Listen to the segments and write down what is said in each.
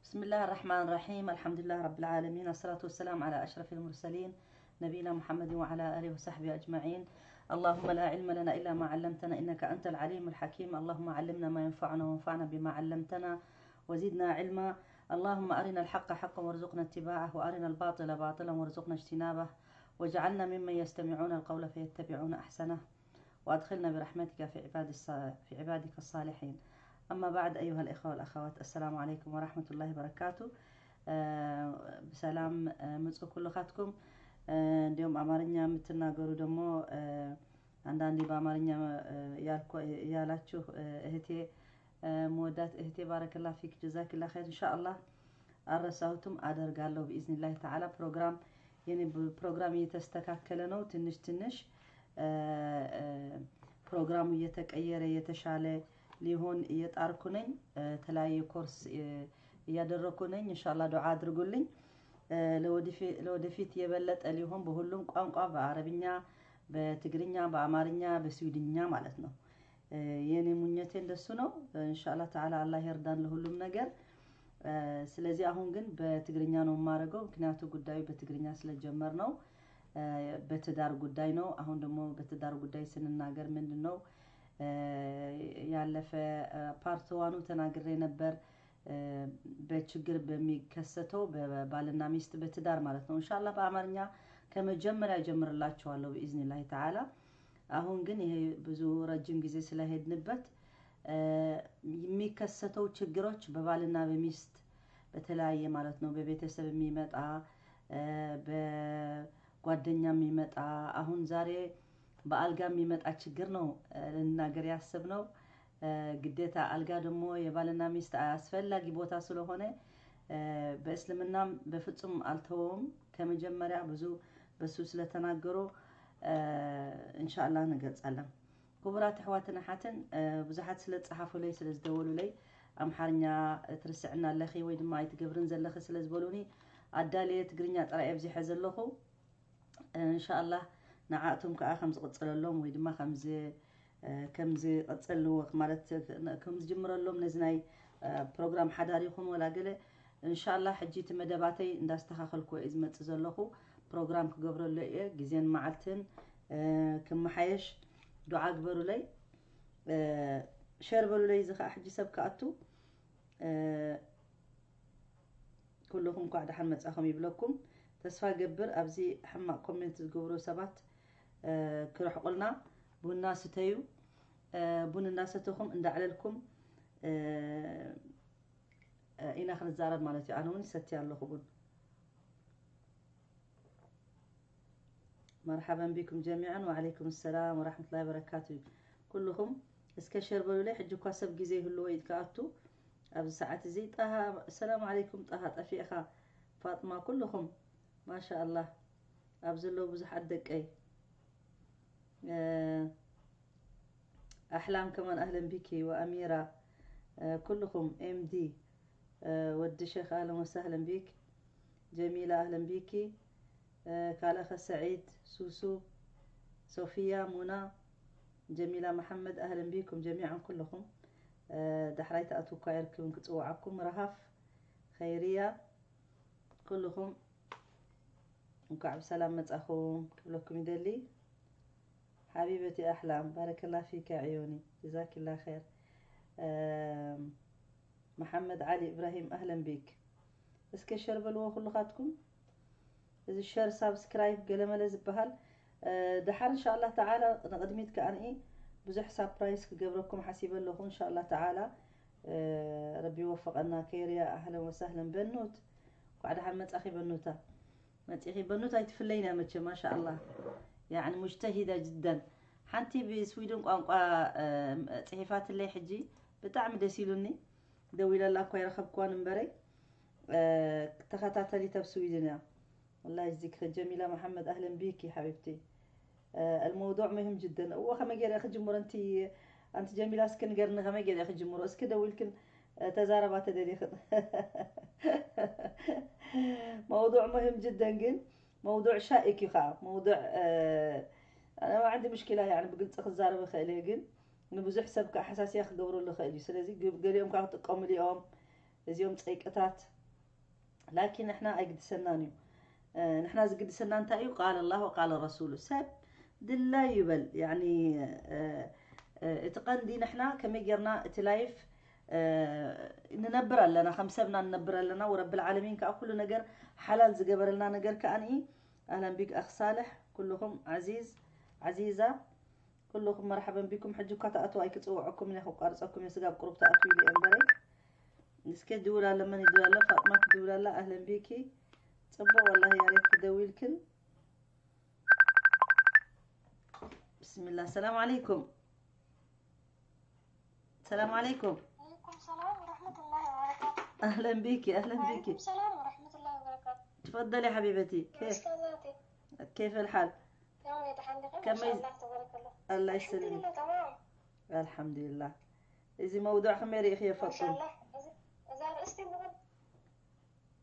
بسم الله الرحمن الرحيم. الحمد لله رب العالمين. الصلاة والسلام على أشرف المرسلين نبينا محمد وعلى آله وصحبه أجمعين. اللهم لا علم لنا إلا ما علمتنا إنك أنت العليم الحكيم. اللهم علمنا ما ينفعنا وانفعنا بما علمتنا وزدنا علما. اللهم أرنا الحق حقا وارزقنا اتباعه وأرنا الباطل باطلا وارزقنا اجتنابه واجعلنا ممن يستمعون القول فيتبعون أحسنه وأدخلنا برحمتك في عباد الص- في عبادك الصالحين. أما بعد، أيها الإخوة والأخوات، السلام عليكم ورحمة الله وبركاته. ብሰላም ምጹ ኩልኻትኩም። እንዲሁም አማርኛ የምትናገሩ ደግሞ አንዳንዴ በአማርኛ ያላችሁ እህቴ፣ መወዳት እህቴ፣ ባረከላ ፊክ፣ ጀዛኪላ ኸይር። እንሻአላህ አረሳሁትም አደርጋለሁ ብኢዝኒላህ ተዓላ። ፕሮግራም የኔ ፕሮግራም እየተስተካከለ ነው። ትንሽ ትንሽ ፕሮግራሙ እየተቀየረ የተሻለ ሊሆን እየጣርኩ ነኝ። የተለያየ ኮርስ እያደረኩ ነኝ። እንሻላ ዱዓ አድርጉልኝ። ለወደፊት የበለጠ ሊሆን በሁሉም ቋንቋ፣ በአረብኛ፣ በትግርኛ፣ በአማርኛ፣ በስዊድኛ ማለት ነው። የኔ ሙኘቴ እንደሱ ነው። እንሻላ ተዓላ አላህ ይርዳን ለሁሉም ነገር። ስለዚህ አሁን ግን በትግርኛ ነው የማደርገው፣ ምክንያቱ ጉዳዩ በትግርኛ ስለጀመር ነው። በትዳር ጉዳይ ነው። አሁን ደግሞ በትዳር ጉዳይ ስንናገር ምንድን ነው ያለፈ ፓርት ዋኑ ተናግሬ ነበር። በችግር በሚከሰተው በባልና ሚስት በትዳር ማለት ነው። እንሻላ በአማርኛ ከመጀመሪያ ጀምርላችኋለሁ ብኢዝኒላህ ተዓላ። አሁን ግን ይሄ ብዙ ረጅም ጊዜ ስለሄድንበት የሚከሰተው ችግሮች በባልና በሚስት በተለያየ ማለት ነው፣ በቤተሰብ የሚመጣ፣ በጓደኛ የሚመጣ፣ አሁን ዛሬ በአልጋ የሚመጣ ችግር ነው ልንናገር ያሰብነው። ግዴታ አልጋ ደግሞ የባልና ሚስት አስፈላጊ ቦታ ስለሆነ በእስልምናም በፍጹም አልተወውም። ከመጀመሪያ ብዙ በሱ ስለተናገሩ እንሻላ እንገልጻለን። ክቡራት ኣሕዋትን ኣሓትን፣ ብዙሓት ስለ ዝጸሓፉለይ፣ ስለ ዝደወሉለይ፣ ኣምሓርኛ ትርስዕና ኣለኺ ወይ ድማ ኣይትገብርን ዘለኺ ስለ ዝበሉኒ፣ ኣዳልየ ትግርኛ ጥራይ ኣብዚሐ ዘለኹ። እንሻኣላህ ንዓእቶም ከዓ ከም ዝቕጽለሎም ወይ ድማ ከም ዝ- ከም ዝቐጸልዎ ማለት ከም ዝጅምረሎም ነዚ ናይ ፕሮግራም ሓዳር ይኹን ወላ ገለ። እንሻላ ሕጂ እቲ መደባተይ እንዳስተኻኸልኩ እየ ዝመጽእ ዘለኹ። ፕሮግራም ክገብረሉ እየ፣ ግዜን መዓልትን ክመሓየሽ ዱዓ ግበሩለይ። ሸር በሉለይ፣ እዚ ከዓ ሕጂ ሰብ ክኣቱ። ኩልኹም እንኳዕ ደሓን መጻኹም ይብለኩም። ተስፋ ገብር ኣብዚ ሕማቕ ኮሜንት ዝገብሩ ሰባት ክርሕቁልና። ቡና ስተዩ። ቡን እንዳሰተኹም እንዳዕለልኩም ኢና ክንዛረብ ማለት እዩ። ኣነ እውን ይሰቲ ኣለኹ ቡን። መርሓበን ቢኩም ጀሚዓን። ወዓለይኩም ሰላም ወራሕመቱላሂ ወበረካቱ። ኩልኹም እስከ ሸር በሉለይ። ሕጂ እኳ ሰብ ግዜ ይህልዎ እዩ ክኣቱ ኣብዚ ሰዓት እዚ። ጣሃ፣ ሰላም ዓለይኩም ጣሃ፣ ጠፊእኻ? ፋጥማ፣ ኩልኹም ማሻ ኣላህ ኣብ ዘለዉ ብዙሓት ደቀይ። ኣሕላም ከማን ኣህለን ቢኪ ወኣሚራ፣ ኩልኹም ኤምዲ፣ ወዲ ሸኽ ኣህለን ወሳህለን ቢክ። ጀሚላ ኣህለን ቢኪ። ካልእኸ ሰዒድ፣ ሱሱ፣ ሶፊያ፣ ሙና፣ ጀሚላ መሓመድ ኣህለን ቢኩም ጀሚዓን ኩልኹም። ዳሕራይ ትኣትዉ እኳ ኣይርክብን ክጽውዓኩም። ረሃፍ፣ ኸይርያ፣ ኩልኹም እንኳዕ ብሰላም መጻኹም ክብለኩም ይደሊ። ሓቢበቲ ኣሕላም ባረከላ ፊካ ዕዮኒ ጀዛኪላ ኸይር። መሓመድ ዓሊ ኢብራሂም ኣህለን ቢክ። እስከ ሸር በልዎ ኩልኻትኩም። እዚ ሸር ሳብስክራይብ ገለመለ ዝበሃል ደሓር እንሻላ ተዓላ ንቕድሚት ከኣንኢ ብዙሕ ሳፕራይዝ ክገብረኩም ሓሲበ ኣለኹ። እንሻላ ተዓላ ረቢ ይወፈቐና። ከይርያ ኣህለን ወሳህለን በኑት፣ እንኳዕ ደሓን መጻኺ በኑታ። መጺኺ በኑት ኣይትፍለይን እያ መቸም ማሻኣላ። ያዕኒ ሙጅተሂዳ ጅደን። ሓንቲ ብስዊድን ቋንቋ ጽሒፋትለይ ሕጂ ብጣዕሚ ደስ ኢሉኒ። ደዊለላ እኳ ይረኸብክዋን እምበረይ ተኸታተሊት ኣብ ስዊድን እያ። والله يجزيك خير جميلة محمد، أهلا بيكي حبيبتي. الموضوع مهم جدا. እዎ ከመይ ገይረ ክጅምሮ ኣንቲ ኣንቲ ጀሚላ እስኪ ንገርኒ ከመይ ገይረ ክጅምሮ እስኪ ደዊልክን ተዛረባ ተደሊኽን። موضوع مهم جدا ግን موضوع شائك እዩ ከዓ موضوع أنا ما عندي مشكلة يعني ብግልፂ ክዛረብ እኽእል እየ ግን ንብዙሕ ሰብ ከዓ ሓሳስያ ክገብረሉ ይኽእል እዩ። ስለዚ ገሊኦም ከዓ ክጥቀሙሉ እዮም እዚኦም ፀይቅታት። ላኪን ንሕና ኣይግድሰናን እዩ። ንሕና ዝግድሰና እንታይ እዩ? ቃል ኣላህ ወቃል ረሱሉ። ሰብ ድላይ ይበል። ያኒ እቲ ቀንዲ ንሕና ከመይ ጌርና እቲ ላይፍ ንነብር ኣለና፣ ከም ሰብና ንነብር ኣለና። ወረብል ዓለሚን ከዓ ኩሉ ነገር ሓላል ዝገበረልና ነገር ከዓ ንኢ ኣህለን ቢክ ኣኽ ሳልሕ፣ ኩልኹም ዓዚዝ ዓዚዛ፣ ኩልኹም መርሓበን ቢኩም። ሕጂ እኳ ትኣትዉ ኣይክጽውዐኩም እየ፣ ክቋርጸኩም እየ፣ ስጋብ ቁሩብ ትኣትዉ ኢለ እየ እምበረይ። እስከ ድውል ኣለ፣ መን ይድውል ኣለ? ፋጥማ ትድውል ኣላ። ኣህለን ቢኪ። ጽቡቕ ወላሂ፣ ያሬት ክደውልክን። ብስሚላ፣ ሰላም ዓለይኩም። ሰላም ዓለይኩም። عليكم السلام ورحمة الله وبركاته. أهلا بيكي، أهلا بيكي. وعليكم السلام ورحمة الله وبركاته. تفضلي حبيبتي. كيف؟ أستاذتي. كيف الحال؟ تمام يا تحندقي، ما كم شاء يز- الله تبارك الله. الله الحمد يسلمك. لله تمام. الحمد لله. እዚ መውዱዕ ከመይ ርኢኽዮ ما شاء ፈጡን? الله. إذا، إذا رئيستي مغل-،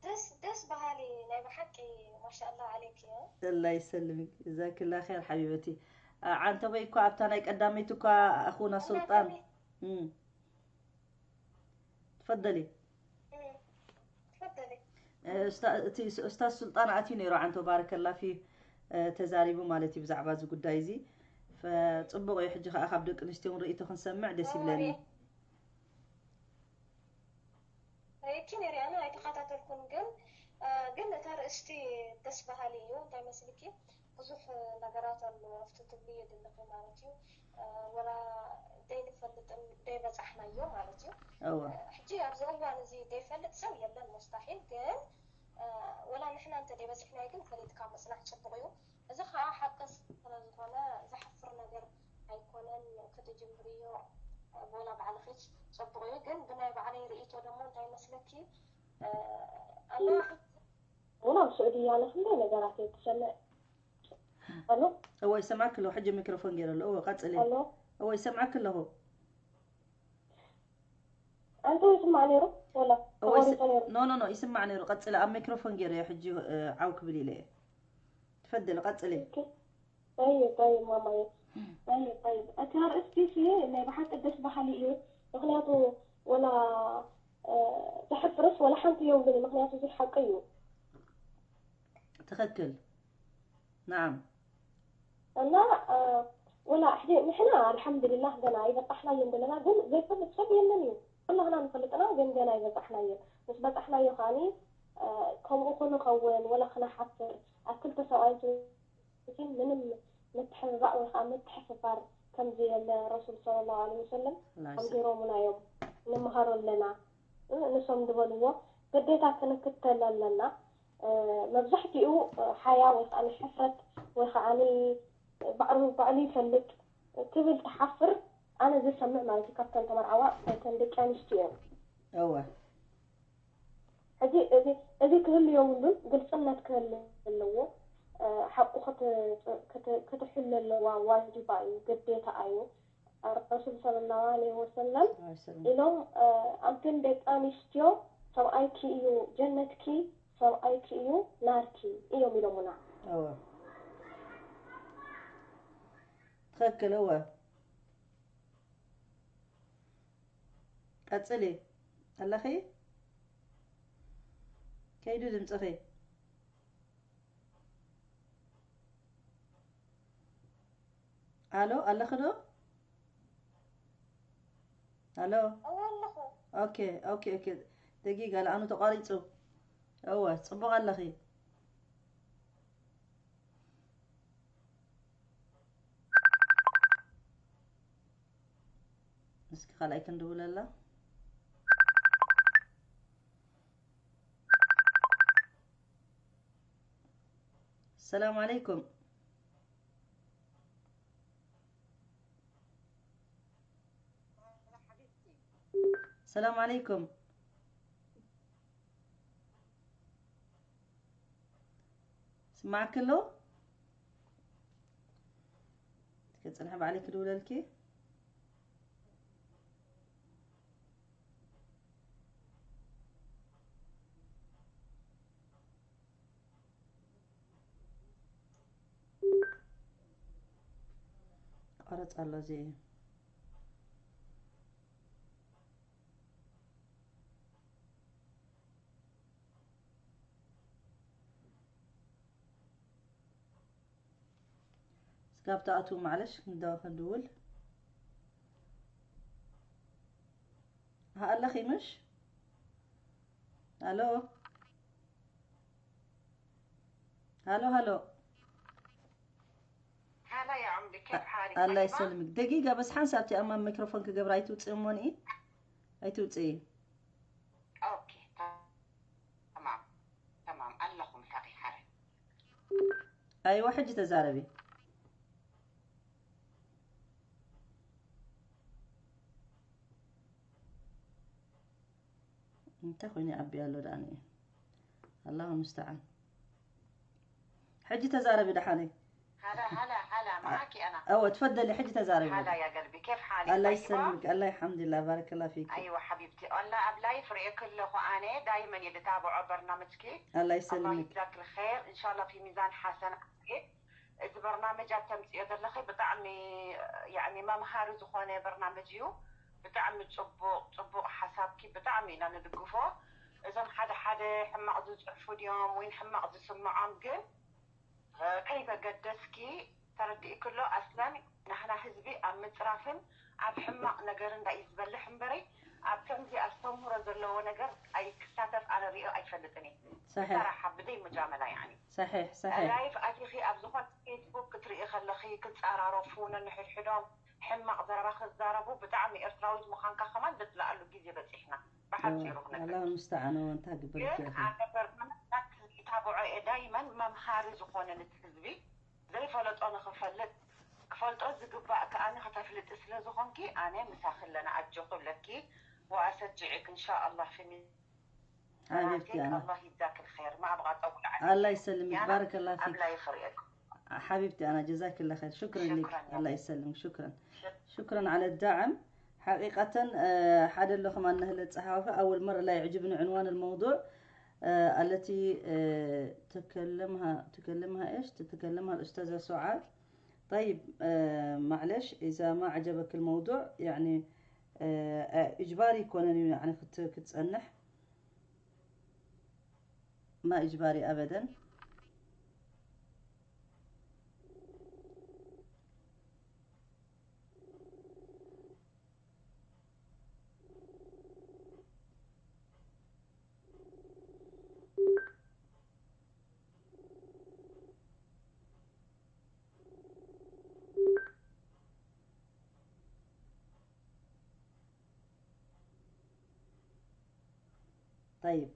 دس، دس بهالي نايبة حقي، ما شاء الله عليك يا. الله يسلمك. جزاك الله خير حبيبتي. ዓንተቦይ እኳ ኣብታ ናይ ቀዳመይቲ እኳ ኣኹና الله ሱልጣን يخليك. እም። ትፈደሊ። እም። ትፈደሊ። እ፣ እስታ-፣ እቲ ስ-፣ ኡስታዝ ሱልጣን ኣትዩ ነይሩ፣ ዓንቶ ባረከላ ፊ፣ እ፣ ተዛሪቡ ማለት እዩ ብዛዕባ እዚ ጉዳይ እዚ። ፈ-፣ ጽቡቕ እዩ። ሕጂ ከኣ ካብ ደቂ ኣንስትዮ እውን ርእይቶ ክንሰምዕ ደስ ኦ፣ ይብለኒ። ሪኤ-፣ ሪኤኪ ነይረ፣ ኣነ ኣይተኸታተልኩን፣ ግን፣ እ፣ ግን እቲ ኣርእስቲ ደስ በሃሊ እዩ። እንታይ መስልኪ? ብዙሕ ነገራት ኣሎ ኣብቲ ትብልዮ ዘለኺ ማለት እዩ። እ፣ ወላ ዘይንፈልጥን ዘይበጻሕናዮ ማለት እዩ። እወ። እ፣ ሕጂ ኣብዚ እዋን እዚ ዘይፈልጥ ሰብ የለን፣ ሙስታሒል። ግን፣ እ፣ ወላ ንሕና እንተ ዘይበጺሕናዮ ግን ፈሊጥካ ምጽናሕ ጽቡቕ እዩ። እዚ ኸኣ ሓቂ ስለ ዝኾነ ዘሕፍር ነገር ኣይኮነን። ክትጅምርዮ፣ እ፣ ወላ ባዕልኺ ጽቡቕ እዩ። ግን ብናይ ባዕለይ ርእይቶ ደሞ እንታይ መስለኪ? እ፣ ኣለዋ ወላ ኣብ ስዑድያ ንክንደይ ነገራት እየ ትሰምዕ። ኣሎ? እወ፣ ይሰምዓኪ ኣለኹ። ሕጂ ሚክሮፎን ገይረ ኣለኹ። እወ፣ ቀጽሊ። ኣሎ? እወ፣ ይሰምዓኪ ኣለኹ። ኣንተ ይስማዕ ነይሩ? ወላ እወ፣ ይስ-፣ ተቖሪጸ ነይሩ? ኖ፣ ኖ፣ ኖ፣ ይስማዕ ነይሩ። ቀጽሊ። ኣብ ሚክሮፎን ገይረ እየ ሕጂ፣ እ፣ ዓው ክብል ኢለ እየ። ትፈድል፣ ቀጽሊ። ኦኬ። ጠይብ፣ ጠይብ፣ ማማየ። እም። ጠይብ፣ ጠይብ። እቲ ኣርእስቲ ሲ ናይ ብሓቂ ደስ በሃሊ እዩ። ምኽንያቱ ወላ፣ እ፣ ዘሕፍርስ ወላ ሓንቲ የብሉን። ምኽንያቱ እዚ ሓቂ እዩ። ትኽክል። ናዓም። እና፣ እ፣ ወላ ሕጂ ንሕና ኣልሓምዱሊላህ ገና ኣይበጻሕናዮን ዘለና፣ ግን ዘይፈልጥ ሰብ የለን እዩ። ኩላህና ንፈልጥና፣ ግን ገና ኣይበጻሕናዮን። ምስ በጻሕናዮ ከኣኒ፣ እ፣ ከምኡ ክንኸውን ወላ ክነሓፍር፣ ኣብ ክልተ ሰብኣይ ግን ምንም ምትሕብባእ ወይ ከዓ ምትሕፍፋር ከም ዘየለ ረሱል ሰለላሁ ዐለይሂ ወሰለም ኣላህ ይሰ- ኣንቢሮምና እዮም። ንምሃሮ ኣለና። እ፣ ንሶም ዝበልዎ ግዴታ ክንክተል ኣለና። እ፣ መብዛሕትኡ፣ እ፣ ሓያ ወይ ከዓ ሕፍረት ወይ ከዓ ባዕሉ፣ ባዕሉ ይፈልጥ ትብል ትሓፍር። ኣነ ዝሰምዕ ማለት እዩ ካብተን ተመርዓዋ፣ እተን ደቂ ኣንስትዮ እዮም። እወ። ሕጂ እዚ፣ እዚ ክህሉ የብሉን፣ ግልጽነት ክህሉ ኣለዎ። እ፣ ሓቁ ክት-፣ ክት-፣ ክትሕሉ ኣለዋ፣ ዋጅባ እዩ፣ ግዴታ እዩ። ረሱል ሰለላሁ ዐለይሂ ወሰለም ሰለላሁ ዐለይሂ ወሰለም። ኢሎም፣ እ፣ ኣንተን ደቂ ኣንስትዮ ሰብኣይኪ እዩ ጀነትኪ፣ ሰብኣይኪ እዩ ናርኪ እዮም ኢሎምና። እወ። ትኽክል፣ እወ። ቀጽሊ። ኣለኺ? ከይዱ ድምጽኺ። ኣሎ፣ ኣለኺ ዶ? ኣሎ? እወ፣ ኣለኹ። ኦኬ፣ ኦኬ፣ ኦኬ። ደጊጋ፣ ለኣኑ ተቋሪጹ። እወ፣ ጽቡቕ ኣለኺ። እስኪ ካልኣይ ክንድውለላ። ሰላም ዓለይኩም። ሰላም ዓለይኩም። ስማዕኪ ኣሎ? እስከ ጽንሒ ባዕለይ ክድውለልኪ። ቀረጽ ኣሎ እዚ። ካብ ትኣትዉ ማዕለሽ ክንደዋ ክንድውል። ሃ ኣለኺ ምሽ? ኣሎ? ሃሎ፣ ሃሎ። هلا يا عمري، كيف حالك؟ الله طيبة؟ يسلمك. دقيقة بس، ሓንሳብ እቲ ኣማን ሚክሮፎን ክገብራ ኣይትውፅእ እሞኒ። ኣይትውፅእ። اوكي، تمام. تمام، ኣለኹ ምሳኺ ሓረ። ኣይዋ፣ ሕጂ ተዛረቢ። እንታይ ኮይኑ ይኣቢ ኣሎ ደኣ ንየ? ኣላሁ ሙስተዓን። ሕጂ ተዛረቢ ደሓነይ። هلا، هلا، هلا، معك أنا. እወ፣ ትፈደሊ፣ ሕጂ ተዛረቢ። هلا يا قلبي، كيف حالك؟ الله طيبة؟ يسلمك، الله، الحمد لله، بارك الله فيك. أيوة حبيبتي، والله ኣብ ላይፍ ርእየ ከለኹ ኣነ ዳይመን እየ ዝታብዖ በርናምጅኪ። الله الله يسلمك. يجزاك الخير، إن شاء الله في ميزان حسناتك። እዚ በርናምጅ ኣብ ተምፅኦ ዘለኺ ብጣዕሚ ያኒ መምሃሪ ዝኾነ በርናምጅ እዩ። ብጣዕሚ ፅቡቕ ፅቡቕ ሓሳብኪ ብጣዕሚ ኢና ንድግፎ። እዞም ሓደ ሓደ ሕማቕ ዝፅሕፉ ድዮም ወይ ሕማቕ ዝስምዖም ግን ከይተገደስኪ ተረዲእክሎ ኣስለን ናህና ህዝቢ ኣብ ምፅራፍን ኣብ ሕማቕ ነገርን ዳዩ ዝበልሕ እምበረይ ኣብ ከምዚ ኣስተምህሮ ዘለዎ ነገር ኣይክሳተፍ ኣነ ሪኦ ኣይፈልጥን እየ። صحيح، ሰራሓ ብደይ ሙጃመላ ያኒ صحيح، صحيح. ላይፍ ኣቲኺ ኣብ ዝኾነ ፌስቡክ ክትርኢ ከለኺ ክፃራረፉ ነንሕድሕዶም ሕማቕ ዘረባ ክዛረቡ ብጣዕሚ ኤርትራዊት ምዃንካ ከማን ዘፅልኣሉ ግዜ በፂሕና። ብሓፂሩ ክነግር الله المستعان። እወ፣ እንታይ ግበር ግን ይኽእል? ኣነ በርናምጅ ይታብዖ እየ ዳይመን መምሃሪ ዝኾነ ንቲ ህዝቢ ዘይፈለጦ ንኽፈልጥ ክፈልጦ ዝግባእ ከኣ ከተፍልጢ ስለ ዝኾንኪ ኣነ ምሳኺ ኣለና ኣጆኺ ብለኪ ወኣሰጅዕክ እንሻ ኣላህ ፊ حبيبتي أنا. الله يجزاك الخير ما أبغى أطول عليك الله يسلمك، أنا بارك الله ኣብ فيك. ላይፍ ርእየኩም حبيبتي أنا، جزاك الله خير. شكرا لك. شكرا يا الله يسلمك. شكرا. شكرا على الدعم. حقيقة، آه، ሓደ ኣሎ ከማን ነህለ ጸሓፊ أول مرة لا يعجبني عنوان الموضوع، آه، التي، آه، تكلمها، تكلمها إيش؟ تتكلمها الأستاذة سعاد. طيب، آه، معلش، إذا ما عجبك الموضوع، يعني، آه، آه، إجباري يكون، يعني، كت-، كتصنح. ما إجباري أبدا. طيب.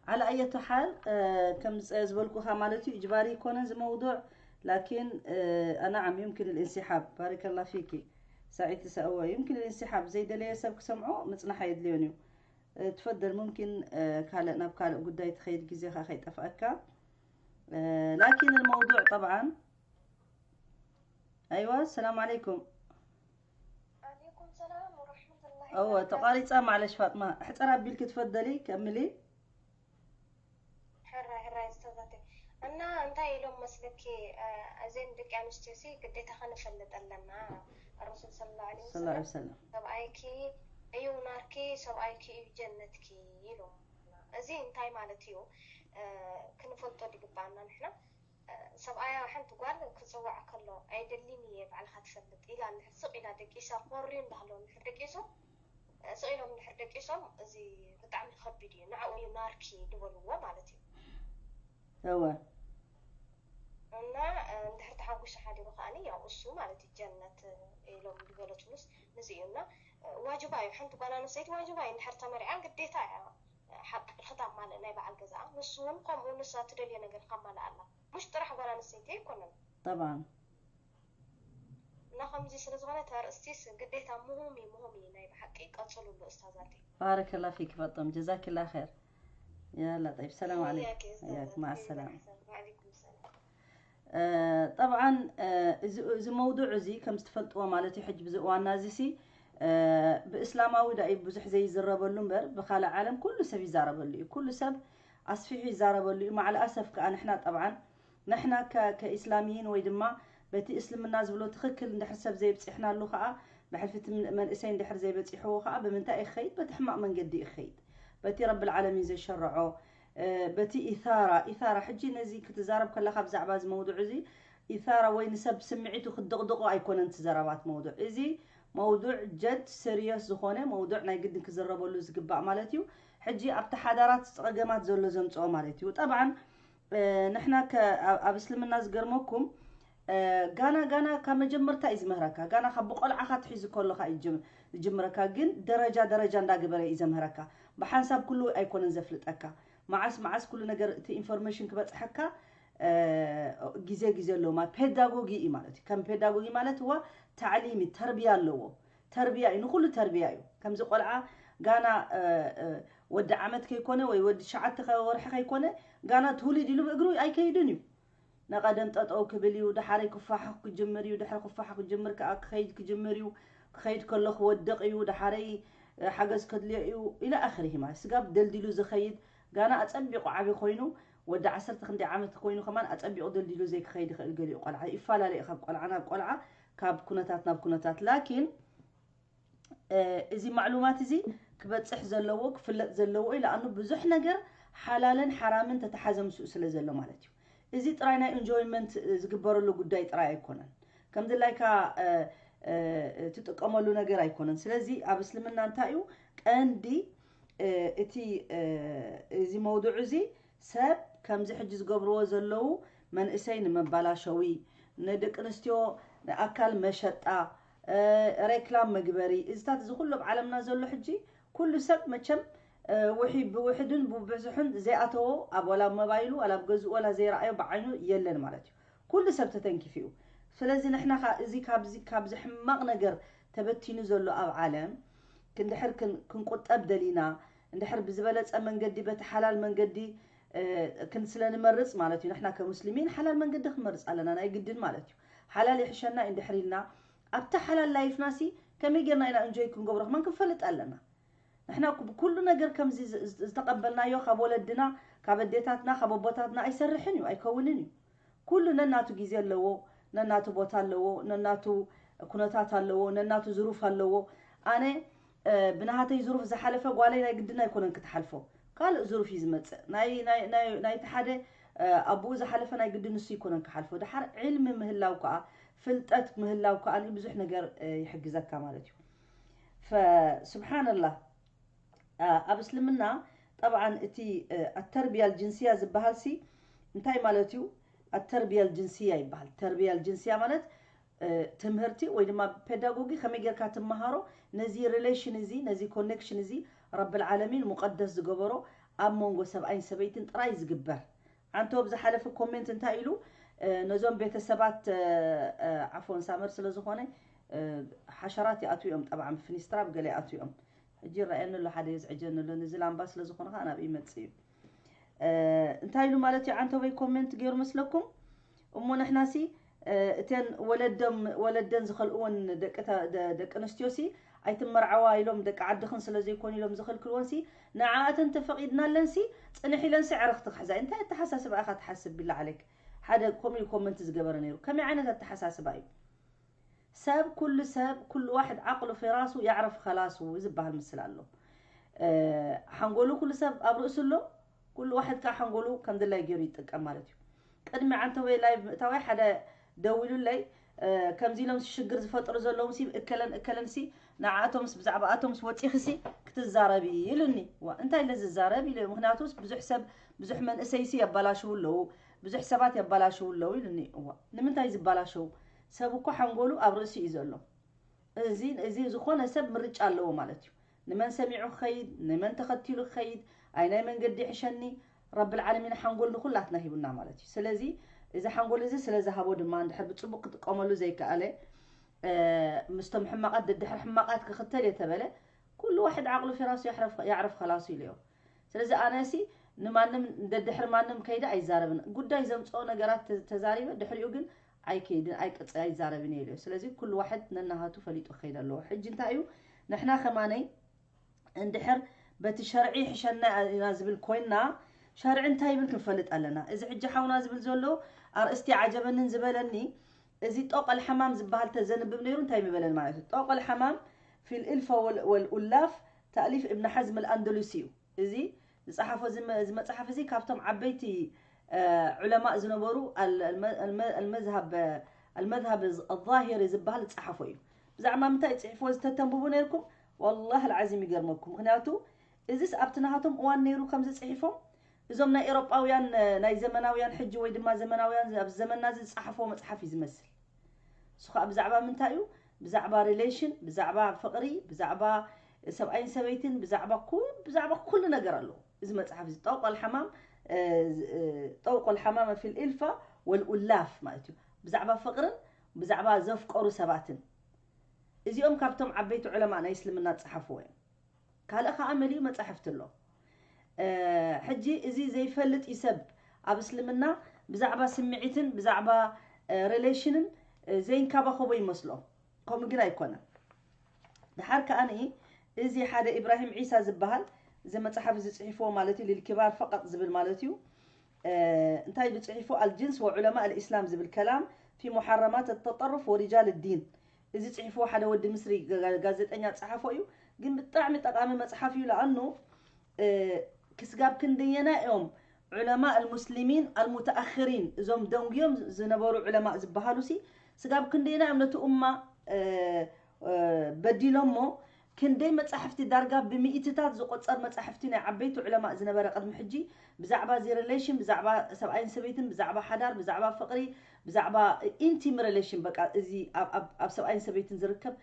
على أي حال، آه، ከም ዝፀ-، ዝበልኩኻ ማለት እዩ፣ إجباري ይኮነን እዚ موضوع، لكن، آه، نعم، يمكن الانسحاب. بارك الله فيك سعيد سأوة. يمكن الانسحاب، ዘይደለየ ሰብ ክሰምዖ ምፅናሕ ኣየድልዮን እዩ። آه، تفضل، ممكن، آه، ካልእ፣ ናብ ካልእ ጉዳይ ትኸይድ ግዜኻ ከይጠፍኣካ። آه، لكن الموضوع طبعا، أيوة، السلام عليكم. عليكم السلام ورحمة الله أوة، وبركاته. تقاري تسامع على شفاطمة. احترى بيلك، تفضلي، كملي. ሕራይ ሕራይ ኡስታዛተይ እና እንታይ ኢሎም መስለኪ እ፣ እዘን ደቂ ኣንስትዮ ሲ ግዴታ ከነፈልጥ ኣለና። ረሱል ሰለላሁ ዐለይሂ صلى الله عليه ወሰለም وسلم. ሰብኣይኪ እዩ ናርኪ፣ ሰብኣይኪ እዩ ጀነትኪ ኢሎም። እዚ እንታይ ማለት እዩ እ፣ ክንፈልጦ ድግባኣና ንሕና። እ፣ ሰብኣያ ሓንቲ ጓል ክፅዋዕ ከሎ ኣይደሊን እየ ባዕልኻ ትፈልጥ ኢላ እንድሕር ስቕ ኢላ ደቂሳ ኮርዩ እንዳሃለወ እንድሕር ደቂሱ ስቕ ኢሎም እንድሕር ደቂሶም እዚ ብጣዕሚ ከቢድ እዩ፣ ንዕኡ እዩ ናርኪ ዝበልዎ ማለት እዩ። أوة. እና እንድሕር ተሓጒሱ ሓዲሩ ከኣኒ ያው እሱ ማለት እዩ ጀነት ኢሎም ዝበለትሉስ ንዚ እዩ። እና ዋጅባ እዩ፣ ሓንቲ ጓል ኣንስተይቲ ዋጅባ እዩ እንድሕር ተመርዕያ ግዴታ እያ ሓቂ ክታማልእ ናይ በዓል ገዛኣ፣ ንሱ እውን ከምኡ ንሳ ትደልዮ ነገር ከማልኣላ። ሙሽ ጥራሕ ጓል ኣንስተይቲ ኣይኮነን። طبعا. እና ከምዚ ስለ ዝኾነ እቲ ኣርእስቲስ ግዴታ ምሁም እዩ፣ ምሁም እዩ ናይ ብሓቂ። ቀፅሉሉ ኡስታዛተይ። بارك الله فيك فاطمة، جزاك الله خير. يلا طيب، السلام عليكم. إياك يا أستاذة. إياك، مع إياك، السلامة. أحسن. وعليكم السلام. طبعا، እዚ እዚ መውዱዕ እዚ ከም ዝትፈልጥዎ ማለት እዩ። ሕጂ ብዚ እዋንና እዚ ሲ ብእስላማዊ ዳኢ ብዙሕ ዘይዝረበሉ እምበር ብካልእ ዓለም ኩሉ ሰብ ይዛረበሉ እዩ። ኩሉ ሰብ ኣስፊሑ ይዛረበሉ እዩ። ማዕለ ኣሰፍ ከዓ ንሕና ጠብዓን ንሕና ከ- ከኢስላሚይን ወይ ድማ በቲ እስልምና ዝብሎ ትኽክል እንድሕር ሰብ ዘይብፂሕናሉ ከዓ ብሕልፊ እቲ መንእሰይ እንድሕር ዘይበፂሕዎ ከዓ ብምንታይ ይኸይድ? በቲ ሕማቕ መንገዲ ይኸይድ። በቲ ረብል ዓለሚን ዘሸረዖ እ፣ በቲ ኢታራ ኢታራ ሕጂ ነዚ ክትዛረብ ከለኻ ብዛዕባ እዚ መውዱዕ እዚ ኢሳራ ወይ ንሰብ ስምዒቱ ክድቕድቆ ኣይኮነን እቲ ዘረባት መውዱዕ። እዚ መውዱዕ ጀድ፣ ስሪየስ ዝኾነ መውዱዕ ናይ ግድን ክዝረበሉ ዝግባእ ማለት እዩ። ሕጂ ኣብቲ ሓዳራት ጸገማት ዘሎ ዘምጽኦ ማለት እዩ። ጠብዓን ንሕና ኣብ እስልምና ዝገርመኩም፣ ጋና ጋና ካብ መጀመርታ እዩ ዝምህረካ። ጋና ካብ ብቆልዓኻ ትሒዙ ከለኻ እዩ ዝጅምረካ፣ ግን ደረጃ ደረጃ እንዳገበረ እዩ ዘምህረካ። ብሓንሳብ ኩሉ ኣይኮነን ዘፍልጠካ። መዓስ መዓስ ኩሉ ነገር እቲ ኢንፎርሜሽን ክበፅሐካ ግዜ ግዜ ኣለዎ። ማ ፔዳጎጊ እዩ ማለት እዩ። ከም ፔዳጎጊ ማለት እዋ ታዕሊም እዩ፣ ተርቢያ ኣለዎ። ተርቢያ እዩ፣ ንኩሉ ተርቢያ እዩ። ከምዚ ቆልዓ ጋና ወዲ ዓመት ከይኮነ ወይ ወዲ ትሽዓተ ወርሒ ከይኮነ ጋና ትውሊድ ኢሉ ብእግሩ ኣይከይድን እዩ። ነቐደም ጠጠው ክብል እዩ፣ ደሓረይ ክፋሓ ክጅምር እዩ፣ ድሕሪ ክፋሓ ክጅምር ከዓ ክኸይድ ክጅምር እዩ። ክኸይድ ከሎ ክወድቕ እዩ፣ ደሓረይ ሓገዝ ከድልዮ እዩ ኢለ ኣኽርሂ ማለት ስጋብ ደልዲሉ ዝኸይድ ጋና ኣጸቢቑ ዓቢ ኮይኑ ወዲ ዓሰርተ ክንደይ ዓመት ኮይኑ ከማን ኣጸቢቑ ደልዲሉ ዘይክኸይድ ይኽእል። ገሊኡ ቆልዓ ይፈላለ እዩ ካብ ቆልዓ ናብ ቆልዓ፣ ካብ ኩነታት ናብ ኩነታት። ላኪን እዚ ማዕሉማት እዚ ክበፅሕ ዘለዎ ክፍለጥ ዘለዎ እዩ። ለኣኑ ብዙሕ ነገር ሓላልን ሓራምን ተተሓዘ ምስኡ ስለ ዘሎ ማለት እዩ። እዚ ጥራይ ናይ ኢንጆይመንት ዝግበረሉ ጉዳይ ጥራይ ኣይኮነን። ከም ድላይካ ትጥቀመሉ ነገር ኣይኮነን። ስለዚ ኣብ እስልምና እንታይ እዩ ቀንዲ እቲ እዚ መውዱዕ እዚ ሰብ ከምዚ ሕጂ ዝገብርዎ ዘለዉ መንእሰይ ንመባላሸዊ፣ ንደቂ ኣንስትዮ ንኣካል መሸጣ፣ ሬክላም መግበሪ፣ እዚታት እዚ ኩሉ ኣብ ዓለምና ዘሎ ሕጂ ኩሉ ሰብ መቸም ውሒ ብውሕድን ብብዙሕን ዘይኣተዎ ኣብ ዋላ ሞባይሉ ዋላ ኣብ ገዝኡ ዋላ ዘይረኣዮ ብዓይኑ የለን ማለት እዩ። ኩሉ ሰብ ተተንኪፉ እዩ። ስለዚ ንሕና ኸ እዚ ካብዚ ካብዚ ሕማቕ ነገር ተበቲኑ ዘሎ ኣብ ዓለም ክንድሕር ክንቁጠብ ደሊና እንድሕር ብዝበለፀ መንገዲ በቲ ሓላል መንገዲ ክን ስለ ንመርፅ ማለት እዩ። ንሕና ከሙስሊሚን ሓላል መንገዲ ክንመርፅ ኣለና፣ ናይ ግድን ማለት እዩ። ሓላል ይሕሸና እዩ እንድሕር ኢልና ኣብቲ ሓላል ላይፍና ሲ ከመይ ጌርና ኢና እንጆይ ክንገብሮ ከማን ክንፈልጥ ኣለና። ንሕና ኩ- ኩሉ ነገር ከምዚ ዝ- ዝ- ዝተቐበልናዮ ካብ ወለድና ካብ ኣዴታትና ካብ ኣቦታትና ኣይሰርሕን እዩ ኣይከውንን እዩ። ኩሉ ነናቱ ግዜ ኣለዎ፣ ነናቱ ቦታ ኣለዎ፣ ነናቱ ኩነታት ኣለዎ፣ ነናቱ ዝሩፍ ኣለዎ። ኣነ ብናሃተይ ዝሩፍ ዝሓለፈ ጓለይ ናይ ግድን ኣይኮነን ክትሓልፎ፣ ካልእ ዝሩፍ እዩ ዝመፅእ። ናይቲ ሓደ ኣቦኡ ዝሓለፈ ናይ ግድን ንሱ ይኮነን ክሓልፎ። ድሓር ዕልሚ ምህላው ከዓ ፍልጠት ምህላው ከዓ ብዙሕ ነገር ይሕግዘካ ማለት እዩ። ፈስብሓንላህ ኣብ እስልምና ጠብዓን እቲ ኣተርቢያ ልጅንስያ ዝበሃል ሲ እንታይ ማለት እዩ? ኣተርቢያ ልጅንስያ ይበሃል። ተርቢያ ልጅንስያ ማለት ትምህርቲ ወይ ድማ ፔዳጎጊ ከመይ ጌርካ ትመሃሮ፣ ነዚ ሪሌሽን እዚ ነዚ ኮኔክሽን እዚ ረብል ዓለሚን ሙቀደስ ዝገበሮ ኣብ መንጎ ሰብኣይን ሰበይትን ጥራይ ዝግበር። ዓንተወብ ዝሓለፈ ኮሜንት እንታይ ኢሉ? ነዞም ቤተሰባት ዓፎን ሳመር ስለ ዝኾነ ሓሸራት ይኣትዉ እዮም። ጠብዓ ፍኒስትራ ብገለ ይኣትዉ እዮም። ሕጂ ይረኣየኒ ኣሎ ሓደ የዝዕጀኒ ኣሎ። ነዚ ላምባ ስለ ዝኾነ ከዓ ናብ ይመፅእ እዩ። እንታይ ኢሉ ማለት እዩ? ዓንተወይ ኮሜንት ገይሩ መስለኩም? እሞ ንሕናሲ እተን ወለዶም ወለደን ዝኸልእወን ደቂ ኣንስትዮ ሲ ኣይትመርዓዋ ኢሎም ደቂ ዓድኽን ስለ ዘይኮኑ ኢሎም ዝኽልክልወን ሲ ንዓኣተን ተፈቒድናለን ሲ ፅንሕ ኢለን ሲ ዕረኽቲ ክሕዛ። እንታይ ኣተሓሳስባ ኢኻ ትሓስብ ቢላ ዓለይክ? ሓደ ከምኡ ኢሉ ኮመንት ዝገበረ ነይሩ። ከመይ ዓይነት ኣተሓሳስባ እዩ? ሰብ ኩሉ ሰብ ኩሉ ዋሕድ ዓቕሉ ፊ ራሱ ያዕረፍ ከላሱ ዝበሃል ምስል ኣሎ። ሓንጎሉ ኩሉ ሰብ ኣብ ርእሱ ኣሎ። ኩሉ ዋሕድ ከዓ ሓንጎሉ ከም ድላይ ገይሩ ይጥቀም ማለት እዩ። ቅድሚ ዓንተወይ ላይቭ ምእታወይ ሓደ ደዊሉለይ ከምዚ ኢሎም ሽግር ዝፈጥሩ ዘለዎም ሲ እከለን እከለን ሲ ንዓኣቶምስ ብዛዕባኣቶምስ ወፂኺ ሲ ክትዛረቢ ኢሉኒ። ዋ እንታይ ኢለ ዝዛረብ ኢለ። ምክንያቱስ ብዙሕ ሰብ ብዙሕ መንእሰይ ሲ የባላሽው ኣለዉ፣ ብዙሕ ሰባት የባላሽው ኣለዉ ኢሉኒ። ዋ ንምንታይ ዝባላሸው? ሰብ እኮ ሓንጎሉ ኣብ ርእሲ እዩ ዘሎ። እዚ እዚ ዝኾነ ሰብ ምርጫ ኣለዎ ማለት እዩ። ንመን ሰሚዑ ክኸይድ፣ ንመን ተኸቲሉ ክኸይድ፣ ኣይ ናይ መንገዲ ይሕሸኒ። ረብል ዓለሚን ሓንጎል ንኩላትና ሂቡና ማለት እዩ። ስለዚ እዚ ሓንጎል እዚ ስለ ዝሃቦ ድማ እንድሕር ብፅቡቅ ክጥቀመሉ ዘይከኣለ ምስቶም ሕማቃት ደድሕር ሕማቃት ክኽተል የተበለ ኩሉ ዋሕድ ዓቅሉ ፊራሱ ያዕረፍ ከላሱ ኢለዮ። ስለዚ ኣነሲ ንማንም ደድሕር ማንም ከይደ ኣይዛረብን። ጉዳይ ዘምፅኦ ነገራት ተዛሪበ ድሕሪኡ ግን ኣይከይድን ኣይቅፅ ኣይዛረብን እየ ኢለዮ። ስለዚ ኩሉ ዋሕድ ነናሃቱ ፈሊጡ ክኸይድ ኣለዎ። ሕጂ እንታይ እዩ ንሕና ከማነይ እንድሕር በቲ ሸርዒ ይሕሸና ኢና ዝብል ኮይንና ሸርዒ እንታይ ይብል ክንፈልጥ ኣለና። እዚ ሕጂ ሓውና ዝብል ዘሎ ኣርእስቲ ዓጀበንን ዝበለኒ እዚ ጦቀል ሓማም ዝበሃል ተዘንብብ ነይሩ እንታይ ምበለን ማለት እዩ። ጦቀል ሓማም ፊል ኢልፈ ወል ኡላፍ ታእሊፍ እብን ሓዝም ኣልኣንደሉሲ እዩ። እዚ ዝፀሓፎ እዚ መፅሓፍ እዚ ካብቶም ዓበይቲ ዑለማእ ዝነበሩ المذهب المذهب الظاهري ዝበሃል ዝፀሓፎ እዩ። ብዛዕባ ምንታይ ፅሒፎ ዝተተንብቡ ነርኩም? والله العظيم ይገርመኩም። ምክንያቱ እዚስ ኣብቲ ናሃቶም እዋን ነይሩ ከምዚ ፅሒፎም? እዞም ናይ ኤሮጳውያን ናይ ዘመናውያን ሕጂ ወይ ድማ ዘመናውያን ኣብ ዘመንና እዚ ዝፀሓፎ መፅሓፍ እዩ ዝመስል። እሱ ከዓ ብዛዕባ ምንታይ እዩ? ብዛዕባ relation፣ ብዛዕባ ፍቕሪ፣ ብዛዕባ ሰብኣይን ሰበይትን፣ ብዛዕባ ኩ ብዛዕባ ኩሉ ነገር ኣለዎ። እዚ መፅሓፍ እዚ ጠውቆል ሓማም ጠውቆል ሓማመ ፊል ኢልፋ ወልኡላፍ ማለት እዩ። ብዛዕባ ፍቕርን ብዛዕባ ዘፍቀሩ ሰባትን። እዚኦም ካብቶም ዓበይቲ ዑለማ ናይ እስልምና ዝፀሓፍዎ እዮም። ካልእ ከዓ መሊኡ መፃሕፍቲ ኣሎ። ሕጂ እዚ ዘይፈልጥ እዩ ሰብ ኣብ እስልምና ብዛዕባ ስምዒትን ብዛዕባ relation ን ዘይንከባኸቦ ይመስሎ። ከምኡ ግን ኣይኮነን። ድሓር ከዓ እዚ ሓደ ኢብራሂም ዒሳ ዝበሃል እዚ መፅሓፍ እዚ ፅሒፍዎ ማለት እዩ። ሊልኪባር ፈቀጥ ዝብል ማለት እዩ። እንታይ ዝፅሒፎ? الجنس وعلماء الإسلام ዝብል كلام في محرمات التطرف ورجال الدين። እዚ ፅሒፍዎ ሓደ ወዲ ምስሪ ጋዜጠኛ ፀሓፎ እዩ። ግን ብጣዕሚ ጠቃሚ መፅሓፍ እዩ። ለኣኑ ክስጋብ ክንደየና እዮም ዑለማ المسلمين المتأخرين እዞም ደንጉዮም ዝነበሩ ዑለማ ዝበሃሉ ሲ ስጋብ ክንደየና እዮም ነቲ ኡማ በዲሎሞ? ክንደይ መጻሕፍቲ ዳርጋ ብሚእትታት ዝቆጸር መጻሕፍቲ ናይ ዓበይቲ ዑለማ ዝነበረ ቅድሚ ሕጂ ብዛዕባ እዚ relation ብዛዕባ ሰብኣይን ሰበይትን ብዛዕባ ሓዳር ብዛዕባ ፍቕሪ ብዛዕባ intimate relation በቃ እዚ ኣብ ሰብኣይን ሰበይትን ዝርከብ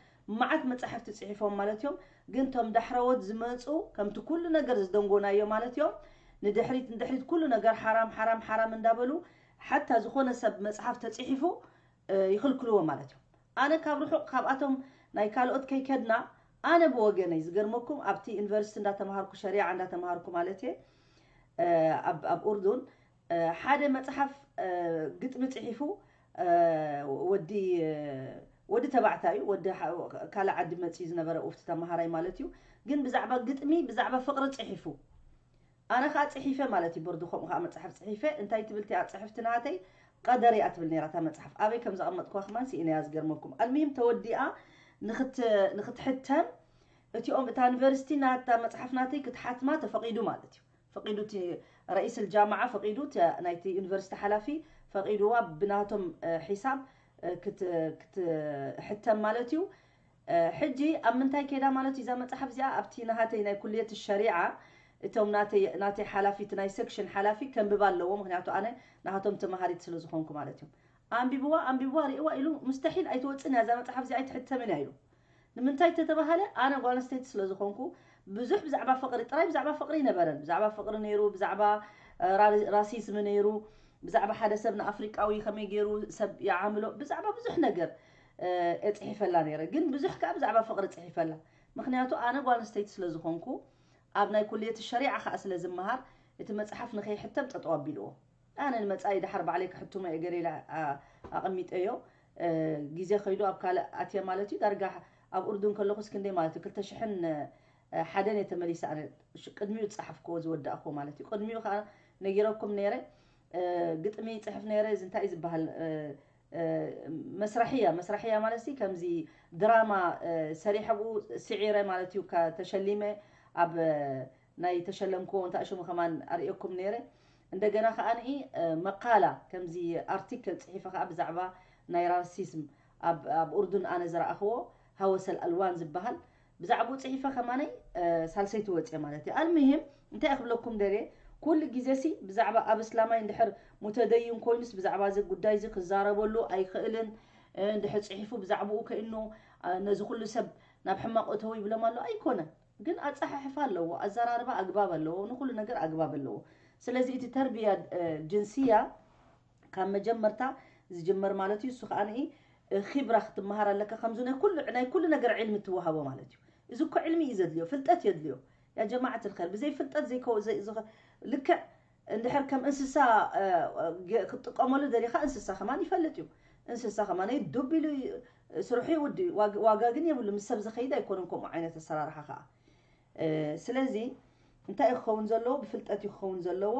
መዓት መጻሕፍቲ ጽሒፎም ማለት እዮም። ግን ቶም ዳሕረዎት ዝመጹ ከምቲ ኩሉ ነገር ዝደንጎናዮ ማለት እዮም ንድሕሪት ንድሕሪት ኩሉ ነገር ሓራም ሓራም ሓራም እንዳበሉ ሓታ ዝኾነ ሰብ መጽሓፍ ተጽሒፉ ይኽልክልዎ ማለት እዮም። ኣነ ካብ ርሑቕ ካብኣቶም ናይ ካልኦት ከይከድና ኣነ ብወገነይ ዝገርመኩም ኣብቲ ዩኒቨርሲቲ እንዳተምሃርኩ ሸሪዓ እንዳተምሃርኩ ማለት እየ ኣብ ኡርዱን ሓደ መፅሓፍ ግጥሚ ፅሒፉ ወዲ ወዲ ተባዕታይ እዩ ወዲ ካልእ ዓዲ መፅዩ ዝነበረ ኡፍቲ ተምሃራይ ማለት እዩ። ግን ብዛዕባ ግጥሚ ብዛዕባ ፍቕሪ ፅሒፉ ኣነ ከዓ ፅሒፈ ማለት እዩ። ቦርዲ ከምኡ ከዓ መፅሓፍ ፅሒፈ እንታይ ትብል እቲኣ ፅሕፍቲ ናተይ ቀደር እያ ትብል ነይራ እታ መፅሓፍ ኣበይ ከም ዘቐመጥኩዋ ክማን ስኢነ እያ ዝገርመኩም። ኣልሚሂም ተወዲኣ ንክትሕተም እቲኦም እታ ዩኒቨርሲቲ ናታ መፅሓፍ ናተይ ክትሓትማ ተፈቒዱ ማለት እዩ። ፈቒዱ እቲ ረኢስ ልጃማዓ ፈቒዱ ናይቲ ዩኒቨርሲቲ ሓላፊ ፈቒድዋ ብናቶም ሒሳብ ክትሕተም ማለት እዩ። ሕጂ ኣብ ምንታይ ከይዳ ማለት እዩ እዛ መፅሓፍ እዚኣ ኣብቲ ናሃተይ ናይ ኩልየት ሸሪዓ እቶም ናተይ ሓላፊ እቲ ናይ ሴክሽን ሓላፊ ከንብባ ኣለዎ ምክንያቱ ኣነ ናሃቶም ተምሃሪት ስለ ዝኾንኩ ማለት እዮም። ኣንቢብዋ ኣንቢብዋ ርእዋ ኢሉ ምስተሒል ኣይትወፅን እያ እዛ መፅሓፍ እዚኣ ኣይትሕተምን እያ ኢሉ። ንምንታይ ተተባሃለ ኣነ ጓል ኣንስተይቲ ስለ ዝኾንኩ ብዙሕ ብዛዕባ ፍቕሪ ጥራይ ብዛዕባ ፍቕሪ ይነበረን ብዛዕባ ፍቕሪ ነይሩ ብዛዕባ ራሲዝም ነይሩ ብዛዕባ ሓደ ሰብ ንኣፍሪቃዊ ከመይ ገይሩ ሰብ ይዓምሎ ብዛዕባ ብዙሕ ነገር እፅሒፈላ ነይረ ግን ብዙሕ ከዓ ብዛዕባ ፍቕሪ ፅሒፈላ ምክንያቱ ኣነ ጓል ኣንስተይቲ ስለ ዝኾንኩ ኣብ ናይ ኩልየት ሸሪዓ ከዓ ስለ ዝመሃር እቲ መፅሓፍ ንከይሕተም ጠጠው ኣቢልዎ ኣነ ንመፃኢ ድሓር ባዕለይ ክሕትሞ እየ ገለ ኢለ ኣቐሚጠዮ ግዜ ከይዱ ኣብ ካልእ ኣትየ ማለት እዩ ዳርጋ ኣብ ኡርዱን ከለኹስ ክንደይ ማለት እዩ ክልተ ሽሕን ሓደን እየ ተመሊሰ ኣነ ቅድሚኡ ዝፀሓፍክዎ ዝወዳእክዎ ማለት እዩ ቅድሚኡ ከዓ ነጊረኩም ነይረ ግጥሚ ይፅሕፍ ነይረ እዚ እንታይ እዩ ዝበሃል መስራሕያ መስራሕያ ማለት ሲ ከምዚ ድራማ ሰሪሐ ብኡ ስዒረ ማለት እዩ ተሸሊመ ኣብ ናይ ተሸለምክዎ እንታይ ሽሙ ከማን ኣርእየኩም ነይረ እንደገና ከዓ ንኢ መቃላ ከምዚ ኣርቲክል ፅሒፈ ከዓ ብዛዕባ ናይ ራሲዝም ኣብ ኡርዱን ኣነ ዝረኣኽዎ ሃወሰል ኣልዋን ዝበሃል ብዛዕባኡ ፅሒፈ ከማነይ ሳልሰይቲ ወፅየ ማለት እዩ ኣልምሂም እንታይ ክብለኩም ደልየ ኩሉ ግዜ ሲ ብዛዕባ ኣብ እስላማይ እንድሕር ሙተደይን ኮይኑስ ብዛዕባ እዚ ጉዳይ እዚ ክዛረበሉ ኣይኽእልን እንድሕር ፅሒፉ ብዛዕባኡ ከይኑ ነዚ ኩሉ ሰብ ናብ ሕማቕ እተው ይብሎም ኣሎ ኣይኮነን ግን ኣፀሓሕፋ ኣለዎ ኣዘራርባ ኣግባብ ኣለዎ ንኩሉ ነገር ኣግባብ ኣለዎ ስለዚ እቲ ተርብያ ጅንስያ ካብ መጀመርታ ዝጅመር ማለት እዩ እሱ ከዓ ኺብራ ክትመሃር ኣለካ ከምዚ ናይ ኩሉ ናይ ኩሉ ነገር ዕልሚ ትወሃቦ ማለት እዩ እዚ እኮ ዕልሚ እዩ ዘድልዮ ፍልጠት የድልዮ ያ ጀማዓት ልኸር ብዘይ ፍልጠት ልክዕ እንድሕር ከም እንስሳ ክትጥቀመሉ ደሊካ እንስሳ ከማን ይፈልጥ እዩ እንስሳ ከማን ዱብ ኢሉ ስርሑ ይውድ ዋጋ ግን የብሉ ምስ ሰብ ዝኸይድ ኣይኮነን ከምኡ ዓይነት ኣሰራርሓ ከዓ ስለዚ እንታይ ክኸውን ዘለዎ ብፍልጠት ክኸውን ዘለዎ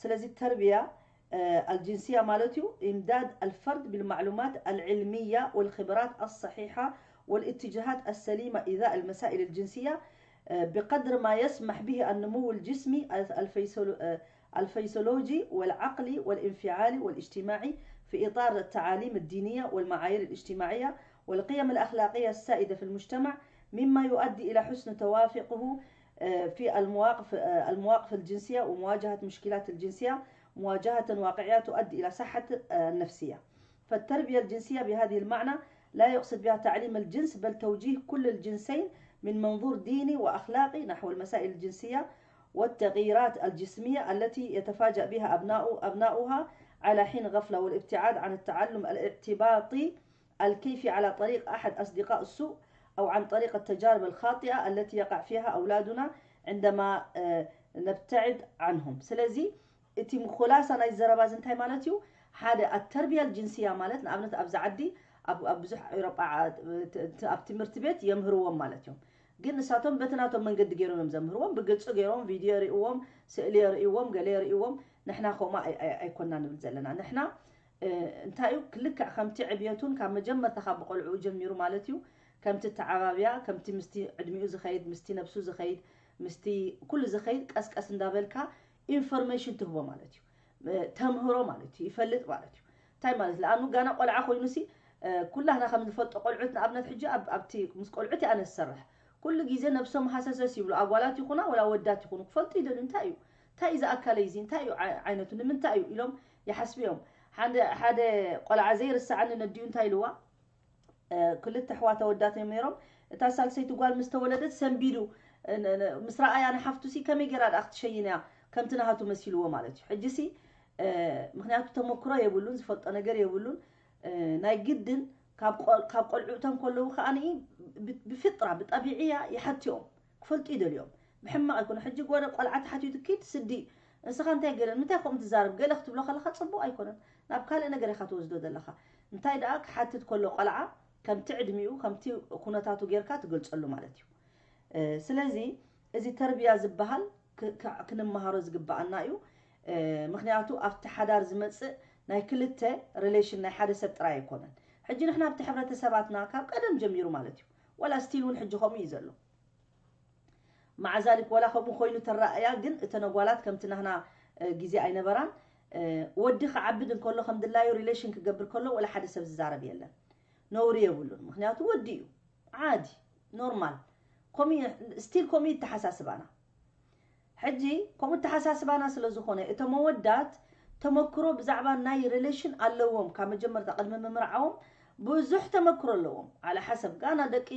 ስለዚ ተርብያ الجنسية ማለት እዩ إمداد الفرد بالمعلومات العلمية والخبرات الصحيحة والاتجاهات السليمة إزاء المسائل الجنسية بقدر ما يسمح به النمو الجسمي الفيسيولوجي الفيسيولوجي والعقلي والانفعالي والاجتماعي في إطار التعاليم الدينية والمعايير الاجتماعية والقيم الأخلاقية السائدة في المجتمع، مما يؤدي إلى حسن توافقه آه، في المواقف آه، المواقف الجنسية ومواجهة مشكلات الجنسية مواجهة واقعية تؤدي إلى صحة آه، النفسية. فالتربية الجنسية بهذه المعنى لا يقصد بها تعليم الجنس، بل توجيه كل الجنسين من منظور ديني وأخلاقي نحو المسائل الجنسية والتغييرات الجسمية التي يتفاجأ بها أبناء أبناؤها على حين غفلة، والابتعاد عن التعلم الاعتباطي الكيفي على طريق أحد أصدقاء السوء أو عن طريق التجارب الخاطئة التي يقع فيها أولادنا عندما آه، نبتعد عنهم. ስለዚ እቲ ኹላሳ ናይ ዘረባ እዚ እንታይ ማለት እዩ? ሓደ ኣተርቢያ ጅንስያ ማለት ንኣብነት ኣብዚ ዓዲ ኣብ ኣብ ብዙሕ ኤውሮጳ ዓ- ት- ት- ኣብ ትምህርቲ ቤት የምህርዎም ማለት እዮም። ግን ንሳቶም በቲ ናቶም መንገዲ ገይሮም እዮም ዘምህርዎም። ብግልፂ ገይሮም ቪድዮ የርእዎም፣ ስእሊ የርእዎም፣ ገለ የርእዎም። ንሕና ከምኡ ኣይ- ኣይ- ኣይኮና ንብል ዘለና። ንሕና እ፣ እንታይ እዩ ክልክዕ ከምቲ ዕብየቱን ካብ መጀመርታ ካብ ቆልዕኡ ጀሚሩ ማለት እዩ። ከምቲ ተዓባብያ ከምቲ ምስቲ ዕድሚኡ ዝኸይድ ምስቲ ነብሱ ዝኸይድ ምስቲ ኩሉ ዝኸይድ ቀስቀስ እንዳበልካ ኢንፎርሜሽን ትህቦ ማለት እዩ። እ፣ ተምህሮ ማለት እዩ፣ ይፈልጥ ማለት እዩ። እንታይ ማለት ለኣኑ ጋና ቆልዓ ኮይኑ ሲ እ፣ ኩላህና ከም ዝፈልጦ ቆልዑት ንኣብነት ሕጂ ኣብ- ኣብቲ ምስ ቆልዑት እየ ኣነ ዝሰርሕ። ኩሉ ግዜ ነብሶም ሃሰሰስ ይብሉ፣ ኣጓላት ይኹና ወላ ወዳት ይኹኑ ክፈልጡ ይደልዩ። እንታይ እዩ እንታይ እዩ ዝኣካለይ እዚ እንታይ እዩ ዓይ- ዓይነቱ ንምንታይ እዩ ኢሎም ይሓስቡ እዮም። ሓደ ሓደ ቆልዓ ዘይርሳዓኒ ነዲኡ እንታይ ኢልዋ? እ፣ ክልተ ኣሕዋት ኣወዳት እዮም ነይሮም። እታ ሳልሰይቲ ጓል ምስ ተወለደት ሰንቢዱ እ፣ ን- ን- ምስ ረኣያ ንሓፍቱ ሲ ከመይ ገይራ ደኣ ክትሸይን እያ? ከምቲ ናሃቱ መሲልዎ ማለት እዩ። ሕጂ ሲ እ፣ ምክንያቱ ተመክሮ የብሉን፣ ዝፈልጦ ነገር የብሉን። እ፣ ናይ ግድን ካብ ቆል- ካብ ቆልዑ እቶም ከለዉ ከኣ ብፍጥራ ብጠቢዕያ ይሓትዮም ክፈልጡ ይደልዮም። ብሕማቕ ኣይኮነ ሕጂ ጓደ ቆልዓ ተሓትዩ ትኪድ ስዲ እንስኻ እንታይ ገለ ምንታይ ከምኡ ትዛረብ ገለ ክትብሎ ከለኻ ፅቡቕ ኣይኮነን። ናብ ካልእ ነገር ኢኻ ትወስዶ ዘለኻ። እንታይ ደኣ ክሓትት ከሎ ቆልዓ ከምቲ ዕድሚኡ ከምቲ ኩነታቱ ጌርካ ትገልፀሉ ማለት እዩ። እ፣ ስለዚ እዚ ተርቢያ ዝበሃል ክ- ክ- ክንመሃሮ ዝግበኣና እዩ። እ፣ ምክንያቱ ኣብቲ ሓዳር ዝመፅእ ናይ ክልተ ሪሌሽን ናይ ሓደ ሰብ ጥራይ ኣይኮነን። ሕጂ ንሕና ኣብቲ ሕብረተሰባትና ካብ ቀደም ጀሚሩ ማለት እዩ፣ ወላ ስቲል እውን ሕጂ ከምኡ እዩ ዘሎ። ማዕዛሊክ ወላ ከምኡ ኮይኑ ተረኣያ ግን እተን ኣጓላት ከምቲ ናህና እ፣ ግዜ ኣይነበራን። እ፣ ወዲ ክዓብድ እንከሎ ከም ድላዩ ሪሌሽን ክገብር ከሎ ወላ ሓደ ሰብ ዝዛረብ የለን። ነውሪ የብሉን፣ ምክንያቱ ወዲ እዩ። ዓዲ ኖርማል ከምኡ ስቲል ከምኡ ይተሓሳስባና። ሕጂ ከምኡ ተሓሳስባና ስለ ዝኾነ እቶም ኣወዳት ተመክሮ ብዛዕባ ናይ ሪሌሽን ኣለዎም ካብ መጀመርታ ቅድሚ ምምርዓዎም ብዙሕ ተመክሮ ኣለዎም። ኣለ ሓሰብ ጋና ደቂ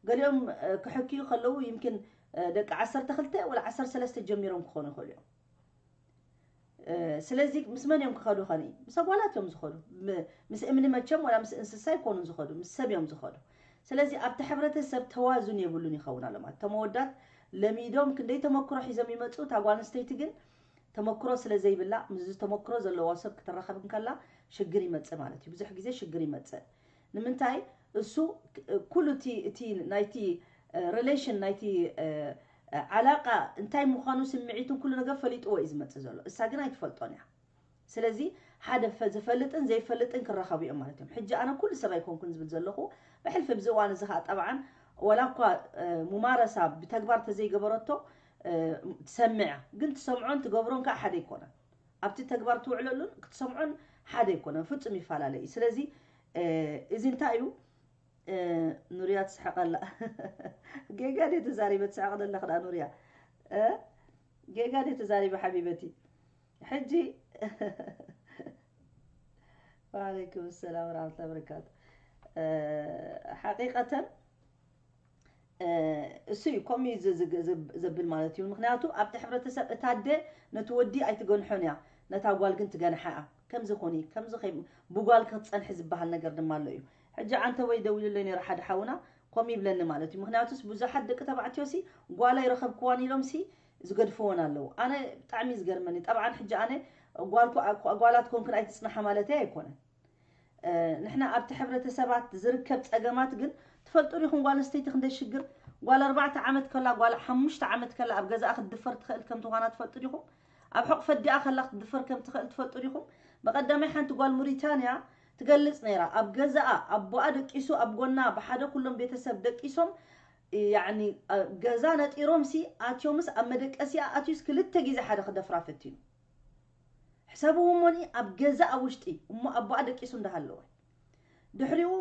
ገሊኦም እ፣ ክሕክዩ ከለዉ ይምኪን እ፣ ደቂ ዓሰርተ ክልተ ወላ ዓሰርተ ሰለስተ ጀሚሮም ክኾኑ ይኽእሉ እዮም። እ፣ ስለዚ ምስ መን እዮም ክኸዱ ኸኒ? ምስ ኣጓላት እዮም ዝኸዱ። ም- ምስ እምኒ መቸም ወላ ምስ እንስሳ ኣይኮኑን ዝኸዱ፣ ምስ ሰብ እዮም ዝኸዱ። ስለዚ ኣብቲ ሕብረተሰብ ተዋዙን የብሉን ይኸውን ኣሎ ማለት። እቶም ኣወዳት ለሚዶም ክንደይ ተመክሮ ሒዞም ይመፁ፣ እታ ጓል ኣንስተይቲ ግን ተመክሮ ስለ ዘይብላ ምስዚ ተመክሮ ዘለዋ ሰብ ክትራኸብ እንከላ ሽግር ይመፅእ ማለት እዩ። ብዙሕ ግዜ ሽግር ይመፅእ። ንምንታይ? እሱ ክ- ኩሉ እቲ እቲ ናይቲ ሪሌሽን ናይቲ እ፣ ዓላቃ እንታይ ምዃኑ ስምዒቱን ኩሉ ነገር ፈሊጥዎ እዩ ዝመፅእ ዘሎ፣ እሳ ግን ኣይትፈልጦን እያ። ስለዚ ሓደ ፈ- ዝፈልጥን ዘይፈልጥን ክራኸቡ እዮም ማለት እዮም። ሕጂ ኣነ ኩሉ ሰብ ኣይኮንኩን ዝብል ዘለኹ ብሕልፊ ብዚ እዋን እዚ ከዓ ጠብዓን ወላ እኳ እ፣ ሙማረሳ ብተግባር ተዘይገበረቶ እ፣ ትሰምዕ እያ። ግን ትሰምዖን ትገብሮን ከዓ ሓደ ኣይኮነን። ኣብቲ ተግባር ትውዕለሉን ክትሰምዖን ሓደ ኣይኮነን፣ ፍጹም ይፈላለ እዩ። ስለዚ እ፣ እዚ እንታይ እዩ? እ፣ ኑርያ ትስሕቕ ኣላ። ጌጋ ድየ ተዛሪበ? ትስሕቕ ዘለኽ ደኣ ኑርያ። እ? ጌጋ ድየ ተዛሪበ ሓቢበቲ? ሕጂ ወዓለይኩም ሰላም ወራህመቱላሂ ወበረካቱ። እ፣ ሓቂቀተን እ፣ እሱ እዩ ከምኡ እዩ ዝ- ዝ- ዝ- ዘብል ማለት እዩ። ምክንያቱ ኣብቲ ሕብረተሰብ እታ ኣደ ነቲ ወዲ ኣይትገንሖን እያ፣ ነታ ጓል ግን ትገንሓ እያ። ከምዚ ኮኒ ከምዚ ከይ ብጓል ክትፀንሒ ዝበሃል ነገር ድማ ኣሎ እዩ። ሕጂ ዓንተ ወይ ደዊሉለይ ነይሩ ሓደ ሓውና ከምኡ ይብለኒ ማለት እዩ። ምክንያቱስ ብዙሓት ደቂ ተባዕትዮ ሲ ጓል ኣይረኸብክዋን ኢሎም ሲ ዝገድፍዎን ኣለዉ። ኣነ ብጣዕሚ ዝገርመኒ ጠብዓን ሕጂ ኣነ ጓል ኮ- ጓላት ኮንክን ኣይትፅናሓ ማለተይ ኣይኮነን። እ፣ ንሕና ኣብቲ ሕብረተሰባት ዝርከብ ጸገማት ግን ትፈልጡ ዲኹም? ጓል ኣንስተይቲ ክንደይ ሽግር፣ ጓል ኣርባዕተ ዓመት ከላ ጓል ሓሙሽተ ዓመት ከላ ኣብ ገዛኣ ክትድፈር ትኽእል ከም ትዃና ትፈልጡ ዲኹም? ኣብ ሕቑፊ ኣዲኣ ከላ ክትድፈር ከም ትኽእል ትፈልጡ ዲኹም? ብቐዳማይ ሓንቲ ጓል ሙሪታንያ ትገልጽ ነይራ፣ ኣብ ገዛኣ ኣቦኣ ደቂሱ ኣብ ጎና ብሓደ ኩሎም ቤተሰብ ደቂሶም ያዕኒ ገዛ ነጢሮምሲ ኣትዮምስ ኣብ መደቀሲኣ ኣትዩስ ክልተ ግዜ ሓደ ክደፍራ ፈቲኑ። ሕሰብዎ እሞኒ ኣብ ገዛ ኣብ ውሽጢ እሞ ኣቦኣ ደቂሱ እንዳሃለወ ድሕሪኡ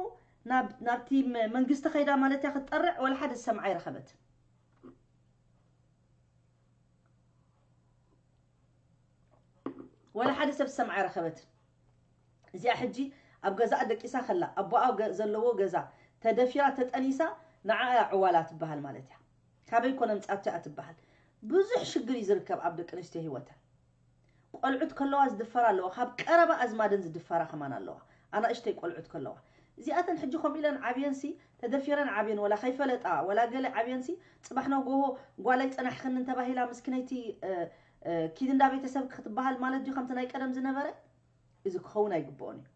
ናብ ናብቲ መ- መንግስቲ ከይዳ ማለት እያ ክትጠርዕ ወላ ሓደ ዝሰምዓ ኣይረኸበትን። ወላ ሓደ ሰብ ዝሰምዓ ኣይረኸበትን። እዚኣ ሕጂ ኣብ ገዛኣ ደቂሳ ከላ ኣቦኣ ገ- ዘለዎ ገዛ ተደፊራ ተጠኒሳ ንዓ እያ ዕዋላ ትበሃል ማለት እያ። ካበይ ኮነ ምጻቶ እያ ትበሃል። ብዙሕ ሽግር እዩ ዝርከብ ኣብ ደቂ ኣንስትዮ ህይወተን። ቆልዑት ከለዋ ዝድፈራ ኣለዋ፣ ካብ ቀረባ ኣዝማደን ዝድፈራ ከማን ኣለዋ። ኣናእሽተይ ቆልዑት ከለዋ እዚኣተን ሕጂ ከምኡ ኢለን ዓብየንሲ ተደፊረን ዓብየን ወላ ከይፈለጣ ወላ ገለ ዓብየንሲ ጽባሕ ነጎሆ ጓላይ ጸናሕክንን ተባሂላ ምስኪነይቲ እ፣ እ፣ ኪድ እንዳ ቤተሰብ ክትበሃል ማለት ድዩ ከምቲ ናይ ቀደም ዝነበረ? እዚ ክኸውን ኣይግብኦን እዩ።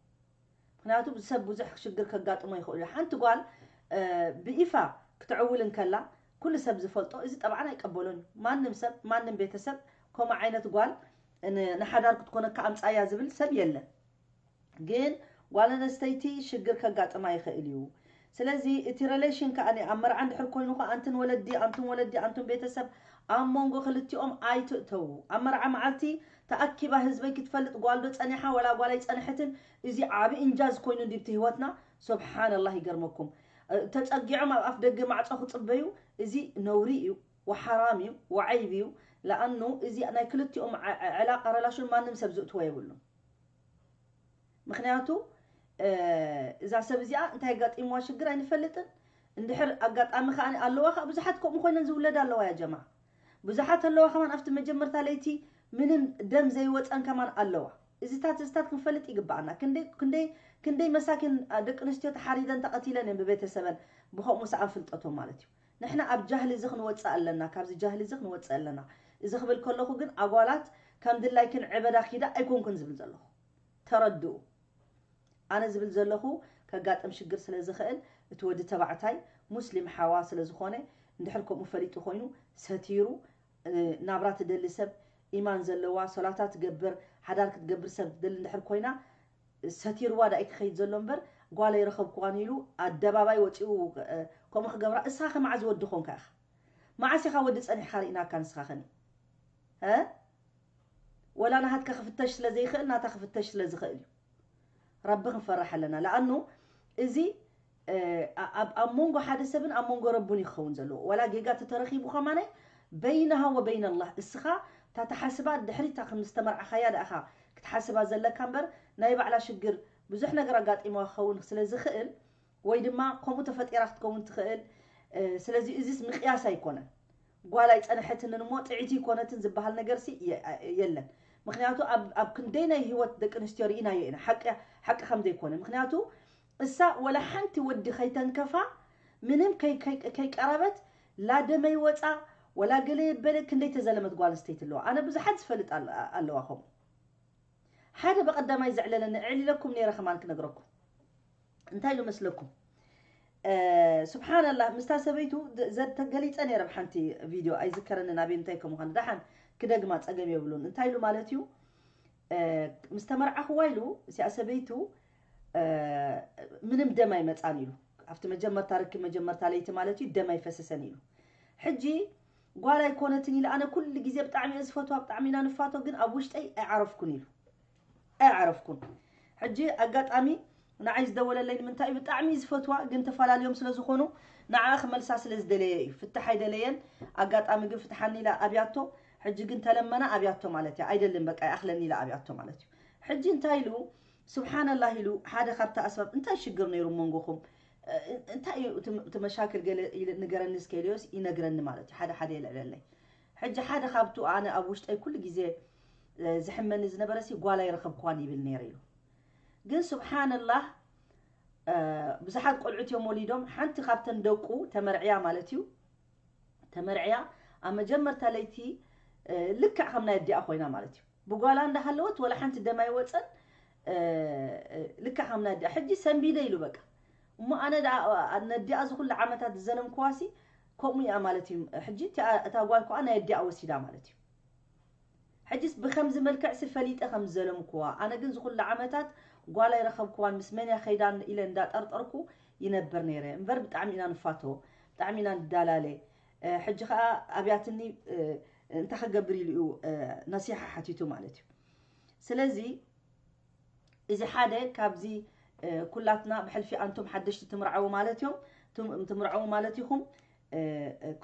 ምክንያቱ ሰብ ብዙሕ ሽግር ከጋጥሞ ይኽእሉ እዩ። ሓንቲ ጓል እ፣ ብኢፋ ክትዕውል እንከላ ኩሉ ሰብ ዝፈልጦ እዚ ጠብዓን ኣይቀበሎን እዩ። ማንም ሰብ ማንም ቤተሰብ ከምኡ ዓይነት ጓል ን- ንሓዳር ክትኮነካ ኣምጻያ ዝብል ሰብ የለን። ግን ጓል ኣነስተይቲ ሽግር ከጋጥማ ይኽእል እዩ። ስለዚ እቲ ሬሌሽን ከዓ ኣብ መርዓ እንድሕር ኮይኑ ከዓ ኣንትን ወለዲ ኣንቱም ወለዲ ኣንቱም ቤተሰብ ኣብ መንጎ ክልቲኦም ኣይትእተዉ። ኣብ መርዓ መዓልቲ ተኣኪባ ህዝበይ ክትፈልጥ ጓልዶ ጸኒሓ ወላ ጓል ኣይጸንሐትን። እዚ ዓቢ እንጃዝ ኮይኑ እንዲብቲ ህይወትና። ሱብሓነላህ ይገርመኩም። እ፣ ተጸጊዖም ኣብ ኣፍ ደገ ማዕጾ ክጽበዩ እዚ ነውሪ እዩ፣ ወሓራም እዩ፣ ወዓይብ እዩ። ለኣኑ እዚ ናይ ክልቲኦም ዐ- ዐ- ዕላቃ ረላሽን ማንም ሰብ ዝእትዎ የብሉን። ምክንያቱ እ፣ እዛ ሰብ እዚኣ እንታይ ኣጋጢምዋ ሽግር ኣይንፈልጥን። እንድሕር ኣጋጣሚ ከዓ ኣለዋ ከዓ ብዙሓት ከምኡ ኮይነን ዝውለዳ ኣለዋ ያ ጀማ። ብዙሓት ኣለዋ ከማን ኣብቲ መጀመርታ ለይቲ ምንም ደም ዘይወፀን ከማን ኣለዋ። እዚታት እዚታት ክንፈልጥ ይግባኣና። ክንደይ ክንደይ ክንደይ መሳኪን ደቂ ኣንስትዮ ተሓሪደን ተቐቲለን እየን ብቤተሰበን ብከምኡ ሰኣን ፍልጠቶም ማለት እዩ። ንሕና ኣብ ጃህሊ እዚ ክንወፅእ ኣለና፣ ካብዚ ጃህሊ እዚ ክንወፅእ ኣለና። እዚ ክብል ከለኹ ግን ኣጓላት ከም ድላይ ክንዕበዳ ኪዳ ኣይኮንኩን ዝብል ዘለኹ። ተረድኡ። ኣነ ዝብል ዘለኹ ከጋጥም ሽግር ስለ ዝኽእል እቲ ወዲ ተባዕታይ ሙስሊም ሓዋ ስለ ዝኾነ እንድሕር ከምኡ ፈሊጡ ኮይኑ ሰቲሩ እ፣ ናብራ ትደሊ ሰብ ኢማን ዘለዋ ሶላታ ትገብር ሓዳር ክትገብር ሰብ ትደሊ እንድሕር ኮይና ሰቲርዋ ዳኢ ክኸይድ ዘሎ እምበር ጓል ኣይረኸብኩዋን ኢሉ ኣደባባይ ወፂኡ እ፣ ከምኡ ክገብራ እስኻ ከ መዓዝ ወዲ ኾንካ ኢኻ? መዓስ ኢኻ ወዲ ጸኒሕካ ርኢናካ ንስኻ ኸኒ? እ? ወላ ናሃትካ ክፍተሽ ስለ ዘይኽእል ናታ ክፍተሽ ስለ ዝኽእል እዩ። ረቢ ክንፈርሕ ኣለና። ለኣኑ እዚ እ፣ ኣ- ኣብ ኣብ መንጎ ሓደ ሰብን ኣብ መንጎ ረቡን እዩ ክኸውን ዘለዎ። ወላ ጌጋ ተተረኺቡ ከማነ በይንሃ ወበይን ኣላህ እስኻ እታ ተሓስባ ድሕሪታ ከም ዝተመርዓኻያ ደኣኻ ክትሓስባ ዘለካ እምበር ናይ ባዕላ ሽግር ብዙሕ ነገር ኣጋጢምዋ ክኸውን ስለ ዝኽእል ወይ ድማ ከምኡ ተፈጢራ ክትከውን ትኽእል። እ፣ ስለዚ እዚስ ምቕያስ ኣይኮነን። ጓል ኣይጸንሐትንን እሞ ጥዕይቲ ይኮነትን ዝበሃል ነገርሲ የ- የለን። ምክንያቱ ኣብ ኣብ ክንደይ ናይ ህይወት ደቂ ኣንስትዮ ርኢናዮ ኢና ሓቂ ሓቂ ከም ዘይኮነ። ምክንያቱ እሳ ወላ ሓንቲ ወዲ ከይተንከፋ ምንም ከይ- ከይ- ከይቀረበት ላ ደመይ ወፃ ወላ ገለ የበለ ክንደይ ተዘለመት ጓል ኣንስተይቲ ኣለዋ። ኣነ ብዙሓት ዝፈልጥ ኣለ- ኣለዋ ከምኡ። ሓደ በቐዳማይ ዘዕለለኒ እዕሊለኩም ነይረ ከማን ክነግረኩም። እንታይ ኢሉ መስለኩም? እ፣ ስብሓንላህ ምስታ ሰበይቱ ደ- ዘ- ተገሊፀ ነይረ ብሓንቲ ቪድዮ ኣይዝከረንን ኣበይ እንታይ ከም ምዃኑ ደሓን ክደግማ ፀገም የብሉን። እንታይ ኢሉ ማለት እዩ? እ፣ ምስ ተመርዓኽዋ ኢሉ እዚኣ ሰበይቱ እ፣ ምንም ደም ኣይመፃን ኢሉ ኣብቲ መጀመርታ ርክብ መጀመርታ ለይቲ ማለት እዩ ደም ኣይፈሰሰን ኢሉ። ሕጂ ጓል ኣይኮነትን ኢለ ኣነ ኩሉ ግዜ ብጣዕሚ እየ ዝፈትዋ ብጣዕሚ ኢና ንፋቶ ግን ኣብ ውሽጠይ ኣይዓረፍኩን ኢሉ ኣይዓረፍኩን። ሕጂ ኣጋጣሚ ንዓይ ዝደወለለይ ንምንታይ እዩ ብጣዕሚ እዩ ዝፈትዋ ግን ተፈላለዮም ስለ ዝኾኑ ንዓ ክመልሳ ስለ ዝደለየ እዩ ፍትሕ ኣይደለየን። ኣጋጣሚ ግን ፍትሓኒ ኢላ ኣብያቶ ሕጂ ግን ተለመና ኣብያቶ ማለት እያ ኣይደልን በቃ ይኣኽለኒ ኢላ ኣብያቶ ማለት እዩ። ሕጂ እንታይ ኢሉ ስብሓነላህ ኢሉ ሓደ ካብቲ ኣስባብ እንታይ ሽግር ነይሩ መንጎኹም እንታይ እዩ እቲ መሻክል ገለ ንገረኒ እስከ ኢለዮስ ይነግረኒ ማለት እዩ ሓደ ሓደ የልዕለለይ። ሕጂ ሓደ ካብቱ ኣነ ኣብ ውሽጠይ ኩሉ ግዜ ዝሕመኒ ዝነበረ ሲ ጓል ኣይረኸብኳን ይብል ነይረ ኢሉ። ግን ስብሓንላህ ብዙሓት ቆልዑት እዮም ወሊዶም ሓንቲ ካብተን ደቁ ተመርዕያ ማለት እዩ። ተመርዕያ ኣብ መጀመርታ ለይቲ ልክዕ ከም ናይ ኣዲኣ ኮይና ማለት እዩ። ብጓላ እንዳሃለወት ወላ ሓንቲ ደም ኣይወፀን። ልክዕ ከም ናይ ኣዲኣ ሕጂ ሰንቢደ ኢሉ በቃ እሞ ኣነ ነዲኣ ዝኩሉ ዓመታት ዝዘለምክዋሲ ከምኡ እያ ማለት እዩ። ሕጂ እታ ጓል ከኣ ናይ ኣዲኣ ወሲዳ ማለት እዩ። ሕጂስ ብከምዚ መልክዕሲ ፈሊጠ ከም ዝዘለምክዋ ኣነ ግን ዝኩሉ ዓመታት ጓል ኣይረኸብክዋን ምስ መን እያ ከይዳ ኢለ እንዳጠርጠርኩ ይነብር ነይረ እምበር ብጣዕሚ ኢና ንፋተዎ ብጣዕሚ ኢና ንዳላለ። ሕጂ ከዓ ኣብያትኒ እንታይ ክገብር ኢሉ እዩ ነሲሓ ሓቲቱ ማለት እዩ። ስለዚ እዚ ሓደ ካብዚ ኩላትና ብሕልፊ ኣንቱም ሓደሽቲ ትምርዓዉ ማለት እዮም ትምርዓዉ ማለት ኢኹም።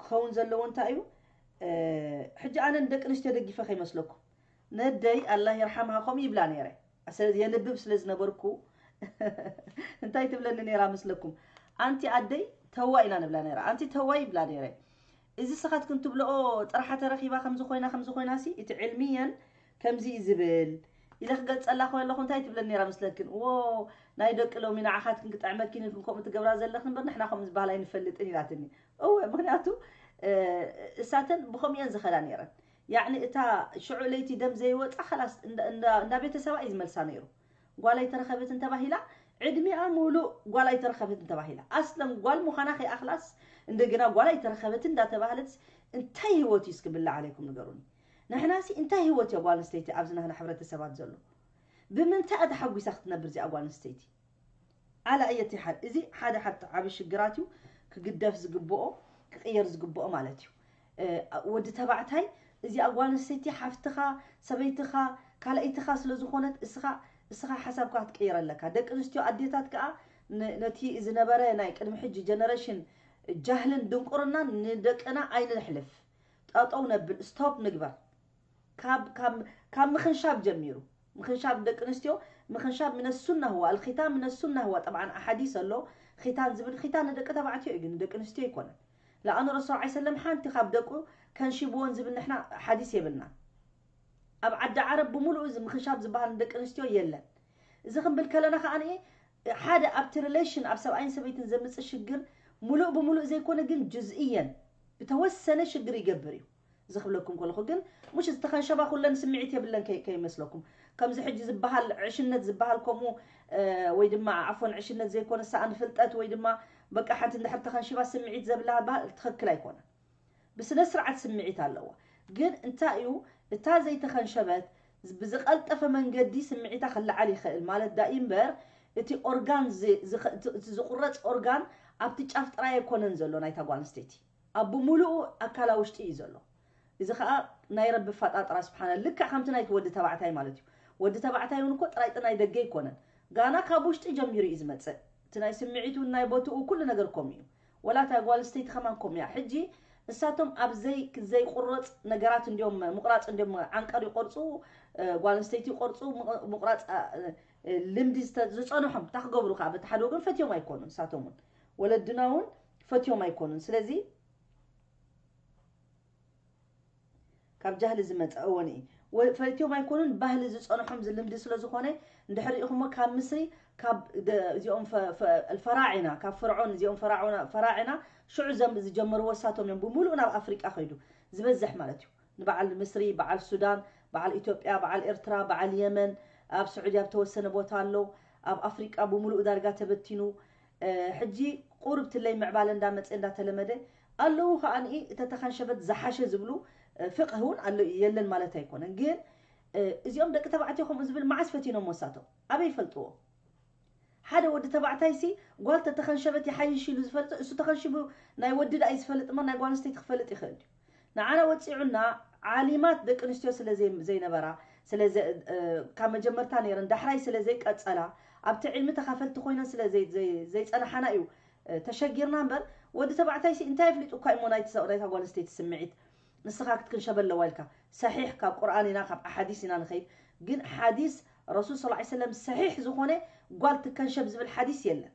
ክኸውን ዘለዎ እንታይ እዩ? ሕጂ ኣነ ንደቂ ኣንስትዮ ደጊፈ ከይመስለኩም፣ ነደይ ኣላ ይርሓምሃ ከምኡ ይብላ ነይረ። የንብብ ስለ ዝነበርኩ እንታይ ትብለኒ ነይራ መስለኩም? ኣንቲ ኣደይ ተዋ ኢና ንብላ ነይራ። ኣንቲ ተዋ ይብላ ነይረ። እዚ ስኻትክን ትብልኦ ጥርሓ ተረኺባ ከምዚ ኮይና ከምዚ ኮይና ሲ እቲ ዕልምየን ከምዚ እዩ ዝብል ኢለ ክገልጸላ ከለኹ እንታይ ትብለኒ ነይራ መስለክን? ዎ ናይ ደቂ ሎሚ ንዓኻትክን ክጥዕመኪን ኢልክን ከምኡ ትገብራ ዘለኽን እምበር ንሕና ከምኡ ዝበሃል ኣይንፈልጥን ኢላትኒ። እወ ምክንያቱ እሳተን ብኸምኡ እየን ዝኸዳ ነይረን። ያዕኒ እታ ሽዑ ለይቲ ደም ዘይወፃ ኸላስ እንዳ ቤተሰባ እዩ ዝመልሳ ነይሩ። ጓል ኣይተረኸበትን ተባሂላ ዕድሚኣ ሙሉእ ጓል ኣይተረኸበትን ተባሂላ ኣስለን ጓል ምዃና ከይኣኽላስ እንደገና ጓል ኣይተረኸበትን እንዳተባህለት እንታይ ህይወት እዩ እስኪ ብላ ዓለይኩም ንገሩኒ። ንሕናሲ እንታይ ህይወት እያ ጓል ኣንስተይቲ ኣብዚ ናህና ሕብረተሰባት ዘሎ? ብምንታይ እያ ተሓጒሳ ክትነብር እዚኣ ጓል ኣንስተይቲ? ኣላ እየት ይሓል እዚ ሓደ ሓብቲ ዓቢ ሽግራት እዩ ክግደፍ ዝግብኦ ክቅየር ዝግብኦ ማለት እዩ። ወዲ ተባዕታይ እዚኣ ጓል ኣንስተይቲ ሓፍትኻ ሰበይትኻ ካልኣይትኻ ስለ ዝኾነት እስኻ እስኻ ሓሳብካ ክትቅይር ኣለካ። ደቂ ኣንስትዮ ኣዴታት ከኣ ነቲ ዝነበረ ናይ ቅድሚ ሕጂ ጀነሬሽን ጃህልን ድንቁርናን ንደቅና ኣይንሕልፍ። ጠጠው ነብል፣ ስቶፕ ንግበር። ካብ ምኽንሻብ ጀሚሩ ምኽንሻብ ደቂ ኣንስትዮ ምኽንሻብ ምን ሱና ህዋ ኣልኺታን ምን ሱና ህዋ ጠብዓን ኣሓዲስ ኣሎ። ኺታን ዝብል ኺታን ንደቂ ተባዕትዮ እዩ ግን ንደቂ ኣንስትዮ ኣይኮነን። ለኣኑ ረሱል ዓ ሰለም ሓንቲ ካብ ደቁ ከንሺብዎን ዝብል ንሕና ሓዲስ የብልናን። ኣብ ዓዲ ዓረብ ብምሉኡ እዚ ምኽንሻብ ዝበሃል ንደቂ ኣንስትዮ የለን። እዚ ክንብል ከለና ከዓ ሓደ ኣብቲ ሪሌሽን ኣብ ሰብኣይን ሰበይትን ዘምፅእ ሽግር ሙሉእ ብምሉእ ዘይኮነ ግን ጅዝእየን ብተወሰነ ሽግር ይገብር እዩ። እዚ ክብለኩም ከለኹ ግን ሙሽ ዝተኸንሸባ ኩለን ስምዒት የብለን ከይመስለኩም። ከምዚ ሕጂ ዝበሃል ዕሽነት ዝበሃል ከምኡ ወይ ድማ ዓፎን ዕሽነት ዘይኮነ ሰኣን ፍልጠት ወይ ድማ በቃ ሓንቲ እንድሕር ተኸንሽባ ስምዒት ዘብላ በሃል ትኽክል ኣይኮነን። ብስነ ስርዓት ስምዒት ኣለዋ። ግን እንታይ እዩ እታ ዘይተኸንሸበት ብዝቐልጠፈ መንገዲ ስምዒታ ክለዓል ይኽእል ማለት ዳኢ እምበር እቲ ኦርጋን ዝቑረፅ ኦርጋን ኣብቲ ጫፍ ጥራይ ኣይኮነን ዘሎ ናይታ ጓል ኣንስተይቲ ኣብ ብምሉኡ ኣካላ ውሽጢ እዩ ዘሎ። እዚ ከዓ ናይ ረቢ ፋጣጥራ ስብሓና ልክዕ ከምቲ ናይቲ ወዲ ተባዕታይ ማለት እዩ። ወዲ ተባዕታይ እውን እኮ ጥራይ ጥናይ ደገ ኣይኮነን። ጋና ካብ ውሽጢ ጀሚሩ እዩ ዝመፅእ። እቲ ናይ ስምዒቱ ናይ ቦትኡ ኩሉ ነገር ከምኡ እዩ። ወላ እታ ጓል ኣንስተይቲ ከማን ከምኡ እያ። ሕጂ እሳቶም ኣብ ዘይ ዘይቁረፅ ነገራት እንዲዮም ምቁራፅ እንዲዮም ዓንቀር ይቆርፁ፣ ጓል ኣንስተይቲ ይቆርፁ፣ ምቁራፅ ልምዲ ዝፀንሖም እንታይ ክገብሩ ከዓ በቲ ሓደ ወገን ፈትዮም ኣይኮኑን። እሳቶም እውን ወለድና እውን ፈትዮም ኣይኮኑን። ስለዚ ካብ ጃህሊ ዝመፀ እወን እዩ ፈትዮም ኣይኮኑን። ባህሊ ዝፀንሖም ዝልምዲ ስለ ዝኾነ እንድሕር ኢኹሞ ካብ ምስሪ ካብ እዚኦም ፈራዒና ካብ ፍርዖን እዚኦም ፈራዒና ሽዑ ዝጀመርዎ እሳቶም እዮም። ብምሉእ ናብ ኣፍሪቃ ከይዱ ዝበዝሕ ማለት እዩ። ንበዓል ምስሪ፣ በዓል ሱዳን፣ በዓል ኢትዮጵያ፣ በዓል ኤርትራ፣ በዓል የመን፣ ኣብ ስዑዲ ኣብ ተወሰነ ቦታ ኣሎ። ኣብ ኣፍሪቃ ብምሉእ ዳርጋ ተበቲኑ። ሕጂ ቁሩብ ትለይ ምዕባለ እንዳመፀ እንዳተለመደ ኣለዉ። ከዓኒ እተተኸንሸበት ዝሓሸ ዝብሉ ፍቅህ እውን ኣሎ የለን ማለት ኣይኮነን። ግን እዚኦም ደቂ ተባዕትዮ ከምኡ ዝብል መዓስ ፈቲኖም ወሳቶም ኣበይ ይፈልጥዎ? ሓደ ወዲ ተባዕታይ ሲ ጓል ተተኸንሸበት ይሓይሽ ኢሉ ዝፈልጥ እሱ ተኸንሽቡ ናይ ወዲ ደኣ እዩ ዝፈልጥ እሞ ናይ ጓል ኣንስተይቲ ክፈልጥ ይኽእል እዩ። ንዓና ወፂዑና ዓሊማት ደቂ ኣንስትዮ ስለ ዘይነበራ ስለ ካብ መጀመርታ ነይረን ዳሕራይ ስለ ዘይቀፀላ ኣብቲ ዕልሚ ተኻፈልቲ ኮይነን ስለ ዘይፀናሓና እዩ ተሸጊርና እምበር ወዲ ተባዕታይ ሲ እንታይ ኣፍሊጡ እኳ እሞ ናይቲ ናይታ ጓል ኣንስተይቲ ስምዒት ንስኻ ክትክንሸበ ኣለዋ ኢልካ ሰሒሕ ካብ ቁርኣን ኢና ካብ ኣሓዲስ ኢና ንኸይድ። ግን ሓዲስ ረሱል ስ ሰለም ሰሒሕ ዝኾነ ጓል ትከንሸብ ዝብል ሓዲስ የለን።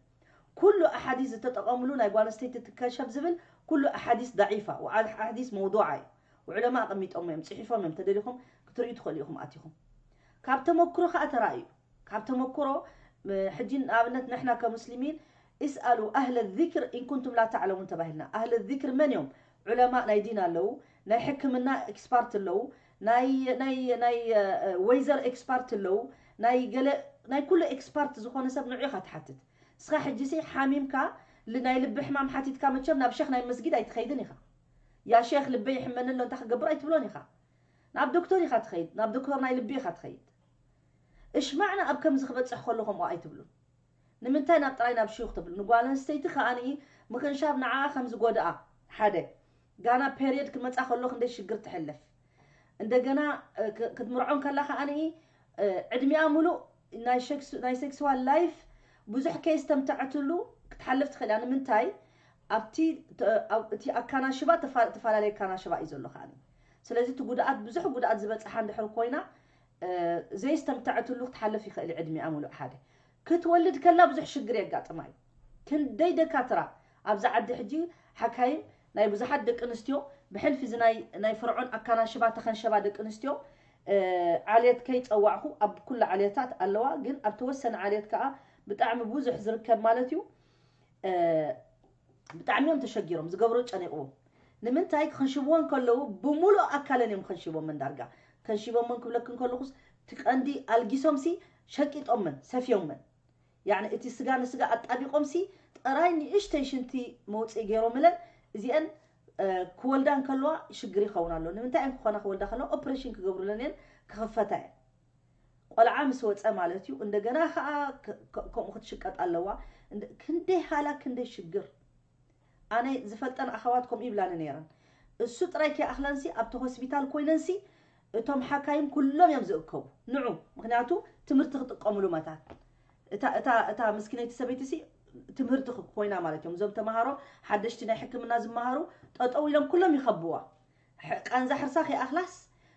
ኩሉ ኣሓዲስ ዝተጠቐምሉ ናይ ጓል ኣንስተይቲ ትከንሸብ ዝብል ኩሉ ኣሓዲስ ዳዒፋ ኣሓዲስ መውዱዓ እዩ። ዑለማ ኣቐሚጦም እዮም ፅሒፎም እዮም ተደሊኹም ክትርእዩ ትኽእሉ ኢኹም ኣቲኹም። ካብ ተመክሮ ከዓ ተራእዩ ካብ ተመክሮ ሕጂ ንኣብነት ንሕና ከሙስሊሚን እስኣሉ ኣህለ ዚክር ኢንኩንቱም ላ ተዕለሙን ተባሂልና። ኣህለ ዚክር መን እዮም? ዑለማ ናይ ዲን ኣለዉ፣ ናይ ሕክምና ኤክስፓርት ኣለዉ፣ ናይ ወይዘር ኤክስፓርት ኣለዉ፣ ናይ ገለ ናይ ኩሉ ኤክስፓርት ዝኾነ ሰብ ንዑ ኢኻ ትሓትት። እስኻ ሕጂ ሲ ሓሚምካ ናይ ልቢ ሕማም ሓቲትካ መቸም ናብ ሸኽ ናይ መስጊድ ኣይትኸይድን ኢኻ። ያ ሸኽ ልበይ ይሕመኒ ኣሎ እንታይ ክገብር ኣይትብሎን ኢኻ። ናብ ዶክተር ኢኻ ትኸይድ፣ ናብ ዶክተር ናይ ልቢ ኢኻ ትኸይድ። እሽማዕና ኣብ ከምዚ ክበፅሕ ከሎ ከምኡ ኣይትብሉን። ንምንታይ ናብ ጥራይ ናብ ሽዩኽ ትብሉ? ንጓል ኣንስተይቲ ከኣ ምኽንሻብ ንዓኣ ከም ዝጎድኣ ሓደ ጋና ፔሪየድ ክመጻ ከሎ ክንደይ ሽግር ትሕልፍ። እንደገና ክትምርዖን ከላ ከኣ ዕድሚኣ ሙሉእ ናይ sexual life ብዙሕ ከየስተምተዐትሉ ክትሓልፍ ትኽእል እያ። ንምንታይ? ኣብቲ እቲ ኣካናሽባ ተፈላለየ ኣካናሽባ እዩ ዘሎ ከዓኒ። ስለዚ እቲ ጉድኣት ብዙሕ ጉድኣት ዝበፅሓ እንድሕር ኮይና ዘየስተምተዐትሉ ክትሓልፍ ይኽእል እዩ ዕድሚኣ ሙሉእ። ሓደ ክትወልድ ከላ ብዙሕ ሽግር የጋጥማ እዩ። ክንደይ ደካትራ ኣብዚ ዓዲ ሕጂ ሓካይም ናይ ብዙሓት ደቂ ኣንስትዮ ብሕልፊ እዚ ናይ ናይ ፍርዖን ኣካናሽባ ተኸንሸባ ደቂ ኣንስትዮ ዓሌት ከይፀዋዕኹ ኣብ ኩሉ ዓሌታት ኣለዋ፣ ግን ኣብ ተወሰነ ዓሌት ከዓ ብጣዕሚ ብዙሕ ዝርከብ ማለት እዩ። ብጣዕሚ እዮም ተሸጊሮም፣ ዝገብሮ ጨኒቕዎም። ንምንታይ ክኸንሽብወን ከለዉ ብሙሉእ ኣካለን እዮም ከንሽቦምን ዳርጋ ከንሽቦምን ክብለክን ከለኹስ እቲ ቀንዲ ኣልጊሶምሲ ሸቂጦምን ሰፍዮምን ያዕኒ እቲ ስጋ ንስጋ ኣጣቢቆምሲ ጥራይ ንእሽተይ ሽንቲ መውፅኢ ገይሮምለን እዚአን ክወልዳ እንከለዋ ሽግር ይኸውን ኣሎ። ንምንታይ እየን ክኾና ክወልዳ ከለዋ ኦፕሬሽን ክገብሩለን እየን ክኽፈታ እየን። ቆልዓ ምስ ወፀ ማለት እዩ እንደገና ከዓ ከምኡ ክትሽቀጥ ኣለዋ። ክንደይ ሃላ ክንደይ ሽግር ኣነ ዝፈልጠን ኣኸዋት ከምኡ ይብላኒ ነይረን። እሱ ጥራይ ከይኣኽለንሲ ኣብቲ ሆስፒታል ኮይነንሲ እቶም ሓካይም ኩሎም እዮም ዝእከቡ ንዑ። ምክንያቱ ትምህርቲ ክጥቀምሉ መታት እታ እታ እታ ምስኪነይቲ ሰበይቲ ሲ ትምህርቲ ኮይና ማለት እዮም። እዞም ተማሃሮ ሓደሽቲ ናይ ሕክምና ዝመሃሩ ጠጠው ኢሎም ኩሎም ይኸብዋ። ቃንዛ ሕርሳ ከይኣኽላስ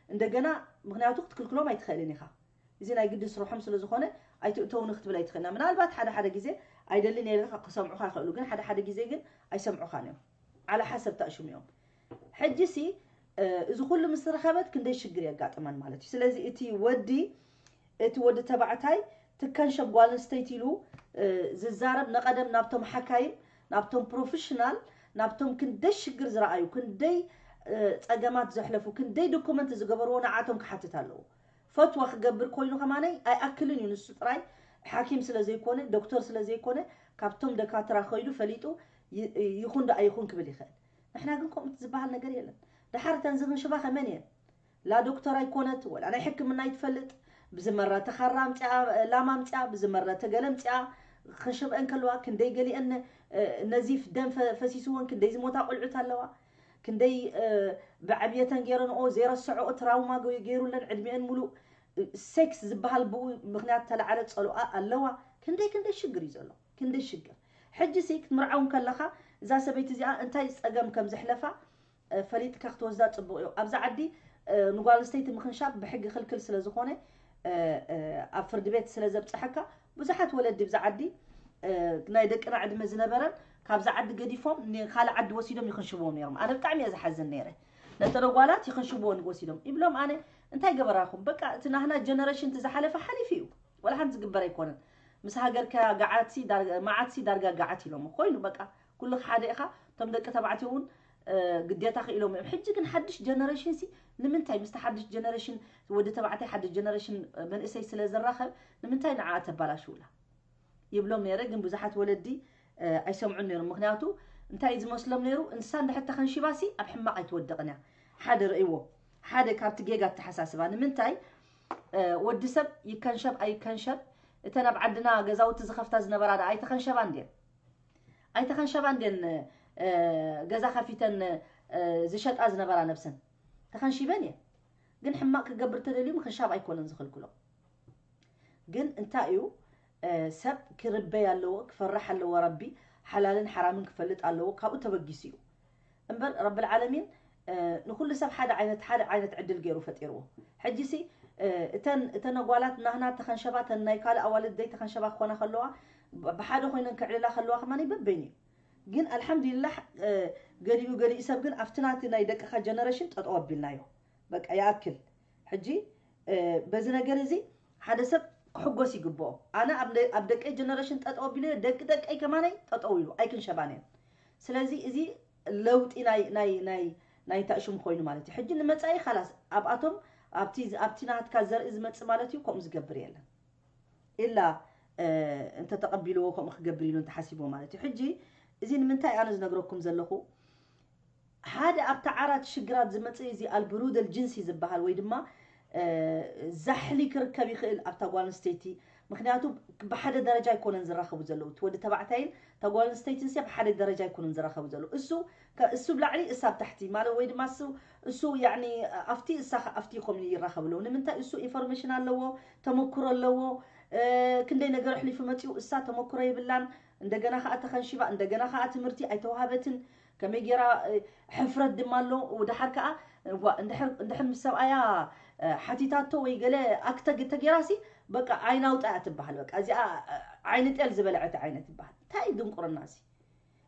እንደገና ምክንያቱ ክትክልክሎም ኣይትኽእልን ኢኻ። እዚ ናይ ግዲ ስርሖም ስለ ዝኾነ ኣይትእተውኒ ክትብል ኣይትኽእልና። ምናልባት ሓደ ሓደ ግዜ ኣይደልን የለካ ክሰምዑኻ ይኽእሉ፣ ግን ሓደ ሓደ ግዜ ግን ኣይሰምዑኻን እዮም። ዓላ ሓሰብ ተእሽሙ እዮም። ሕጂ ሲ እዚ ኩሉ ምስ ረኸበት ክንደይ ሽግር የጋጥመን ማለት እዩ። ስለዚ እቲ ወዲ እቲ ወዲ ተባዕታይ ትከንሸብ ጓል ኣንስተይቲ ኢሉ ዝዛረብ ነቐደም ናብቶም ሓካይም ናብቶም ፕሮፌሽናል ናብቶም ክንደይ ሽግር ዝረኣዩ ክንደይ ፀገማት ዘሕለፉ ክንደይ ዶኩመንት ዝገበርዎ ንዓቶም ክሓትት ኣለዎ። ፈትዋ ክገብር ኮይኑ ከማነይ ኣይኣክልን እዩ። ንሱ ጥራይ ሓኪም ስለ ዘይኮነ ዶክተር ስለ ዘይኮነ ካብቶም ደካትራ ከይዱ ፈሊጡ ይኹን ደኣ ይኹን ክብል ይኽእል። ንሕና ግን ከምኡ ዝበሃል ነገር የለን። ደሓር እተን ዝኽንሽባ ከመን እየን? ላ ዶክተር ኣይኮነት ወላ ናይ ሕክምና ኣይትፈልጥ። ብዝመረተ ካራ ኣምፅኣ ላማ ኣምፅኣ ብዝመረተ ገለ ኣምፅኣ ክኽንሽብአን ከለዋ ክንደይ ገሊአን ነዚፍ ደም ፈሲስወን ክንደይ ዝሞታ ቆልዑት ኣለዋ። ክንደይ ብዕብየተን ገይረንኦ ዘይረስዐኦ ትራውማ ገይሩለን ዕድሚአን ሙሉእ ሴክስ ዝበሃል ብኡ ምክንያት ተለዓለ ፀልኦ ኣለዋ። ክንደይ ክንደይ ሽግር እዩ ዘሎ። ክንደይ ሽግር። ሕጂ ሲ ክትምርዓው ከለኻ እዛ ሰበይቲ እዚኣ እንታይ ፀገም ከም ዘሕለፋ ፈሊጥካ ክትወስዳ ፅቡቕ እዩ። ኣብዚ ዓዲ ንጓል ኣንስተይቲ ምኽንሻብ ብሕጊ ክልክል ስለ ዝኾነ ኣብ ፍርዲ ቤት ስለ ዘብፅሐካ ብዙሓት ወለዲ ብዛ ዓዲ ናይ ደቅና ዕድመ ዝነበረን ካብዛ ዓዲ ገዲፎም ንካልእ ዓዲ ወሲዶም ይኽንሽብዎም ነይሮም። ኣነ ብጣዕሚ እየ ዝሓዝን ነይረ። ነተን ኣጓላት ይኽንሽብወን ወሲዶም ይብሎም። ኣነ እንታይ ገበራኹም በቃ እቲ ናህና ጀነሬሽን እቲ ዝሓለፈ ሓሊፉ እዩ። ወላ ሓንቲ ዝግበር ኣይኮነን። ምስ ሃገርካ ገዓትሲ መዓትሲ ዳርጋ ገዓት ኢሎም ኮይኑ በቃ ኩሉ ሓደ ኢኻ። እቶም ደቂ ተባዕትዮ እውን ግዴታ ክኢሎም እዮም። ሕጂ ግን ሓድሽ ጀነሬሽን ሲ ንምንታይ ምስቲ ሓድሽ ጀነሬሽን ወዲ ተባዕታይ ሓድሽ ጀነሬሽን መንእሰይ ስለ ዝራኸብ ንምንታይ ንዓ ተባላሽውላ ይብሎም ነይረ። ግን ብዙሓት ወለዲ ኣይሰምዑን ነይሮም። ምክንያቱ እንታይ እዩ ዝመስሎም ነይሩ? እንሳ እንድሕር ተኸንሺባሲ ኣብ ሕማቕ ኣይትወድቕን እያ። ሓደ ርእይዎ ሓደ ካብቲ ጌጋ ኣተሓሳስባ ንምንታይ ወዲ ሰብ ይከንሸብ ኣይከንሸብ እተን ኣብ ዓድና ገዛውቲ ዝኸፍታ ዝነበራ ዳ ኣይተኸንሸባ እንድየን ኣይተኸንሸባ እንድየን ገዛ ከፊተን ዝሸጣ ዝነበራ ነብሰን ተኸንሺበን እየን። ግን ሕማቕ ክገብር ተደልዩ ምኽንሻብ ኣይኮነን ዝኽልክሎ። ግን እንታይ እዩ ሰብ ክርበይ ኣለዎ ክፈርሕ ኣለዎ ረቢ ሓላልን ሓራምን ክፈልጥ ኣለዎ ካብኡ ተበጊሱ እዩ እምበር ረብል ዓለሚን ንኩሉ ሰብ ሓደ ዓይነት ሓደ ዓይነት ዕድል ገይሩ ፈጢርዎ። ሕጂ ሲ እተን እተን ኣጓላት ናህና ተኸንሸባ ተን ናይ ካልእ ኣዋልድ ደይ ተኸንሸባ ክኾና ከለዋ ብሓደ ኮይነን ክዕልላ ከለዋ ከማን በበይን እዩ። ግን ኣልሓምዱሊላህ ገሊኡ ገሊኡ ሰብ ግን ኣብቲ ናቲ ናይ ደቅኻ ጀነሬሽን ጠጠው ኣቢልናዮ። በቃ ይኣክል። ሕጂ በዚ ነገር እዚ ሓደ ሰብ ክሕጎስ ይግብኦ። ኣነ ኣብ ደቀይ ጀነሬሽን ጠጠው ኣቢለ ደቂ ደቀይ ከማነይ ጠጠው ኢሉ ኣይክንሸባን እየን። ስለዚ እዚ ለውጢ ናይ ናይ ናይ ናይ ታእሽም ኮይኑ ማለት እዩ። ሕጂ ንመጻኢ ካላስ ኣብኣቶም ኣብቲ ኣብቲ ናትካ ዘርኢ ዝመጽእ ማለት እዩ። ከምኡ ዝገብር የለን። ኢላ እንተተቐቢልዎ ከምኡ ክገብር ኢሉ እንተሓሲብዎ ማለት እዩ። ሕጂ እዚ ንምንታይ ኣነ ዝነግረኩም ዘለኹ ሓደ ኣብቲ ዓራት ሽግራት ዝመፅእ እዚ ኣልብሩደል ጅንሲ ዝበሃል ወይ ድማ ዛሕሊ ክርከብ ይኽእል ኣብታ ጓል ኣንስተይቲ ምክንያቱ ብሓደ ደረጃ ኣይኮነን ዝራኸቡ ዘለዉ። እቲ ወዲ ተባዕታይን እታ ጓል ኣንስተይትን ሲ ብሓደ ደረጃ ኣይኮነን ዝራኸቡ ዘለዉ። እሱ ከ-፣ እሱ ብላዕሊ እሳ ብታሕቲ ማለት ወይ ድማ እሱ፣ እሱ ያኒ ኣብቲ እሳ ከ-፣ ኣብቲ ይኾም ይራኸቡ ኣለዉ። ንምንታይ? እሱ ኢንፎርሜሽን ኣለዎ፣ ተመክሮ ኣለዎ። እ፣ ክንደይ ነገር ኣሕሊፉ መፂኡ፣ እሳ ተመክሮ የብላን። እንደገና ከዓ ተኸንሺባ፣ እንደገና ከዓ ትምህርቲ ኣይተዋሃበትን። ከመይ ጌራ፣ እ፣ ሕፍረት ድማ ኣሎ። ወደሓር ከዓ፣ እዋ፣ እንድሕር፣ እንድሕር ምስ ሰብኣያ፣ እ፣ ሓቲታቶ ወይ ገለ ኣክተ ተጌራሲ፣ በቃ ዓይኒ ኣውጣ እያ ትበሃል። በቃ እዚኣ፣ እ፣ ዓይኒ ጤል ዝበለዐት ዓይነት ትበሃል። እንታይ እዩ ድንቁርና እዚ?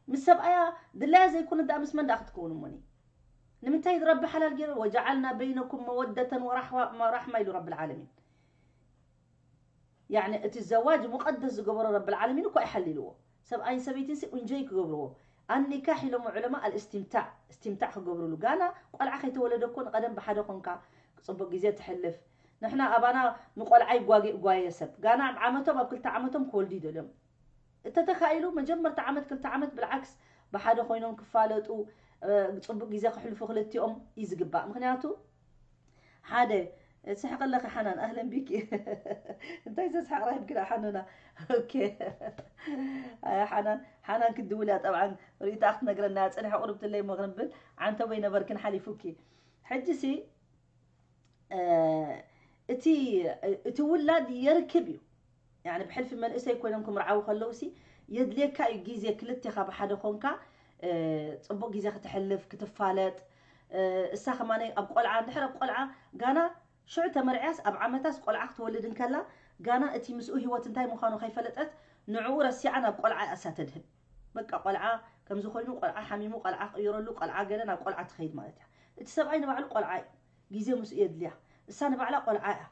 ምስ ሰብኣያ ድላያ ዘይኮነ ደኣ ምስ መን ደኣ ክትከውን እሞኒ? ንምንታይ ረቢ ሓላል ገይሩ፣ "ወጀዓልና በይነኩም መወደተን ወራሕዋ-፣ ወራሕማ" ኢሉ ረብል ዓለሚን። ያኒ እቲ ዘዋጅ ሙቀደስ ዝገበሮ ረብል ዓለሚን እኮ ይሓሊልዎ። ሰብኣይን ሰበይትን ሲ እንጆይ ክገብርዎ። ኣኒካሕ ኢሎም ዑለማ ኣልእስቲምታዕ፣ እስቲምታዕ ክገብርሉ። ጋና ቆልዓ ከይተወለደ እኮ ንቀደም ብሓደ ኮንካ ጽቡቅ ግዜ ትሕልፍ። ንሕና ኣባና ንቆልዓ ይጓየ፣ ይጓየ ሰብ። ጋና ኣብ ዓመቶም፣ ኣብ ክልተ ዓመቶም ክወልዱ ይደልዮም። እተተኻኢሉ መጀመርታ ዓመት፣ ክልተ ዓመት ብልዓክስ ብሓደ ኮይኖም ክፋለጡ፣ እ፣ ጽቡቅ ግዜ ክሕልፉ ክልቲኦም እዩ ዝግባእ። ምክንያቱ ሓደ፣ ትስሕቂ ኣለኺ ሓናን፣ ኣህለን ቢኪ። እንታይ ዘስሓቕ ራይድ ግዳ ሓኑና? ኦኬ። ኣያ ሓናን፣ ሓናን ክድውል እያ ጠብዓን ርእይታ ክትነግረና እያ። ጽንሒ ቁርብትለይ እሞ ክንብል፣ ዓንተቦይ ነበርክን ሓሊፉኪ። ሕጂሲ፣ እ፣ እቲ፣ እቲ ውላድ የርክብ እዩ። ያኒ ብሕልፊ መንእሰይ ኮይኖም ክምርዓዉ ከለዉ ሲ የድልየካ እዩ ግዜ ክልቴኻ ብሓደ ኮንካ፣ እ፣ ጽቡቕ ግዜ ክትሕልፍ፣ ክትፋለጥ። እ፣ እሳ ከማነይ ኣብ ቆልዓ፣ እንድሕር ኣብ ቆልዓ ጋና ሽዑ ተመርዕያስ ኣብ ዓመታስ ቆልዓ ክትወልድ እንከላ፣ ጋና እቲ ምስኡ ህይወት እንታይ ምዃኑ ከይፈለጠት ንዕኡ ረሲዓ ናብ ቆልዓ እያ እሳ ተድህብ። በቃ ቆልዓ ከምዚ ኮይኑ፣ ቆልዓ ሓሚሙ፣ ቆልዓ ክቕይረሉ፣ ቆልዓ ገለ ናብ ቆልዓ ትኸይድ ማለት እያ። እቲ ሰብኣይ ንባዕሉ ቆልዓ እዩ። ግዜ ምስኡ የድልያ። እሳ ንባዕላ ቆልዓ እያ።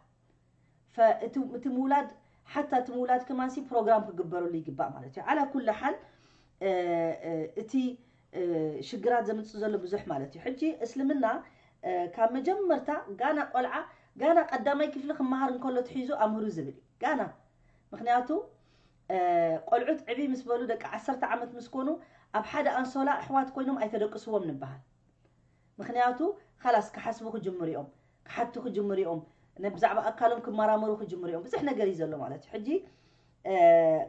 ፈ-፣ እቲ፣ እቲ ምውላድ፣ ሓታ እቲ ምውላድ ከማንሲ ፕሮግራም ክግበረሉ ይግባእ ማለት እዩ። ዓላ ኩሉ ሓል፣ እ፣ እ፣ እቲ፣ እ፣ ሽግራት ዘምጽእ ዘሎ ብዙሕ ማለት እዩ። ሕጂ እስልምና፣ እ፣ ካብ መጀመርታ ጋና ቆልዓ፣ ጋና ቀዳማይ ክፍሊ ክመሃር እንከሎ ትሒዙ ኣምህሩ ዝብል እዩ። ጋና። ምክንያቱ፣ እ፣ ቆልዑት ዕብይ ምስ በሉ ደቂ ዓሰርተ ዓመት ምስ ኮኑ ኣብ ሓደ ኣንሶላ ኣሕዋት ኮይኖም ኣይተደቅስዎም ንበሃል። ምክንያቱ፣ ካላስ ክሓስቡ ክጅምሩ እዮም፣ ክሓቱ ክጅምሩ እዮም፣ ነ-፣ ብዛዕባ ኣካሎም ክመራመሩ ክጅምሩ እዮም። ብዙሕ ነገር እዩ ዘሎ ማለት እዩ። ሕጂ፣ እ፣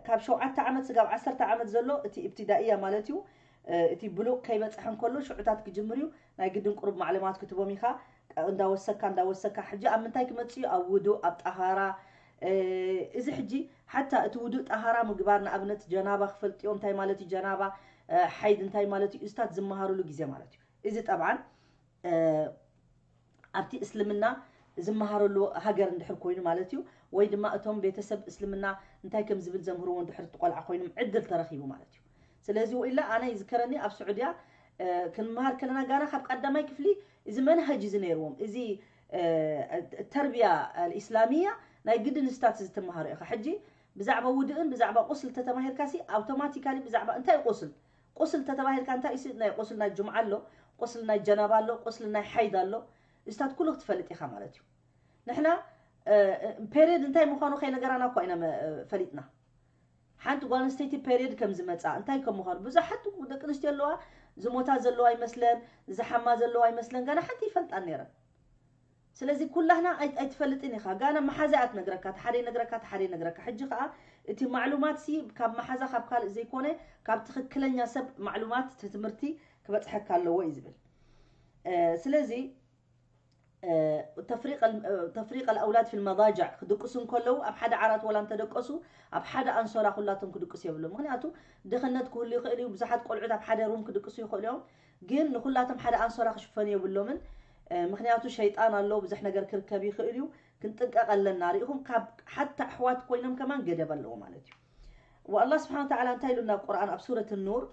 ካብ ሸውዓተ ዓመት ስጋብ ዓሰርተ ዓመት ዘሎ እቲ ኢብትዳኢያ ማለት እዩ። እ፣ እቲ ብሉቕ ከይበጽሐ እንከሎ ሽዑታት ክጅምር እዩ። ናይ ግድን ቁሩብ ማዕልማት ክትቦም ኢኻ። እንዳወሰካ፣ እንዳወሰካ፣ ሕጂ ኣብ ምንታይ ክመጽእ እዩ? ኣብ ውዱእ፣ ኣብ ጠሃራ። እ፣ እዚ ሕጂ ሓታ እቲ ውዱእ ጠሃራ ምግባር፣ ንኣብነት ጀናባ ክፈልጥዮም፣ እንታይ ማለት እዩ ጀናባ፣ እ፣ ሓይድ እንታይ ማለት እዩ፣ እዝታት ዝመሃሩሉ ግዜ ማለት እዩ። እዚ ጠብዓን፣ እ፣ ኣብቲ እስልምና ዝመሃረሉ ሃገር እንድሕር ኮይኑ ማለት እዩ፣ ወይ ድማ እቶም ቤተሰብ እስልምና እንታይ ከም ዝብል ዘምህርዎ እንድሕር እቲ ቆልዓ ኮይኖም ዕድል ተረኺቡ ማለት እዩ። ስለዚ ወኢላ ኣነ ይዝከረኒ ኣብ ስዑድያ፣ እ፣ ክንመሃር ከለና ጋና ካብ ቀዳማይ ክፍሊ እዚ መንሃጅ እዚ ነይርዎም። እዚ፣ እ፣ ተርቢያ ኣልኢስላሚያ ናይ ግድን ስታት እዚ ትመሃሮ ኢኻ። ሕጂ ብዛዕባ ውድእን ብዛዕባ ቁስል ተተማሂርካሲ ኣውቶማቲካሊ ብዛዕባ እንታይ ቁስል? ቁስል ተተባሂልካ እንታይ እሲ ናይ ቁስል ናይ ጅምዓ ኣሎ፣ ቁስል ናይ ጀናባ ኣሎ፣ ቁስል ናይ ሓይድ ኣሎ። ስታት ኩሉ ክትፈልጥ ኢኻ ማለት እዩ። ንሕና፣ እ፣ እ፣ ፔሪድ እንታይ ምዃኑ ከይነገራና እኳ ኢና መ-፣ እ፣ ፈሊጥና። ሓንቲ ጓል ኣንስተይቲ ፔሪድ ከም ዝመጻ፣ እንታይ ከም ምዃኑ፣ ብዙሓት ደቂ ኣንስትዮ ኣለዋ፣ ዝሞታ ዘለዋ ይመስለን፣ ዝሓማ ዘለዋ ይመስለን፣ ገና ሓንቲ ይፈልጣን ነይረን። ስለዚ ኩላህና ኣይ-፣ ኣይትፈልጥን ኢኻ። ጋና መሓዛ እያ ትነግረካ፣ እቲ ሓደ ይነግረካ፣ እቲ ሓደ ይነግረካ። ሕጂ ከኣ እቲ ማዕሉማት ሲ ካብ መሓዛ ካብ ካልእ ዘይኮነ፣ ካብ ትኽክለኛ ሰብ ማዕሉማት እቲ ትምህርቲ ክበጽሐካ ኣለዎ እዩ ዝብል። እ፣ ስለዚ፣ እ፣ ተፍሪቅ ኣል-፣ እ፣ ተፍሪቅ ኣልኣውላድ ፊል መዳጅዕ ክድቅሱ እንከለዉ ኣብ ሓደ ዓራት ወላ እንተደቀሱ ኣብ ሓደ ኣንሶላ ኩላቶም ክድቅሱ የብሎም። ምኽንያቱ ድኽነት ክህሉ ይኽእል እዩ። ብዙሓት ቆልዑት ኣብ ሓደ ሩም ክድቅሱ ይኽእሉ እዮም። ግን ንኹላቶም ሓደ ኣንሶላ ክሽፈኑ የብሎምን። እ፣ ምኽንያቱ ሸይጣን ኣሎ፣ ብዙሕ ነገር ክርከብ ይኽእል እዩ። ክንጥንቀቕ ኣለና። ርኢኹም ካብ ሓታ ኣሕዋት ኮይኖም ከማን ገደብ ኣለዎ ማለት እዩ። ወኣላህ ስብሓን ወተዓላ እንታይ ኢሉና ኣብ ቁርኣን ኣብ ሱረት ኑር፣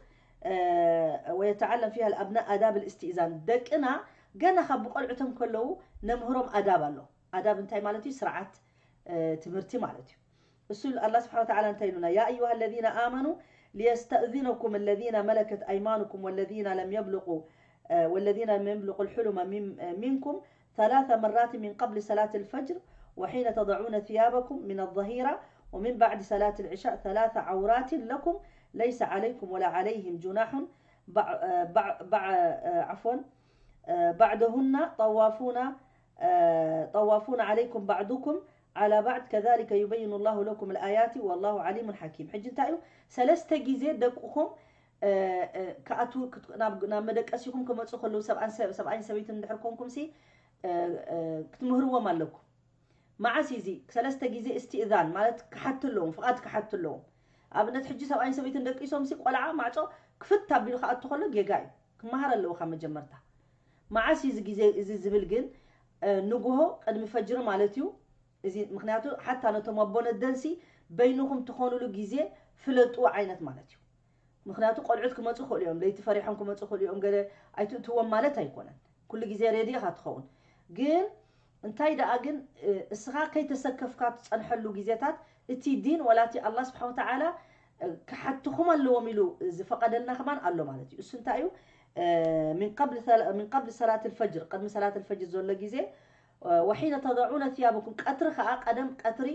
እ፣ ወየተዓለም ፊሃ ልኣብና ኣዳብ ልእስትእዛን። ደቅና ገና ካብ ብቆልዑቶም ከለዉ ነምህሮም ኣዳብ ኣሎ። ኣዳብ እንታይ ማለት እዩ? ስርዓት፣ እ፣ ትምህርቲ ማለት እዩ። እሱ ኣላህ ስብሓን ወተዓላ እንታይ ኢሉና? ያ ኣዩሃ ለዚነ ኣመኑ ሊየስተእዚነኩም ለዚነ መለከት ኣይማኑኩም ወለዚነ ለም የብልቁ፣ እ፣ ወለዚነ ለም የብልቁ ልሑሉመ ሚን-፣ እ፣ ሚንኩም ثلاث مرات من قبل صلاة الفجر وحين تضعون ثيابكم من الظهيرة ومن بعد صلاة العشاء ثلاث عورات لكم ليس عليكم ولا عليهم جناح بع-، بع-، بع-، عفوا، بعدهن طوافون، طوافون عليكم بعضكم على بعض كذلك يبين الله لكم الآيات والله عليم حكيم። ሕጂ እንታይ እዩ? ሰለስተ ግዜ ደቅኹም፣ እ፣ እ፣ ክኣትዉ ክት-፣ ናብ፣ ናብ መደቀሲኹም ክመጹ ከለዉ፣ ሰብኣን ሰብ-፣ ሰብኣይን ሰበይትን እንድሕር ኮንኩምሲ፣ እ፣ እ፣ ክትምህርዎም ኣለኩም። መዓስ እዩ እዚ? ሰለስተ ግዜ እስትእዛን ማለት ክሓቱ ኣለዎም፣ ፍቓድ ክሓቱ ኣለዎም። ኣብነት ሕጂ ሰብኣይን ሰበይትን ደቂሶምሲ ቆልዓ ማዕጾ ክፍት ኣቢሉ ክኣቱ ከሎ ጌጋ እዩ። ክመሃር ኣለዎ ካብ መጀመርታ። መዓስ እዩ እዚ ግዜ እዚ ዝብል ግን፣ እ፣ ንግሆ ቅድሚ ፈጅሪ ማለት እዩ። እዚ ምኽንያቱ ሓታ ነቶም ኣቦ ነደንሲ በይንኹም ትኾኑሉ ግዜ ፍለጡ ዓይነት ማለት እዩ። ምኽንያቱ ቆልዑት ክመጹ ይኽእሉ እዮም፣ ለይቲ ፈሪሖም ክመጹ ይኽእሉ እዮም፣ ገለ ኣይትእትዎም ማለት ኣይኮነን። ኩሉ ግዜ ሬዲ ኢኻ ትኸውን። ግን እንታይ ደኣ ግን፣ እ፣ እስኻ ከይተሰከፍካ ትጸንሐሉ ግዜታት እቲ ዲን ወላ እቲ ኣላህ ስብሓን ወተዓላ፣ እ፣ ክሓትኹም ኣለዎም ኢሉ ዝፈቐደልና ከማን ኣሎ ማለት እዩ። እሱ እንታይ እዩ? እ፣ من قبل ثل-، من قبل صلاة الفجر፣ ቅድሚ ሰላት الفجر ዘሎ ግዜ፣ እ፣ وحين تضعون ثيابكم፣ ቀትሪ ከኣ ቀደም ቀትሪ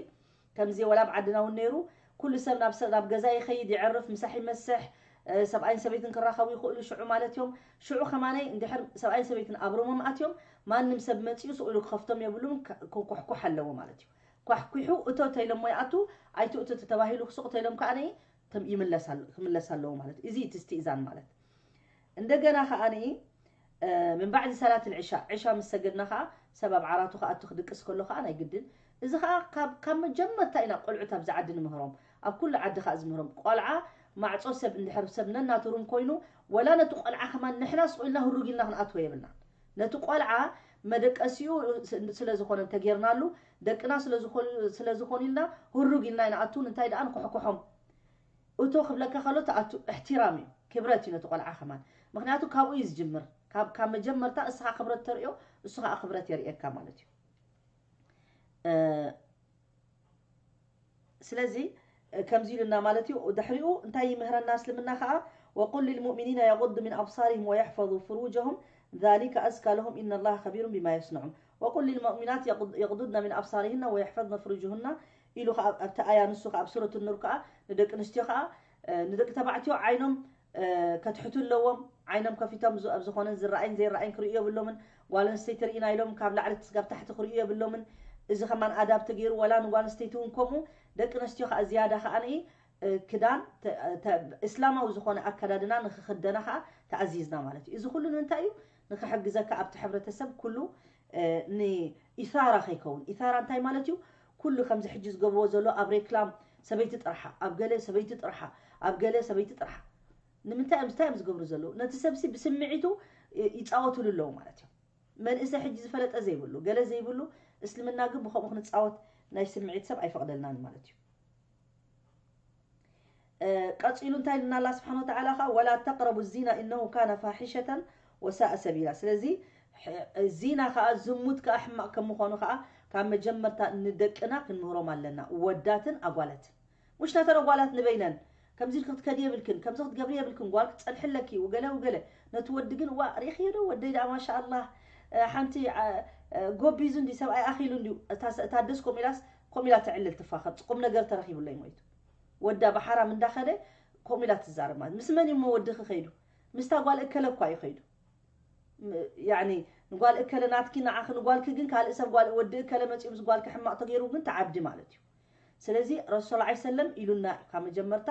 ከምዚ ወላ ኣብ ዓድና እውን ነይሩ፣ ኩሉ ሰብ ናብ ሰ-፣ ናብ ገዛ ይኸይድ፣ ይዕርፍ፣ ምሳሕ ይመስሕ፣ እ፣ ሰብኣይን ሰበይትን ክራኸቡ ይኽእሉ ሽዑ ማለት እዮም። ሽዑ ከማነይ እንድሕር ሰብኣይን ሰበይትን ኣብ ሮሞም ኣትዮም፣ ማንም ሰብ መጺኡ ስቕ ኢሉ ክኸፍቶም የብሉን፣ ከ-፣ ክኳሕኳሕ ኣለዎ ማለት እዩ። ኳሕኲሑ እቶ ተይሎሞ ይኣቱ፣ ኣይትእቱ ተባሂሉ ክሱቕ ተይሎም ከኣ ነይ ተም-፣ ይምለስ ኣለ-፣ ክምለስ ኣለዎ ማለት እዩ። እዚ እቲ እስትእዛን ማለት። እንደገና ከኣ ነይ እ፣ ምን ባዕድ ሰላት ልዕሻ፣ ዕሻ ምስ ሰገድና ኸዓ ሰብ ኣብ ዓራቱ ክኣቱ ክድቅስ ከሎ ኸዓ ናይ ግድን። እዚ ኸዓ ካብ፣ ካብ መጀመርታ ኢና ቆልዑት ኣብዚ ዓዲ ንምህሮም። ኣብ ኩሉ ዓዲ ኸዓ ዝምህሮም። ቆልዓ ማዕጾ ሰብ እንድሕር ሰብ ነናቱ ሩም ኮይኑ፣ ወላ ነቲ ቆልዓ ከማን ንሕና ስቕ ኢልና ህሩግ ኢልና ክንኣትዎ የብልናን። ነቲ ቆልዓ መደቀሲኡ ስ-፣ ስለ ዝኾነ እንተጌርናሉ፣ ደቅና ስለ ዝኾኑ፣ ስለ ዝኾኑ ኢልና ህሩግ ኢልና ኣይንኣቱን። እንታይ ደኣ ንኩሕኩሖም። እቶ ክብለካ ከሎ ትኣቱ እሕትራም እዩ፣ ክብረት እዩ ነቲ ቆልዓ ከማን። ምኽንያቱ ካብኡ እዩ ዝጅምር። ካብ፣ ካብ መጀመርታ እስኻ ክብረት ተርእዮ፣ እሱ ኸዓ ክብረት የርእየካ ማለት እዩ። እ፣ ስለዚ፣ እ፣ ከምዚ ኢሉና ማለት እዩ። ድሕሪኡ እንታይ ይምህረና እስልምና ኸዓ? وقل للمؤمنين يغضوا من أبصارهم ويحفظوا فروجهم ذلك أزكى لهم إن الله خبير بما يصنعون. وقل للمؤمنات يغض-، يغضضن من أبصارهن ويحفظن فروجهن ኢሉ ኸዓ ኣብቲ ኣያ ንሱ ኸዓ ኣብ ሱረት ኑር ከዓ ንደቂ ኣንስትዮ ኸዓ፣ እ፣ ንደቂ ተባዕትዮ ዓይኖም፣ እ፣ ከትሕቱ ኣለዎም። ዓይኖም ከፊቶም ዝ-፣ ኣብ ዝኾነን ዝረኣይን ዘይረኣይን ክርእዩ የብሎምን። ጓል ኣንስተይቲ ርኢና ኢሎም ካብ ላዕሊ ክሳብ ታሕቲ ክርእዩ የብሎምን። እዚ ከማን ኣዳብ ተገይሩ፣ ወላ ንጓል ኣንስተይቲ እውን ከምኡ። ደቂ ኣንስትዮ ኸዓ ዝያዳ ኸዓ ንኢ፣ እ፣ ክዳን ተ-፣ ተ-፣ እስላማዊ ዝኾነ ኣከዳድና ንኽኽደና ኸዓ ተኣዚዝና ማለት እዩ። እዚ ኩሉ ንምንታይ እዩ? ንኽሕግዘካ ኣብቲ ሕብረተሰብ ኩሉ፣ እ፣ ንኢሳራ ከይከውን። ኢሳራ እንታይ ማለት እዩ? ኩሉ ከምዚ ሕጂ ዝገብርዎ ዘሎ ኣብ ሬክላም ሰበይቲ ጥርሓ፣ ኣብ ገለ ሰበይቲ ጥርሓ፣ ኣብ ገለ ሰበይቲ ጥርሓ። ንምንታይ እዮም፣ እንታይ እዮም ዝገብሩ ዘለዉ? ነቲ ሰብሲ ብስምዒቱ ይ-፣ ይጻወትሉ ኣለዉ ማለት እዮም። መንእሰይ ሕጂ ዝፈለጠ ዘይብሉ፣ ገለ ዘይብሉ፣ እስልምና ግን ብኸምኡ ክንጻወት ናይ ስምዒት ሰብ ኣይፈቕደልናን ማለት እዩ። እ፣ ቀጺሉ እንታይ ኢልና ኣላ ስብሓን ወተዓላ ኸዓ? "ወላ ተቅረቡ ዚና ኢነሁ ካነ ፋሒሸተን ወሳእ ሰቢላ።" ስለዚ፣ ሕ-፣ ዚና ኸዓ፣ ዝሙት ከኣ ሕማቕ ከም ምዃኑ ኸዓ፣ ካብ መጀመርታ ንደቅና ክንምህሮም ኣለና፣ ወዳትን ኣጓላትን። ሙሽ ነተን ኣጓላት ንበይነን፣ ከምዚ ኢልኪ ክትከዲ የብልክን፣ ከምዚ ክትገብሪ የብልክን፣ ጓል ክትጸንሒ ኣለኪ፣ ወገለ ወገለ። ነቲ ወዲ ግን፣ "ዋ፣ ርኢኽዮ ዶ ወደይ ደኣ፣ ማሻ ኣላህ፣ እ፣ ሓንቲ፣ ኣ፣ እ፣ ጎቢዙ እንድዩ፣ ሰብኣይ ኣኺሉ እንድዩ፣ እታ ሰ-፣ እታ ኣደስ ከምኡ ኢላስ፣ ከምኡ ኢላ ተዕልል ትፋኸር፣ ቁም ነገር ተረኺቡለይ ሞይቱ." ወዳ ብሓራም እንዳኸደ ከምኡ ኢላ ትዛረብ ማለት። ምስ መን እዩ እሞ ወድኺ ከይዱ? ምስታ ጓል እከለ እኳ እዩ ከይዱ። ም-፣ ያዕኒ ንጓል እከለ ናትኪ፣ ንዓኺ፣ ንጓልኪ ግን ካልእ ሰብ፣ ጓል ወዲ እከለ መጺኡ ምስ ጓልኪ ሕማቕ ተገይሩ ግን ትዓብዲ ማለት እዩ። ስለዚ ረሱል ሰለላሁ ዐለይሂ ወሰለም ኢሉና እዩ ካብ መጀመርታ፣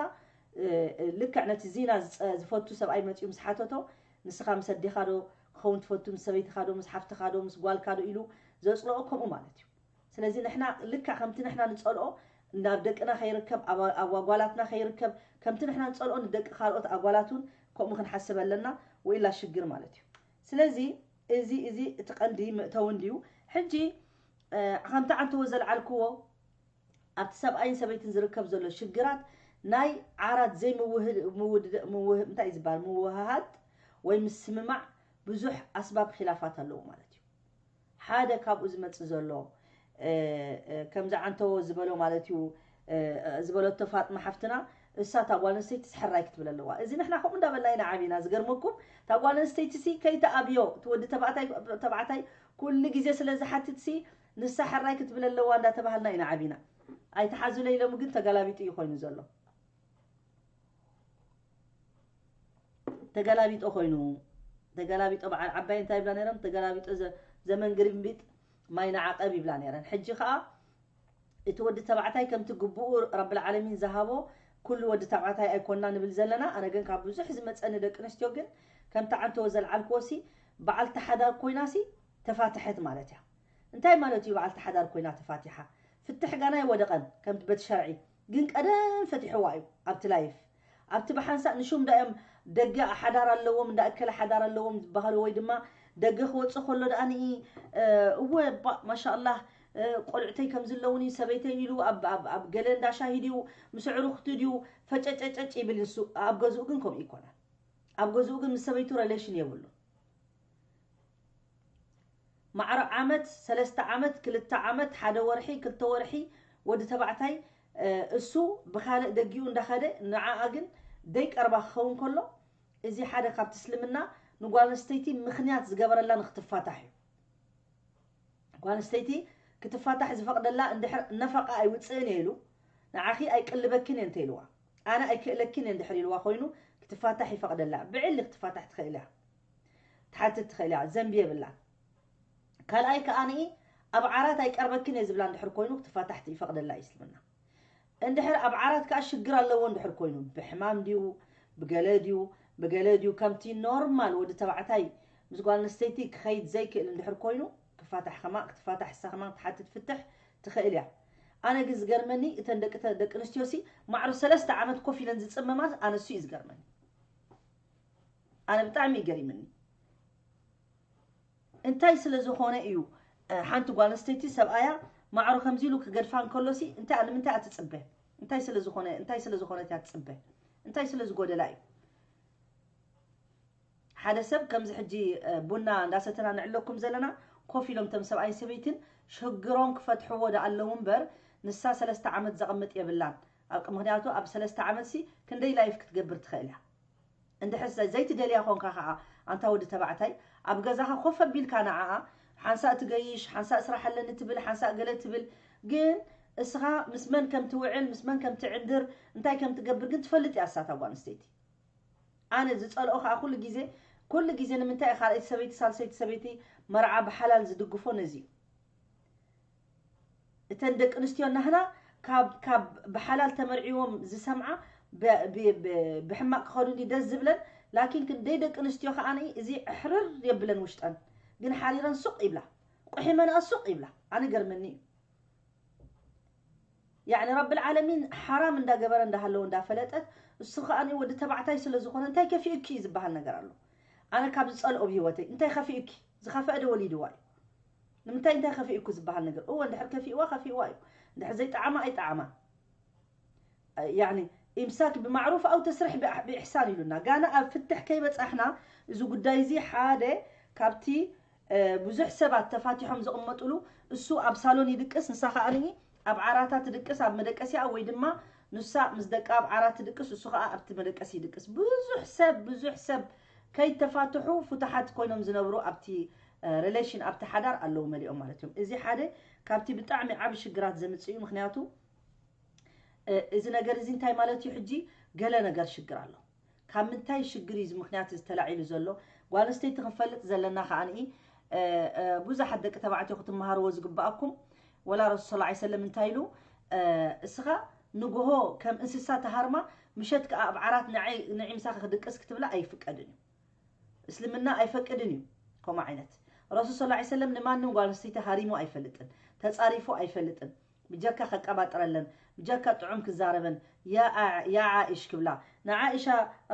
እ፣ እ፣ ልክዕ ነቲ ዚና ዝጸ-፣ ዝፈቱ ሰብኣይ መጺኡ ምስ ሓተቶ፣ "ንስኻ ምስ ኣዴኻ ዶ ክኸውን ትፈቱ? ምስ ሰበይትኻ ዶ? ምስ ሓፍትኻ ዶ? ምስ ጓልካ ዶ?" ኢሉ ዘጽልኦ ከምኡ ማለት እዩ። ስለዚ ንሕና ልክዕ ከምቲ ንሕና ንጸልኦ ናብ ደቅና ከይርከብ፣ ኣብ፣ ኣብ ኣጓላትና ከይርከብ፣ ከምቲ ንሕና ንጸልኦ ንደቂ ካልኦት ኣጓላት እውን ከምኡ ክንሓስብ ኣለና፣ ወኢላ ሽግር ማለት እዩ። ስለዚ እዚ፣ እዚ እቲ ቀንዲ መእተዊ እንድዩ። ሕጂ፣ እ፣ ከምቲ ዓንተዎ ዘልዓልክዎ፣ ኣብቲ ሰብኣይን ሰበይትን ዝርከብ ዘሎ ሽግራት ናይ ዓራት ዘይምውህድ-፣ ምውድ-፣ ምውህ-፣ እንታይ እዩ ዝበሃል? ምውህሃድ ወይ ምስምማዕ ብዙሕ ኣስባብ ኺላፋት ኣለዎ ማለት እዩ። ሓደ ካብኡ ዝመጽእ ዘሎ፣ እ፣ እ፣ ከምዚ ዓንተዎ ዝበሎ ማለት እዩ፣ እ፣ እ፣ ዝበለቶ ፋጥማ ሓፍትና፣ እሳ እታ ጓል ኣንስተይትስ ሕራይ ክትብል ኣለዋ። እዚ ንሕና ከምኡ እንዳበልና ኢና ዓቢና። ዝገርመኩም፣ እታ ጓል ኣንስተይትሲ ከይትኣብዮ፣ እቲ ወዲ ተባዕታይ፣ ተባዕታይ ኩሉ ግዜ ስለ ዝሓትትሲ፣ ንሳ ሕራይ ክትብል ኣለዋ እንዳተባሃልና ኢና ዓቢና። ኣይትሓዙለይ ኢሎም ግን ተገላቢጡ እዩ ኮይኑ ዘሎ። ተገላቢጦ ኮይኑ፣ ተገላቢጦ በዓል ዓባይ እንታይ ይብላ ነይረን? ተገላቢጦ ዘ-፣ ዘመን ግርምቢጥ ማይ ንዓቐብ ይብላ ነይረን። ሕጂ ኸኣ እቲ ወዲ ተባዕታይ ከምቲ ግቡኡ ረብል ዓለሚን ዝሃቦ ኩሉ ወዲ ተባዕታይ ኣይኮና ንብል ዘለና። ኣነ ግን ካብ ብዙሕ ዝመፀኒ ደቂ ኣንስትዮ ግን ከምቲ ዓንተወ ዘልዓልክዎ ሲ በዓልቲ ሓዳር ኮይና ሲ ተፋትሐት ማለት እያ። እንታይ ማለት እዩ በዓልቲ ሓዳር ኮይና ተፋቲሓ? ፍትሕ ጋና ኣይወደቐን ከምቲ በቲ ሸርዒ፣ ግን ቀደም ፈቲሕዋ እዩ ኣብቲ ላይፍ። ኣብቲ ብሓንሳእ ንሹም ዳ እዮም ደገ ሓዳር ኣለዎም እንዳ እከለ ሓዳር ኣለዎም ዝበሃሉ ወይ ድማ ደገ ክወፅእ ከሎ ደኣ ንኢ እወ ባ ማሻኣላህ ቆልዕተይ ከም ዝለውኒ ሰበይተይ ኢሉ ኣብ ገለ እንዳ ሻሂ ድዩ ምስ ኣዕሩኽቱ ድዩ ፈጨጨጨጭ ይብል። ንሱ ኣብ ገዝኡ ግን ከምኡ ይኮነን። ኣብ ገዝኡ ግን ምስ ሰበይቱ ረሌሽን የብሉን። ማዕረ ዓመት ሰለስተ ዓመት ክልተ ዓመት ሓደ ወርሒ ክልተ ወርሒ ወዲ ተባዕታይ እሱ ብካልእ ደጊኡ እንዳኸደ ንዓኣ ግን ደይቀርባ ክኸውን ከሎ እዚ ሓደ ካብቲ እስልምና ንጓል ኣንስተይቲ ምኽንያት ዝገበረላ ንክትፋታሕ እዩ። ጓል ኣንስተይቲ ክትፋታሕ ዝፈቕደላ እንድሕር ነፈቓ ኣይውፅእን እየ ኢሉ ንዓኺ ኣይቅልበክን እየ እንተኢልዋ ኣነ ኣይክእለክን እየ እንድሕር ኢልዋ ኮይኑ ክትፋታሕ ይፈቕደላ። ብዕሊ ክትፋታሕ ትኽእል እያ። ትሓትት ትኽእል እያ፣ ዘንቢ የብላን። ካልኣይ ከኣ ንኢ ኣብ ዓራት ኣይቀርበክን እየ ዝብላ እንድሕር ኮይኑ ክትፋታሕቲ ይፈቕደላ እዩ እስልምና። እንድሕር ኣብ ዓራት ከኣ ሽግር ኣለዎ እንድሕር ኮይኑ ብሕማም ድዩ ብገለ ድዩ ብገለ ድዩ ከምቲ ኖርማል ወዲ ተባዕታይ ምስ ጓል ኣንስተይቲ ክኸይድ ዘይክእል እንድሕር ኮይኑ ክፋታሕ ከማ ክትፋታሕ እሳ ከማ ክትሓትት ፍትሕ ትኽእል እያ። ኣነ ግን ዝገርመኒ እተን ደቂ ደቂ ኣንስትዮ ሲ ማዕሮ ሰለስተ ዓመት ኮፍ ኢለን ዝፅመማ ኣነሱ እዩ ዝገርመኒ። ኣነ ብጣዕሚ እዩ ገሪምኒ። እንታይ ስለ ዝኾነ እዩ ሓንቲ ጓል ኣንስተይቲ ሰብኣያ ማዕሮ ከምዚ ኢሉ ክገድፋ እንከሎሲ እንታይ ንምንታይ እያ ትፅበ? እንታይ ስለ ዝኾነ እንታይ ስለ ዝኾነት እያ ትፅበ? እንታይ ስለ ዝጎደላ እዩ? ሓደ ሰብ ከምዚ ሕጂ ቡና እንዳሰተና ንዕለኩም ዘለና ኮፍ ኢሎም ተም ሰብኣይን ሰበይትን ሽግሮም ክፈትሕዎ ዳ ኣለዉ እምበር ንሳ ሰለስተ ዓመት ዘቐምጥ የብላን። ምክንያቱ ኣብ ሰለስተ ዓመት ሲ ክንደይ ላይፍ ክትገብር ትኽእል እያ? እንድሕር ዘይትደልያ ኾንካ ከዓ ኣንታ ወዲ ተባዕታይ ኣብ ገዛኻ ኮፍ ኣቢልካ ንዓኣ ሓንሳእ ትገይሽ ሓንሳእ ስራሕ ኣለኒ ትብል ሓንሳእ ገለ ትብል ግን እስኻ ምስ መን ከም ትውዕል ምስ መን ከም ትዕንድር እንታይ ከም ትገብር ግን ትፈልጥ እያ እሳታ ጓል ኣንስተይቲ። ኣነ ዝፀልኦ ከዓ ኩሉ ግዜ ኩሉ ግዜ ንምንታይ ካልኣይቲ ሰበይቲ ሳልሰይቲ ሰበይቲ መርዓ ብሓላል ዝድግፎ ነዚ እዩ። እተን ደቂ ኣንስትዮ ናህና ካብ ካብ ብሓላል ተመርዒዎም ዝሰምዓ ብሕማቅ ክኸዱኒ ደስ ዝብለን ላኪን ክንደይ ደቂ ኣንስትዮ ከዓ እዚ ዕሕርር የብለን ውሽጠን ግን ሓሪረን ሱቅ ይብላ ቁሒመንኣ ሱቅ ይብላ ኣነ ገርመኒ እዩ። ያዕኒ ረብል ዓለሚን ሓራም እንዳገበረ እንዳሃለወ እንዳፈለጠት እሱ ከዓ ወዲ ተባዕታይ ስለ ዝኾነ እንታይ ከፊኡኪ እዩ ዝበሃል ነገር ኣሎ። ኣነ ካብ ዝፀልኦ ብሂወተይ እንታይ ከፊኡኪ ዝኸፈአ ዶ ወሊድዋ እዩ። ንምንታይ እንታይ ከፊኡኩ ዝበሃል ነገር እወ እንድሕር ከፊእዋ ከፊእዋ እዩ። እንድሕር ዘይጠዓማ ኣይጠዓማ። ያኒ ኢምሳክ ብማዕሩፍ ኣው ተስርሕ ብኢሕሳን ኢሉና ጋና ኣብ ፍትሕ ከይበፃሕና እዚ ጉዳይ እዚ ሓደ ካብቲ ብዙሕ ሰባት ተፋቲሖም ዝቕመጥሉ እሱ ኣብ ሳሎን ይድቅስ ንሳ ከዓ ንኢ ኣብ ዓራታ ትድቅስ ኣብ መደቀሲኣ ወይ ድማ ንሳ ምስ ደቃ ኣብ ዓራት ትድቅስ እሱ ከዓ ኣብቲ መደቀሲ ይድቅስ ብዙሕ ሰብ ብዙሕ ሰብ ከይተፋትሑ ፍቱሓት ኮይኖም ዝነብሩ ኣብቲ ሪሌሽን ኣብቲ ሓዳር ኣለዉ መሊኦም ማለት እዮም። እዚ ሓደ ካብቲ ብጣዕሚ ዓብ ሽግራት ዘምፅእ እዩ። ምክንያቱ እዚ ነገር እዚ እንታይ ማለት እዩ? ሕጂ ገለ ነገር ሽግር ኣሎ። ካብ ምንታይ ሽግር እዩ እዚ ምክንያት እዚ ተላዒሉ ዘሎ? ጓል ኣንስተይቲ ክንፈልጥ ዘለና ከዓ ንኢ ብዙሓት ደቂ ተባዕትዮ ክትመሃርዎ ዝግበኣኩም ወላ ረሱል ሰለላሁ ዐለይሂ ወሰለም እንታይ ኢሉ እስኻ ንግሆ ከም እንስሳ ተሃርማ ምሸት ከዓ ኣብ ዓራት ንዓይ ንዒ ምሳኺ ክድቅስ ክትብላ ኣይፍቀድን እዩ። እስልምና ኣይፈቅድን እዩ ከምኡ ዓይነት። ረሱል ሰለላሁ ዐለይሂ ወሰለም ንማንም ጓል ኣንስተይቲ ሃሪሙ ኣይፈልጥን፣ ተፃሪፉ ኣይፈልጥን። ብጀካ ከቀባጥረለን፣ ብጀካ ጥዑም ክዛረበን፣ ያ ዓኢሽ ክብላ። ንዓኢሻ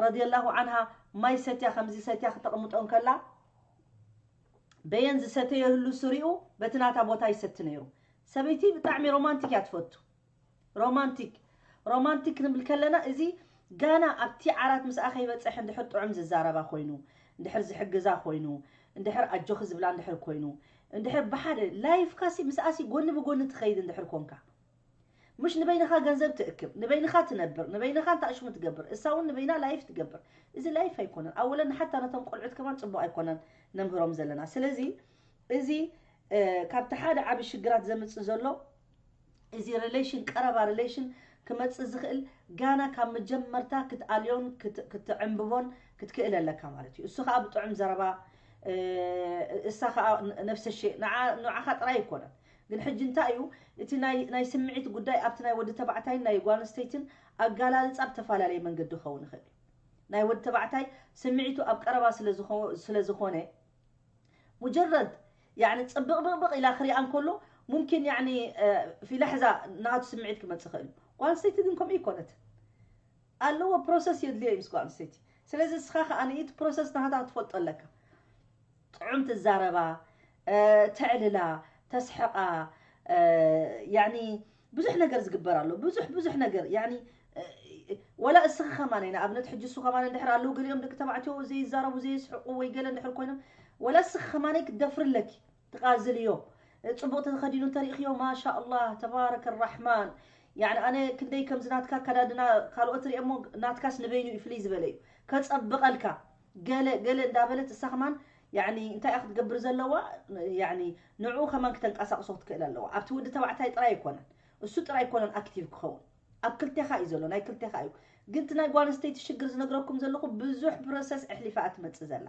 ረዲየላሁ ዓንሃ ማይ ሰትያ ከምዚ ሰትያ ክተቕምጦ እንከላ በየን ዝሰተየሉ ስሪኡ በቲ ናታ ቦታ ይሰቲ ነይሩ። ሰበይቲ ብጣዕሚ ሮማንቲክ እያ ትፈቱ። ሮማንቲክ ሮማንቲክ ክንብል ከለና እዚ ጋና ኣብቲ ዓራት ምስኣ ከይበፀሐ እንድሕር ጥዑም ዝዛረባ ኮይኑ እንድሕር ዝሕግዛ ኮይኑ እንድሕር ኣጆኺ ዝብላ እንድሕር ኮይኑ እንድሕር ብሓደ ላይፍካሲ ምስኣሲ ጎኒ ብጎኒ ትኸይድ እንድሕር ኮንካ ምሽ ንበይንኻ ገንዘብ ትእክብ ንበይንኻ ትነብር ንበይንኻ እንታእሽሙ ትገብር እሳ እውን ንበይና ላይፍ ትገብር። እዚ ላይፍ ኣይኮነን ኣወለን ሓታ ነቶም ቆልዑት ከማን ፅቡቅ ኣይኮነን ነምህሮም ዘለና። ስለዚ እዚ ካብቲ ሓደ ዓብ ሽግራት ዘምፅእ ዘሎ እዚ ሪሌሽን ቀረባ ሪሌሽን ክመፅእ ዝኽእል ጋና ካብ መጀመርታ ክትኣልዮን ክትዕንብቦን ክትክእል ኣለካ ማለት እዩ። እሱ ከዓ ብጥዑም ዘረባ እሳ ከዓ ነፍሰ ንዓኻ ጥራይ ኣይኮነን ግን ሕጂ እንታይ እዩ እቲ ናይ ናይ ስምዒት ጉዳይ ኣብቲ ናይ ወዲ ተባዕታይን ናይ ጓል ኣንስተይትን ኣጋላልጻ ብተፈላለየ መንገዲ ክኸውን ይኽእል እዩ። ናይ ወዲ ተባዕታይ ስምዒቱ ኣብ ቀረባ ስለ ዝኾ- ስለ ዝኾነ ሙጀረድ ያኒ ጽብቕብቕብቕ ኢላ ክሪኣ እንከሎ ሙምኪን ያኒ ፊላሕዛ ናቱ ስምዒት ክመጽእ ይኽእል እዩ። ጓል ኣንስተይቲ ግን ከምኡ ይኮነት ኣለዎ ፕሮሰስ የድልዮ እዩ ምስ ጓል ኣንስተይቲ። ስለዚ እስኻ ከኣ ንኢት ፕሮሰስ ናታ ክትፈልጦ ኣለካ። ጥዑም ትዛረባ፣ ተዕልላ፣ ተስሕቓ፣ ያኒ ብዙሕ ነገር ዝግበር ኣሎ። ብዙሕ ብዙሕ ነገር ያኒ ወላ እስኺ ከማነይ ንኣብነት ሕጂ እሱ ከማነ እንድሕር ኣለዉ ገሊኦም ደቂ ተባዕትዮ ዘይዛረቡ ዘይስሕቁ ወይ ገለ እንድሕር ኮይኖም ወላ እስኺ ከማነይ ክትደፍሪ ኣለኪ። ትቃዝልዮ ጽቡቅ ተተኸዲኑ ተሪእኽዮ ማሻ ኣላህ ተባረከ ራሕማን። ያኒ ኣነ ክንደይ ከምዚ ናትካ ኣከዳድና ካልኦት ሪኦሞ ናትካስ ንበይኑ እዩ ፍልይ ዝበለ እዩ ከጸብቐልካ። ገለ ገለ እንዳበለት እሳ ከማን ያኒ እንታይ እያ ክትገብር ዘለዋ? ያኒ ንዕኡ ከማን ክተንቀሳቅሶ ክትክእል ኣለዋ። ኣብቲ ወዲ ተባዕታይ ጥራይ ኣይኮነን እሱ ጥራይ ኣይኮነን ኣክቲቭ ክኸውን ኣብ ክልቴኻ እዩ ዘሎ ናይ ክልቴኻ እዩ። ግን እቲ ናይ ጓል ኣንስተይቲ ሽግር ዝነግረኩም ዘለኹ ብዙሕ ፕሮሰስ ኣሕሊፋ እያ ትመጽእ ዘላ።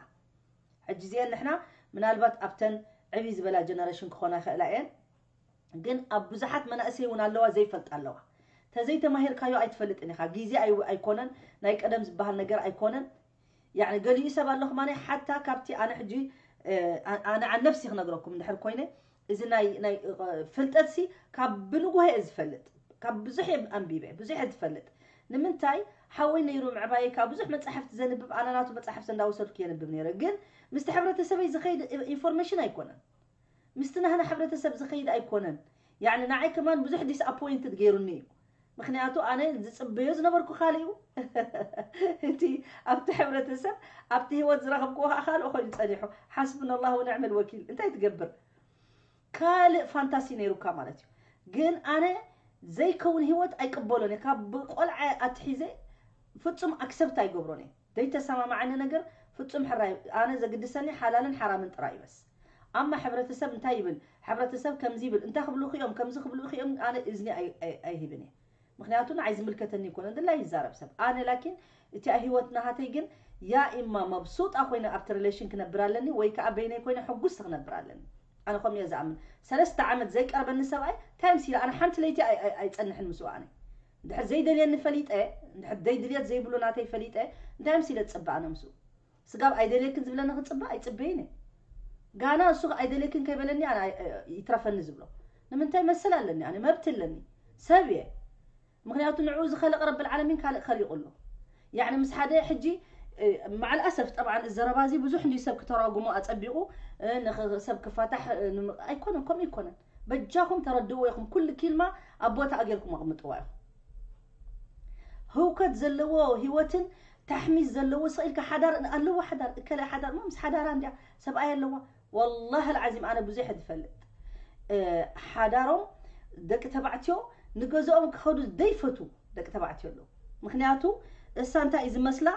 ሕጂ እዚአን ንሕና ምናልባት ኣብተን ዕብይ ዝበላ ጀነሬሽን ክኾና ይኽእላ እየን። ግን ኣብ ብዙሓት መናእሰይ እውን ኣለዋ ዘይፈልጣ ኣለዋ። ተዘይተማሂርካዮ ኣይትፈልጥን ኢኻ። ግዜ ኣይ- ኣይኮነን ናይ ቀደም ዝበሃል ነገር ኣይኮነን። ያኒ ገሊኡ ሰብ ኣሎ ከማነ ሓታ ካብቲ ኣነ ሕጂ ኣነ ዓን ነብሲ ክነግረኩም እንድሕር ኮይነ እዚ ናይ ናይ ፍልጠት ሲ ካብ ብንጉሆ እየ ዝፈልጥ ካብ ብዙሕ እየ ኣንቢበ ብዙሕ እየ ዝፈልጥ ንምንታይ ሓወይ ነይሩ ምዕባየ ካብ ብዙሕ መጻሕፍቲ ዘንብብ ኣነ ናቱ መጻሕፍቲ እንዳወሰድኩ የንብብ ነይረ ግን ምስቲ ሕብረተሰበይ ዝኸይድ ኢንፎርሜሽን ኣይኮነን ምስቲ ናህና ሕብረተሰብ ዝኸይድ ኣይኮነን ያኒ ንዓይ ከማን ብዙሕ ዲስኣፖይንትድ ገይሩኒ እዩ ምኽንያቱ ኣነ ዝጽበዮ ዝነበርኩ ካልእ እዩ እቲ ኣብቲ ሕብረተሰብ ኣብቲ ህይወት ዝረኸብክዎ ከዓ ካልእ ኮይኑ ጸኒሑ ሓስብና ኣላህ ወንዕመል ወኪል እንታይ ትገብር ካልእ ፋንታሲ ነይሩካ ማለት እዩ ግን ኣነ ዘይከውን ህይወት ኣይቅበሎን እየ ካብ ቆልዓ ኣትሒዘ ፍጹም ኣክሰብት ኣይገብሮን እየ ዘይተሰማማዓኒ ነገር ፍጹም ሕራይ ኣነ ዘግድሰኒ ሓላልን ሓራምን ጥራይ እዩ በስ ኣማ ሕብረተሰብ እንታይ ይብል ሕብረተሰብ ከምዚ ይብል እንታይ ክብሉኺ እዮም ከምዚ ክብሉኺ እዮም ኣነ እዝኒ ኣይህብን እየ ምክንያቱ ንዓይ ዝምልከተኒ ይኮነ ድላይ ይዛረብ ሰብ ኣነ ላኪን እቲኣ ህይወት ናሃተይ ግን ያ ኢማ መብሱጣ ኮይነ ኣብቲ ሪሌሽን ክነብር ኣለኒ ወይ ከዓ በይነይ ኮይነ ሕጉስቲ ክነብር ኣለኒ ኣነ ከምኡ እየ ዝኣምን ሰለስተ ዓመት ዘይቀርበኒ ሰብኣይ እንታይ ምስ ኢለ ኣነ ሓንቲ ለይቲ ኣይፀንሕን ምስኡ ኣነ እንድሕር ዘይደልየኒ ፈሊጠ እንድሕር ደይ ድልየት ዘይብሉ ናተይ ፈሊጠ እንታይ ምስ ኢለ ዝፅበ ኣነ ምስኡ ስጋብ ኣይደልየክን ዝብለኒ ክፅበ ኣይፅበይን እየ ጋና እሱ ኣይደልየክን ከይበለኒ ኣነ ይትረፈኒ ዝብሎ ንምንታይ መሰል ኣለኒ ኣነ መብት ኣለኒ ሰብ እየ ምክንያቱ ንዕኡ ዝኸለቀ ረብል ዓለሚን ካልእ ከሊቁ ኣሎ ያዕኒ ምስ ሓደ ሕጂ ማዕል ኣሰፍ ጠብዓን እዚ ዘረባ እዚ ብዙሕ እንዲ ሰብ ክተራጉሞ ኣጸቢቑ ሰብ ክፋታሕ ኣይኮነን ከምኡ ይኮነን በጃኹም ተረድእዎ ኢኹም ኩሉ ኪልማ ኣብ ቦታ ኣጌርኩም ኣቕምጥዋ ኢኹም ህውከት ዘለዎ ህይወትን ታሕሚስ ዘለዎ ስቕ ኢልካ ሓዳር ኣለዎ ሓዳር እከለ ሓዳር ሞ ምስ ሓዳራ እንዲያ ሰብኣይ ኣለዋ ወላሂ ኣልዓዚም ኣነ ብዙሕ ዝፈልጥ ሓዳሮም ደቂ ተባዕትዮ ንገዝኦም ክኸዱ ዘይፈቱ ደቂ ተባዕትዮ ኣለዉ ምክንያቱ እሳ እንታይ እዩ ዝመስላ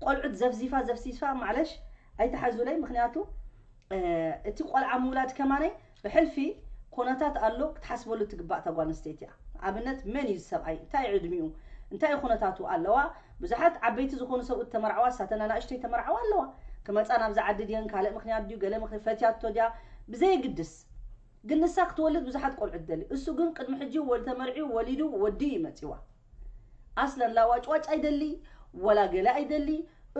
ቆልዑት ዘፍዚፋ ዘፍሲፋ ማዕለሽ ኣይተሓዙለይ ምክንያቱ እቲ ቆልዓ ምውላድ ከማነይ ብሕልፊ ኮነታት ኣሎ ክትሓስበሉ ትግባእ ተጓል ኣንስተይቲ እያ ኣብነት መን እዩ ሰብኣይ እንታይ ዕድሚኡ እንታይ ኩነታቱ ኣለዋ ብዙሓት ዓበይቲ ዝኾኑ ሰብኡት ተመርዓዋ ሳተን ኣናእሽተይ ተመርዓዋ ኣለዋ ክመፃ ናብዛ ዓዲ ድየን ካልእ ምክንያት ድዩ ገለ ምክንያት ፈትያቶ ድያ ብዘየግድስ ግን ንሳ ክትወልድ ብዙሓት ቆልዑ ትደሊ እሱ ግን ቅድሚ ሕጂ ወል ተመርዒ ወሊዱ ወዲ እዩ መፂዋ ኣስለን ላዋጭዋጭ ኣይደሊ ወላ ገለ ኣይደሊ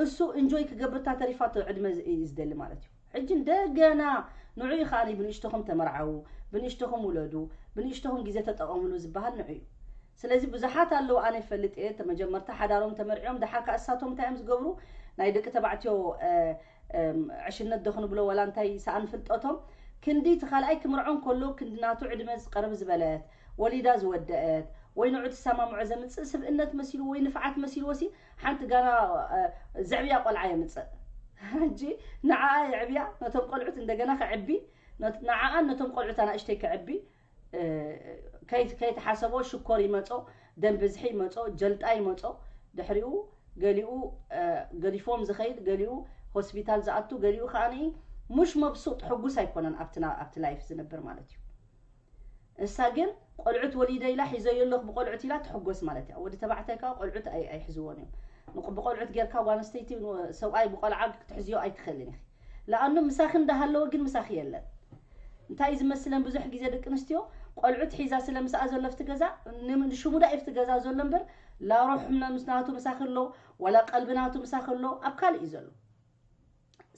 እሱ እንጆይ ክገብር እታ ተሪፋቶ ዕድመ እዩ ዝደሊ ማለት እዩ ሕጂ እንደገና ንዑ ከዓኒ ብንእሽተኹም ተመርዓዉ ብንእሽተኹም ውለዱ ብንእሽተኹም ግዜ ተጠቐምሉ ዝበሃል ንዑ እዩ ስለዚ ብዙሓት ኣለዉ ኣነ ይፈልጥ እየ መጀመርታ ሓዳሮም ተመርዕዮም ደሓር ከዓ እሳቶም እንታይ እዮም ዝገብሩ ናይ ደቂ ተባዕትዮ ዕሽነት ዶ ክንብሎ ወላ እንታይ ሰኣን ፍልጠቶም ክንዲ እቲ ካልኣይ ክምርዖ እንከሎ ክንዲ ናቱ ዕድመ ዝቀርብ ዝበለት ወሊዳ ዝወደአት ወይ ንዑ ትሰማምዖ ዘምፅእ ስብእነት መሲሉ ወይ ንፍዓት መሲልዎ ሲ ሓንቲ ጋና ዘዕብያ ቆልዓ የምፅእ ሕጂ ንዓኣ የዕብያ ነቶም ቆልዑት እንደገና ከዕቢ ንዓኣን ነቶም ቆልዑት ኣናእሽተይ ከዕቢ ከይተሓሰቦ ሽኮር ይመፆ ደም ብዝሒ ይመፆ ጀልጣ ይመፆ ድሕሪኡ ገሊኡ ገዲፎም ዝኸይድ ገሊኡ ሆስፒታል ዝኣቱ ገሊኡ ከዓ ሙሽ መብሱጥ ሕጉስ ኣይኮነን ኣብቲ ላይፍ ዝነብር ማለት እዩ እሳ ግን ቆልዑት ወሊደ ኢላ ሒዘዮ ኣለኹ ብቆልዑት ኢላ ትሕጎስ ማለት እያ ወዲ ተባዕታይ ከዓ ቆልዑት ኣይሕዝዎን እዮም ብቆልዑት ጌርካ ጓንስተይቲ ሰብኣይ ብቆልዓ ክትሕዝዮ ኣይትኽእልን ኢኺ ለኣኑ ምሳኺ እንዳሃለወ ግን ምሳኺ የለን እንታይ እዩ ዝመስለን? ብዙሕ ግዜ ደቂ ኣንስትዮ ቆልዑት ሒዛ ስለ ምስኣ ዘሎ ኣብቲ ገዛ፣ ንም- ንሽሙ ዳ እዩ ኣብቲ ገዛ ዘሎ እምበር፣ ላሮሕ ምስ ናቱ ምሳኺ ኣሎ፣ ዋላ ቀልቢ ናቱ ምሳኺ ኣሎ፣ ኣብ ካልእ እዩ ዘሎ።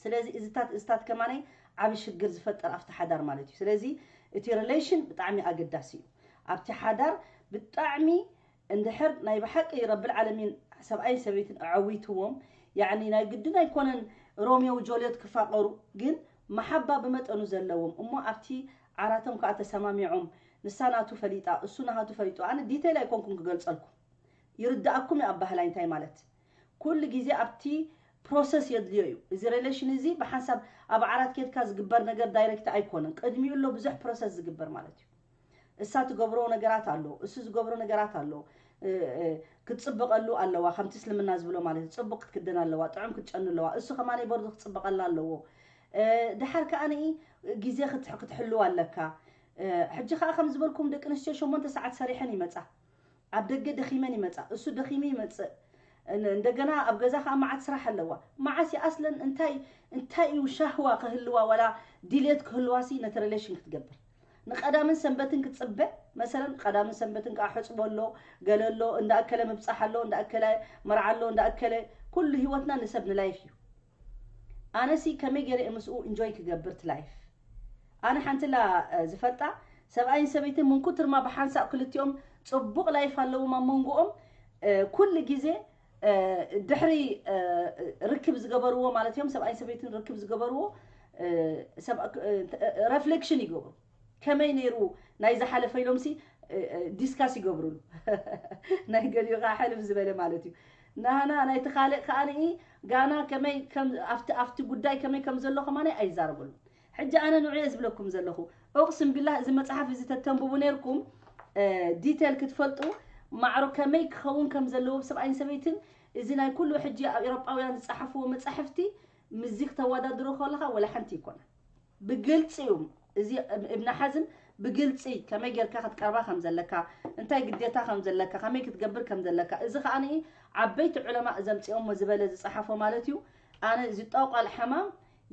ስለዚ እዚታት እዚታት ከማነይ ዓቢ ሽግር ዝፈጥር ኣብቲ ሓዳር ማለት እዩ። ስለዚ እቲ ሪሌሽን ብጣዕሚ ኣገዳሲ እዩ። ኣብቲ ሓዳር ብጣዕሚ እንድሕር ናይ ብሓቂ ረብል ዓለሚን ሰብኣይን ሰበይትን ኣዐዊትዎም፣ ያዕኒ ናይ ግድን ኣይኮነን ሮሚዮ ጆልዮት ክፋቐሩ፣ ግን መሓባ ብመጠኑ ዘለዎም እሞ ኣብቲ ዓራቶም ከዓ ተሰማሚዖም፣ ንሳ ናቱ ፈሊጣ እሱ ናሃቱ ፈሊጡ። ኣነ ዲቴይል ኣይኮንኩን ክገልጸልኩም፣ ይርዳእኩም እዩ ኣባህላይ እንታይ ማለት። ኩሉ ግዜ ኣብቲ ፕሮሰስ የድልዮ እዩ። እዚ ሪሌሽን እዚ ብሓንሳብ ኣብ ዓራት ኬድካ ዝግበር ነገር ዳይሬክት ኣይኮነን። ቅድሚኡ ኣሎ ብዙሕ ፕሮሰስ ዝግበር ማለት እዩ። እሳ ትገብሮ ነገራት ኣሎ፣ እሱ ዝገብሮ ነገራት ኣሎ። እ፣ እ፣ ክትጽበቐሉ ኣለዋ፣ ከምቲ እስልምና ዝብሎ ማለት እዩ። ጽቡቕ ክትክደን ኣለዋ፣ ጥዑም ክትጨኑ ኣለዋ። እሱ ከማነይ በርዱ ክትጽበቐላ ኣለዎ። እ፣ ድሓር ከኣ ንኢ ግዜ ክትሕ- ክትሕልው ኣለካ። እ፣ ሕጂ ከኣ ከም ዝበልኩም ደቂ ኣንስትዮ ሸሞንተ ሰዓት ሰሪሐን ይመጻ፣ ኣብ ደገ ደኺመን ይመጻ፣ እሱ ደኺሙ ይመጽእ። እን- እንደገና ኣብ ገዛ ከኣ መዓት ስራሕ ኣለዋ። መዓስ እዩ ኣስለን እንታይ እንታይ እዩ ሻህዋ ክህልዋ ዋላ ድሌት ክህልዋ ሲ ነቲ ሪሌሽን ክትገብር ንቀዳምን ሰንበትን ክትጽበ መሰለን ቀዳምን ሰንበትን ከኣ ሕጽቦ ኣሎ፣ ገለ ኣሎ፣ እንዳኣከለ ምብጻሕ ኣሎ፣ እንዳኣከለ መርዓ ኣሎ፣ እንዳኣከለ ኩሉ ህይወትና ንሰብ ንላይፍ እዩ። ኣነሲ ከመይ ገይረ እየ ምስኡ ኢንጆይ ክገብር ቲ ላይፍ? ኣነ ሓንቲ ላ እ፣ ዝፈልጣ ሰብኣይን ሰበይትን ምንኩትርማ ብሓንሳእ ክልቲኦም ጽቡቕ ላይፍ ኣለዎም ኣብ መንጎኦም። እ፣ ኩሉ ግዜ እ፣ ድሕሪ እ፣ ርክብ ዝገበርዎ ማለት እዮም ሰብኣይን ሰበይትን ርክብ ዝገበርዎ እ፣ ሰብ- እ፣ እ፣ ረፍሌክሽን ይገብሩ። ከመይ ነይሩ ናይ ዝሓለፈ ኢሎም ሲ እ፣ እ፣ ዲስካስ ይገብሩሉ። ናይ ገሊኡ ከዓ ሕልፍ ዝበለ ማለት እዩ። ናህና ናይቲ ካልእ ከዓ ንኢ ጋና ከመይ ከም ኣብቲ ኣብቲ ጉዳይ ከመይ ከም ዘሎ ከማነ ኣይዛረበሉ። ሕጂ ኣነ ንዑ እየ ዝብለኩም ዘለኹ። ኡቅስም ቢላህ እዚ መጽሓፍ እዚ ተተንብቡ ነይርኩም እ፣ ዲቴል ክትፈልጡ ማዕሮ ከመይ ክኸውን ከም ዘለዎ ሰብኣይን ሰበይትን እዚ ናይ ኩሉ ሕጂ ኣብ ኤሮጳውያን ዝጸሓፍዎ መጻሕፍቲ ምስዚ ክተወዳድሮ ከለኻ ወላ ሓንቲ ይኮነ። ብግልጺ እዩ። እዚ እብ- እብነ ሓዝም ብግልጺ ከመይ ጌርካ ክትቀርባ ከም ዘለካ፣ እንታይ ግዴታ ከም ዘለካ፣ ከመይ ክትገብር ከም ዘለካ። እዚ ከኣ ንኢ ዓበይቲ ዑለማ ዘምጺኦሞ ዝበለ ዝጸሓፎ ማለት እዩ። ኣነ እዚ ጠቋል ሓማም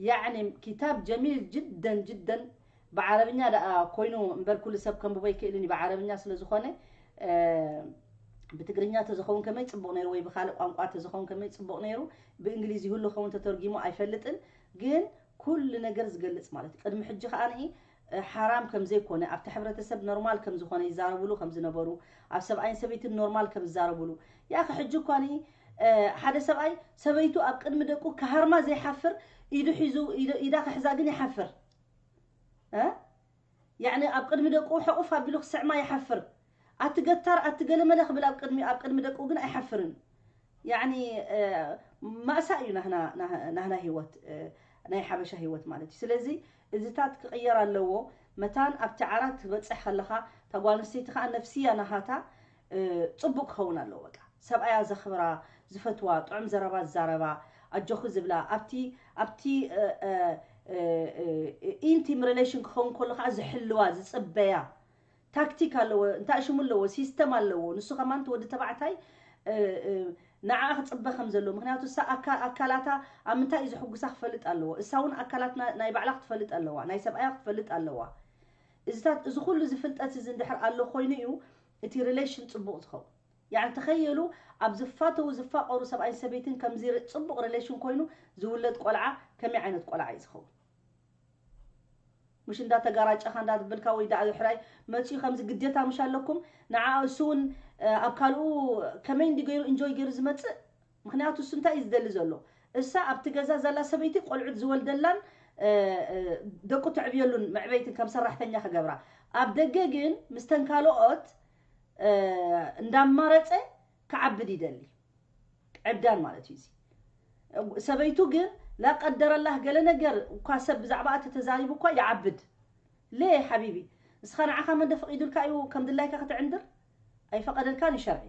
ያዕኒ ኪታብ ጀሚል ጅደን ጅደን ብዓረብኛ ደኣ ኮይኑ እምበር ኩሉ ሰብ ከንብቦ ኣይክእልን እዩ ብዓረብኛ ስለ ዝኾነ እ፣ ብትግርኛ ተዝኸውን ከመይ ጽቡቕ ነይሩ ወይ ብኻልእ ቋንቋ ተዝኸውን ከመይ ጽቡቕ ነይሩ። ብእንግሊዝ ይህሉ ኸውን ተተርጊሙ ኣይፈልጥን፣ ግን ኩሉ ነገር ዝገልጽ ማለት እዩ። ቅድሚ ሕጂ ከኣ ንኢ እ፣ ሓራም ከም ዘይኮነ ኣብቲ ሕብረተሰብ ኖርማል ከም ዝኾነ ይዛረብሉ ከም ዝነበሩ ኣብ ሰብኣይን ሰበይትን ኖርማል ከም ዝዛረብሉ ያኸ ሕጂ እኳ ንኢ እ፣ ሓደ ሰብኣይ ሰበይቱ ኣብ ቅድሚ ደቁ ክሃርማ ዘይሓፍር ኢዱ ሒዙ ኢዱ- ኢዳ ክሕዛ ግን ይሓፍር እ? ያዕኒ ኣብ ቅድሚ ደቁ ሕቑፍ ኣቢሉ ክስዕማ ይሓፍር። ኣቲ ገታር ኣቲ ገለመለ ክብል ኣብ ቅድሚ ኣብ ቅድሚ ደቁ ግን ኣይሓፍርን። ያዕኒ እ፣ ማእሳ እዩ ናህና ናህ- ናህና ህይወት እ፣ ናይ ሓበሻ ህይወት ማለት እዩ። ስለዚ እዚታት ክቕየር ኣለዎ። መታን ኣብቲ ዓራት ትበጽሕ ከለኻ እታ ጓል ኣንስተይቲ ከዓ ነፍስያ ናሃታ እ፣ ጽቡቅ ክኸውን ኣለዎ። በቃ ሰብኣያ ዘኽብራ፣ ዝፈትዋ፣ ጥዑም ዘረባ ዝዛረባ፣ ኣጆኺ ዝብላ ኣብቲ ኣብቲ እ፣ እ፣ እ፣ እ፣ ኢንቲም ሪሌሽን ክኸውን ከሎ ከዓ ዝሕልዋ ዝጽበያ ታክቲክ ኣለዎ። እንታይ ሽሙ ኣለዎ? ሲስተም ኣለዎ። ንሱ ከማን እቲ ወዲ ተባዕታይ እ፣ እ፣ ንዓኣ ክጽበ ከም ዘለዎ ምክንያቱ እሳ ኣካ- ኣካላታ ኣብ ምንታይ እዩ ዝሕጉሳ ክፈልጥ ኣለዎ። እሳ እውን ኣካላት ና- ናይ ባዕላ ክትፈልጥ ኣለዋ፣ ናይ ሰብኣያ ክትፈልጥ ኣለዋ። እዚታት እዚ ኩሉ እዚ ፍልጠት እዚ እንድሕር ኣሎ ኮይኑ እዩ እቲ ሪሌሽን ጽቡቕ ዝኸውን። ያዕኒ ተኸየሉ ኣብ ዝፋተዉ ዝፋቐሩ ሰብኣይን ሰበይትን ከምዚ ር- ጽቡቕ ሪሌሽን ኮይኑ ዝውለድ ቆልዓ ከመይ ዓይነት ቆልዓ እዩ ዝኸውን? ምሽ እንዳተጋራጨኻ እንዳትብልካ ወይ ዳኣ ሕራይ መፅዩ ከምዚ ግዴታ ምሽ ኣለኩም ንዓ እሱ እውን እ፣ ኣብ ካልኡ ከመይ እንዲ ገይሩ እንጆይ ገይሩ ዝመፅእ ምክንያቱ እሱ እንታይ እዩ ዝደሊ ዘሎ እሳ ኣብቲ ገዛ ዘላ ሰበይቲ ቆልዑት ዝወልደላን እ፣ እ፣ ደቁ ተዕብየሉን መዕበይትን ከም ሰራሕተኛ ክገብራ ኣብ ደገ ግን ምስተን ካልኦት እ፣ እንዳማረፀ ክዓብድ ይደሊ ዕብዳን ማለት እዩ እዚ ሰበይቱ ግን ላቀደረላህ ገለ ነገር እኳ ሰብ ብዛዕባ ተተዛሪቡ እኳ ይዓብድ ለ ሓቢቢ እስኻ ንዓኻ መን ደፈቂዱልካ እዩ ከም ድላይካ ክትዕንድር ኣይፈቀደልካን እዩ ሸርዒ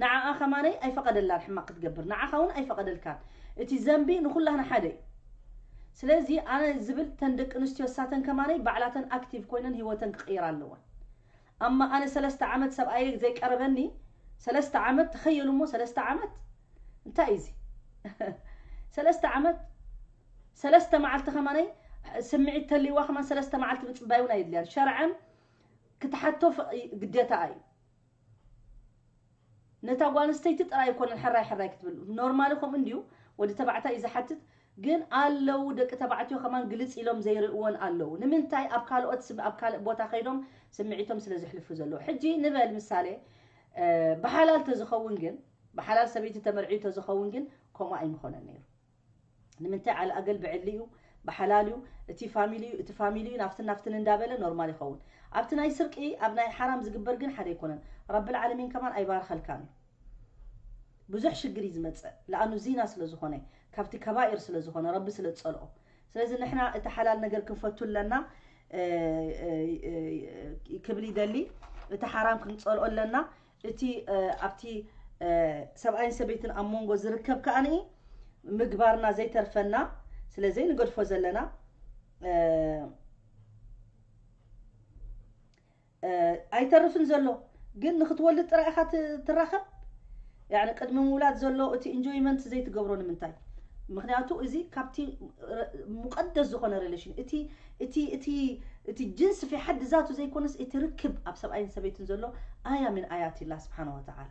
ንዓኣ ከማነይ ኣይፈቀደላን ሕማቅ ክትገብር ንዓኻ እውን ኣይፈቀደልካን እቲ ዘንቢ ንኩላህና ሓደ እዩ ስለዚ ኣነ ዝብል ተን ደቂ ኣንስትዮ ሳተን ከማነይ ባዕላተን ኣክቲቭ ኮይነን ህይወተን ክቅይራ ኣለወን ኣማ ኣነ ሰለስተ ዓመት ሰብኣየ ዘይቀረበኒ ሰለስተ ዓመት ተኸየሉ እሞ ሰለስተ ዓመት እንታይ እዩ እዚ ሰለስተ ዓመት ሰለስተ መዓልቲ ከማነይ ስምዒት ተልይዋ ከማን ሰለስተ መዓልቲ ምፅባይ እውን ኣይድልያን። ሸርዐን ክትሓቶ ግዴታ እዩ። ነታ ጓል ኣንስተይቲ ጥራይ ኣይኮነን ሕራይ ሕራይ ክትብል፣ ኖርማሊ ከምኡ እንድዩ። ወዲ ተባዕታይ እዩ ዝሓትት። ግን ኣለዉ ደቂ ተባዕትዮ ከማን ግልፅ ኢሎም ዘይርእዎን ኣለዉ። ንምንታይ ኣብ ካልኦት ኣብ ካልእ ቦታ ከይዶም ስምዒቶም ስለ ዝሕልፉ ዘለዉ? ሕጂ ንበል ምሳሌ፣ ብሓላል ተዝኸውን ግን፣ ብሓላል ሰበይቲ ተመርዕዩ ተዝኸውን ግን ከምኡ ኣይምኾነን ነይሩ። ንምንታይ? ዓል ኣገል ብዕሊ እዩ፣ ብሓላል እዩ፣ እቲ ፋሚሊ እዩ፣ እቲ ፋሚሊ እዩ፣ ናፍትን ናፍትን እንዳበለ ኖርማል ይኸውን። ኣብቲ ናይ ስርቂ ኣብ ናይ ሓራም ዝግበር ግን ሓደ ኣይኮነን። ረብል ዓለሚን ከማን ኣይባርኸልካን እዩ። ብዙሕ ሽግር እዩ ዝመፅእ። ለኣኑ ዚና ስለ ዝኾነ፣ ካብቲ ከባኢር ስለ ዝኾነ፣ ረቢ ስለ ዝፀልኦ። ስለዚ ንሕና እቲ ሓላል ነገር ክንፈቱ ኣለና ክብል ይደሊ። እቲ ሓራም ክንፀልኦ ኣለና። እቲ ኣብቲ ሰብኣይን ሰበይትን ኣብ መንጎ ዝርከብ ከኣ ምግባርና ዘይተርፈና ስለ ዘይንገድፎ ዘለና ኣይተርፍን ዘሎ። ግን ንክትወልድ ጥራይ ኢኻ ትራኸብ። ያኒ ቅድሚ ምውላድ ዘሎ እቲ ኢንጆይመንት ዘይትገብሮ ንምንታይ? ምክንያቱ እዚ ካብቲ ሙቀደስ ዝኾነ ሪሌሽን፣ እቲ እቲ እቲ እቲ ጅንስ ፊ ሓድ ዛቱ ዘይኮነስ፣ እቲ ርክብ ኣብ ሰብኣይን ሰበይትን ዘሎ ኣያ ምን ኣያት ላ ስብሓን ወተዓላ።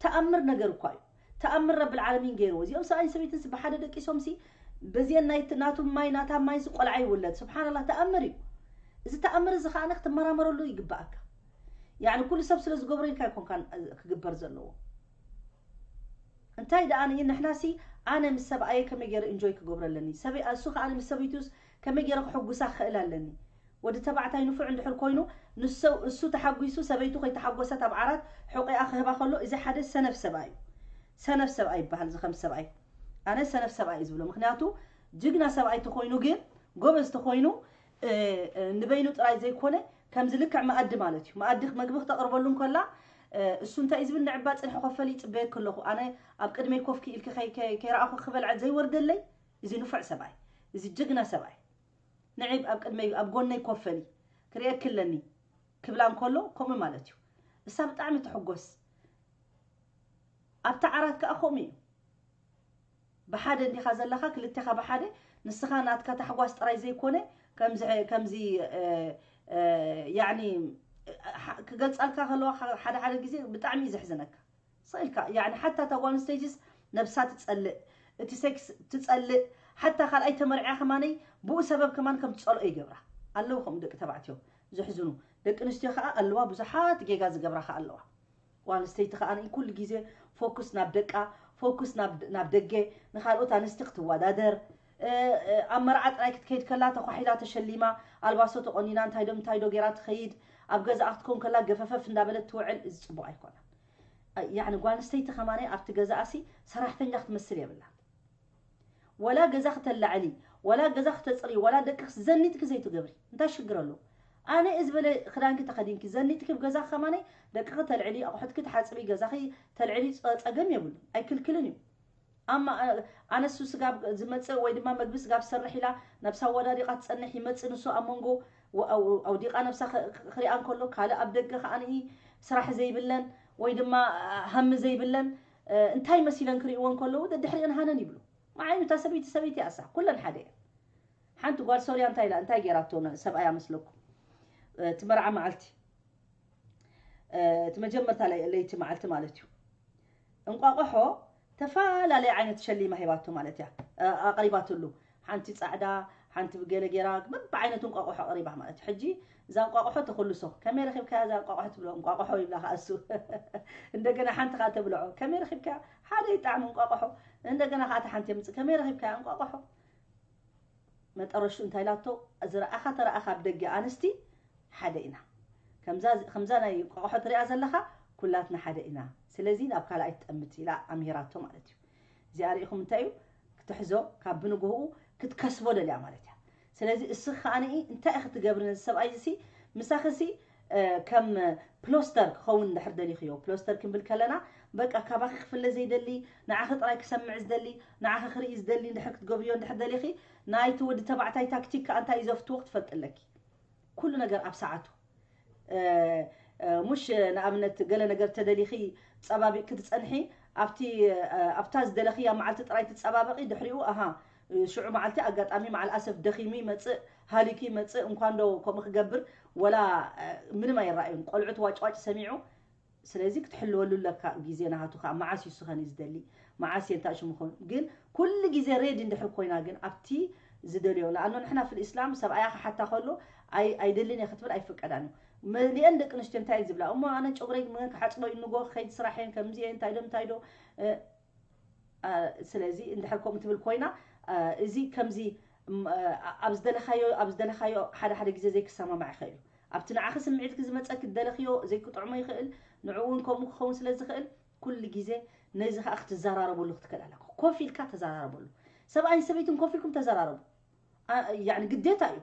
ተኣምር ነገር እኳ እዩ። ተኣምር ረብል ዓለሚን ገይርዎ። እዚኦም ሰብኣይን ሰበይትንስ ብሓደ ደቂሶምሲ፣ በዚአን ናይ ናቱ ማይ ናታ ማይሲ ቆልዓ ይውለድ። ስብሓንላ፣ ተኣምር እዩ። እዚ ተኣምር እዚ ከዓ ክትመራመረሉ ይግባኣካ። ያኒ ኩሉ ሰብ ስለ ዝገብሮ ኢልካ ኣይኮንካን ክግበር ዘለዎ። እንታይ ደኣ ንሕናሲ፣ ኣነ ምስ ሰብኣየ ከመይ ገይረ እንጆይ ክገብሮ ኣለኒ? ሰበይ እሱ ከዓ ምስ ሰበይቱስ ከመይ ገይረ ክሕጉሳ ክኽእል ኣለኒ? ወዲ ተባዕታይ ንፉዕ እንድሕር ኮይኑ፣ ንሱ ተሓጒሱ ሰበይቱ ከይተሓጎሰት ኣብ ዓራት ሕቆኣ ክህባ ከሎ፣ እዚ ሓደ ሰነፍ ሰብኣይ እዩ። ሰነፍ ሰብኣይ ይበሃል እዚ ከም ሰብኣይ። ኣነ ሰነፍ ሰብኣይ እዩ ዝብሎ። ምክንያቱ ጅግና ሰብኣይ ተኮይኑ ግን፣ ጎበዝ ተኮይኑ፣ ንበይኑ ጥራይ ዘይኮነ፣ ከምዚ ልክዕ መኣዲ ማለት እዩ። መኣዲ መግቢ ክተቕርበሉ እንከላ፣ እሱ እንታይ እዩ ዝብል? ንዕባ ጽንሒ ኮፈሊ ይጽበየኪ ኣለኹ። ኣነ ኣብ ቅድመይ ኮፍ ኢልኪ ከይረኣኹ ክበልዐ ዘይወርደለይ? እዚ ንፉዕ ሰብኣይ፣ እዚ ጅግና ሰብኣይ። ንዒ ኣብ ቅድመይ፣ ኣብ ጎነይ ኮፈሊ፣ ክርእየኪ ኣለኒ ክብላ እንከሎ ከምኡ ማለት እዩ። እሳ ብጣዕሚ ትሕጎስ። ኣብታ ዓራት ከኣ ከምኡ እዩ። ብሓደ እንዲኻ ዘለኻ፣ ክልቴኻ ብሓደ፣ ንስኻ ናትካ ታሕጓስ ጥራይ ዘይኮነ፣ ከምዚ ከምዚ ያኒ ክገልጻልካ ከለዋ ሓደ ሓደ ግዜ ብጣዕሚ እዩ ዘሕዝነካ። ስቕ ኢልካ፣ ያኒ ሓታ እታ ጓል ኣንስተይቲስ ነብሳ ትጸልእ፣ እቲ ሴክስ ትጸልእ፣ ሓታ ካልኣይ ተመርዕያ ከማነይ ብኡ ሰበብ ከማን ከም ትጸልኦ ይገብራ። ኣለዉ ከምኡ ደቂ ተባዕትዮ ዘሕዝኑ። ደቂ ኣንስትዮ ከኣ ኣለዋ ብዙሓት ጌጋ ዝገብራ ከኣ ኣለዋ። ጓል ኣንስተይቲ ከኣ ኩሉ ግዜ ፎኩስ ናብ ደቃ፣ ፎኩስ ናብ ደገ፣ ንኻልኦት ኣንስቲ ክትወዳደር፣ ኣብ መርዓ ጥራይ ክትከይድ ከላ ተኳሒላ ተሸሊማ፣ ኣልባሶ ተቆኒና፣ እንታይ ዶ እንታይ ዶ ጌራ ትኸይድ፣ ኣብ ገዛኣ ክትከውን ከላ ገፈፈፍ እንዳበለት ትውዕል። እዚ ጽቡቕ ኣይኮነን። ያኒ ጓል ኣንስተይቲ ከማነ ኣብቲ ገዛኣሲ ሰራሕተኛ ክትመስል የብላ። ወላ ገዛ ክተላዕሊ፣ ወላ ገዛ ክተፅሪ፣ ወላ ደቅክ ዘኒጥኪ ዘይትገብሪ እንታይ ሽግር ኣሎ? ኣነ እዚ በለ ክዳንኪ ተኸዲንኪ ዘኒጥኪ ብገዛ ከማነ ደቅኪ ተልዕሊ፣ ኣቑሑትኪ ትሓፅቢ፣ ገዛኺ ተልዕሊ፣ ፀገም የብሉ፣ ኣይክልክልን እዩ። ኣማ ኣነሱ ስጋብ ዝመፅእ ወይ ድማ መግቢ ስጋብ ዝሰርሕ ኢላ ነብሳ ወዳዲቃ ትፀንሕ፣ ይመፅእ ንሱ ኣብ መንጎ ኣውዲቃ ነብሳ ክሪኣ እንከሎ፣ ካልእ ኣብ ደገ ከዓንኢ ስራሕ ዘይብለን ወይ ድማ ሃሚ ዘይብለን እንታይ መሲለን ክርእይዎ እንከለዉ ደድሕሪአን ሃነን ይብሉ። ንዓይኑ እታ ሰበይቲ ሰበይቲ እያ እሳ፣ ኩለን ሓደ እየን። ሓንቲ ጓል ሶርያ እንታይ ኢላ እንታይ ገይራቶ ሰብኣያ መስለኩም? እቲ መርዓ መዓልቲ፣ እቲ መጀመርታ ለይቲ መዓልቲ ማለት እዩ። እንቋቑሖ ተፈላለየ ዓይነት ሸሊማ ሂባቶ ማለት እያ፣ ኣቕሪባትሉ። ሓንቲ ጻዕዳ፣ ሓንቲ ብገለ ገይራ፣ በብዓይነቱ እንቋቑሖ ኣቕሪባ ማለት እዩ። ሕጂ እዛ እንቋቑሖ ተኹልሶ፣ ከመይ ረኺብካያ እዛ እንቋቑሖ ትብሎ፣ እንቋቑሖ ይብላ ከኣ እሱ። እንደገና ሓንቲ ከኣ ተብልዖ፣ ከመይ ረኺብካያ? ሓደ ይጣዕም እንቋቑሖ። እንደገና ከኣ እታ ሓንቲ የምጽእ፣ ከመይ ረኺብካያ እንቋቑሖ? መጠረሹ እንታይ ኢላቶ? ዝረኣኻ ተረኣኻ ኣብ ደገ ኣንስቲ ሓደ ኢና። ከምዛ ናይ ቆቕሖ ትሪኣ ዘለኻ ኩላትና ሓደ ኢና። ስለዚ ናብ ካልኣይ ትጠምት ኢላ ኣምሂራቶ ማለት እዩ። እዚኣ ሪኢኹም እንታይ እዩ ክትሕዞ? ካብ ብንግህኡ ክትከስቦ ደልያ ማለት እያ። ስለዚ እስኺ ከኣ እንታይ ኢኺ ትገብሪ ነዚ ሰብኣይ እዚ? ምሳኺ ሲ ከም ፕሎስተር ክኸውን እንድሕር ደሊኽዮ፣ ፕሎስተር ክንብል ከለና በቃ ካባኺ ክፍለ ዘይደሊ፣ ንዓኺ ጥራይ ክሰምዕ ዝደሊ፣ ንዓኺ ክርኢ ዝደሊ እንድሕር ክትገብርዮ እንድሕር ደሊኺ፣ ናይቲ ወዲ ተባዕታይ ታክቲክ ከኣ እንታይ እዩ ዘፍትዎ ክትፈልጢ ኣለኪ። ኩሉ ነገር ኣብ ሰዓቱ። ሙሽ ንኣብነት ገለ ነገር ተደሊኺ ጸባቢቕ ክትጸንሒ፣ ኣብቲ ኣብታ ዝደለኽያ መዓልቲ ጥራይ ትጸባበቒ፣ ድሕሪኡ ኣሃ ሽዑ መዓልቲ ኣጋጣሚ መዓል ኣሰፍ ደኺሙ ይመጽእ፣ ሃሊኩ ይመጽእ። እንኳን ዶ ከምኡ ክገብር፣ ወላ ምንም ኣይረኣዩን። ቆልዑት ዋጭዋጭ ሰሚዑ። ስለዚ ክትሕልወሉ ኣለካ ግዜ ናሃቱ። ከዓ መዓስ እዩ ስኸን እዩ ዝደሊ፣ መዓስ እየ እንታይ ሽሙ ኾን። ግን ኩሉ ግዜ ሬዲ እንድሕር ኮይና ግን ኣብቲ ዝደልዮ። ለኣኖ ንሕና ፍል ኢስላም ሰብኣያ ክሓታ ከሎ ኣይ ኣይደልን እየ ክትብል ኣይፍቀዳን እዩ። መሊአን ደቂ ኣንስትዮ እንታይ እየን ዝብላ? እሞ ኣነ ጨጉረይ መን ክሓፅቦ እዩ ንጎ ክኸይድ ስራሕ እየን ከምዚ እየን እንታይ ዶ እንታይ ዶ እ፣ አ፣ ስለዚ እንድሕር ከምኡ ትብል ኮይና አ፣ እዚ ከምዚ ም፣ አ፣ ኣብ ዝደለኻዮ ኣብ ዝደለኻዮ ሓደ ሓደ ግዜ ዘይክሰማማዕ ይኽእል እዩ። ኣብቲ ንዓኺ ስምዒትኪ ዝመፀኪ ዝደለኽዮ ዘይክጥዕሞ ይኽእል። ንዕኡ እውን ከምኡ ክኸውን ስለ ዝኽእል ኩሉ ግዜ ነዚ ከዓ ክትዘራረበሉ ክትክእል ኣለካ። ኮፍ ኢልካ ተዘራረበሉ። ሰብኣይን ሰበይትን ኮፍ ኢልኩም ተዘራረቡ። አ፣ ያኒ ግዴታ እዩ።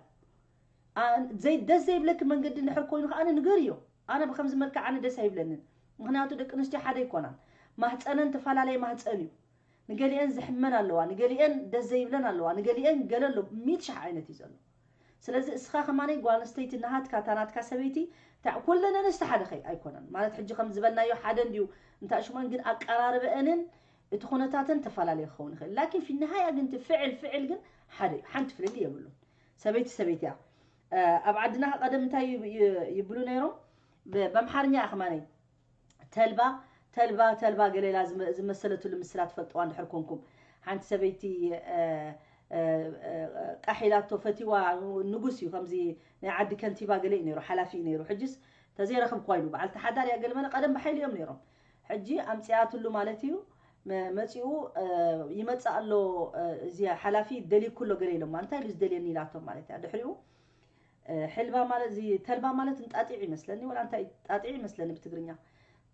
አ፣ ዘይ ደስ ዘይብለኪ መንገዲ እንድሕር ኮይኑ ከዓ ንገርዮ። ኣነ ብከምዚ መልክዕ ኣነ ደስ ኣይብለንን። ምክንያቱ ደቂ ኣንስትዮ ሓደ ኣይኮናን። ማህፀነን ተፈላለየ ማህፀን እዩ። ንገሊአን ዝሕመን ኣለዋ፣ ንገሊአን ደስ ዘይብለን ኣለዋ፣ ንገሊአን ገለ ኣሎ። ሚእቲ ሽሕ ዓይነት እዩ ዘሎ። ስለዚ እስኻ ከማነይ ጓል ኣንስተይቲ ናሃትካ እታ ናትካ ሰበይቲ እታ ኩለን ኣንስቲ ሓደ ከይ ኣይኮነን ማለት ሕጂ ከም ዝበልናዮ ሓደ እንድዩ። እንታይ ሽሞን ግን ኣቀራርበአንን እቲ ኩነታተን ተፈላለየ ክኸውን ይኽእል። ላኪን ፊ ነሃያ ግን እቲ ፍዕል ፍዕል ግን ሓደ እዩ። ሓንቲ ፍልልይ የብሉን። ሰበይቲ ሰበይቲ እያ። እ፣ ኣብ ዓድና ቀደም እንታይ ይ- ይ- ይብሉ ነይሮም? ብ- በምሓርኛ እያ ከማነይ ተልባ ተልባ ተልባ ገለ ኢላ ዝመ- ዝመሰለትሉ ምስላ ትፈልጥዋ እንድሕር ኮንኩም። ሓንቲ ሰበይቲ እ፣ እ፣ እ፣ ቃሕ ኢላቶ ፈቲዋ። ንጉስ እዩ ከምዚ ናይ ዓዲ ከንቲባ ገለ እዩ ነይሩ፣ ሓላፊ እዩ ነይሩ። ሕጅስ ተዘይረኽብኳ ኢሉ በዓልቲ ሓዳር እያ ገለ መለ ቀደም ብሓይሊ እዮም ነይሮም። ሕጂ ኣምፅኣትሉ ማለት እዩ። መ- መፂኡ እ፣ ይመፅእ ኣሎ እ፣ እዚ ሓላፊ ደልይኩ ኣሎ ገለ ኢሎማ። እንታይ ኢሉ ዝደልየኒ ኢላቶም ማለት እያ። ድሕሪኡ እ፣ ሕልባ ማለት እዚ ተልባ ማለት እንጣጢዕ ይመስለኒ ወላ እንታይ ጣጢዕ ይመስለኒ ብትግርኛ።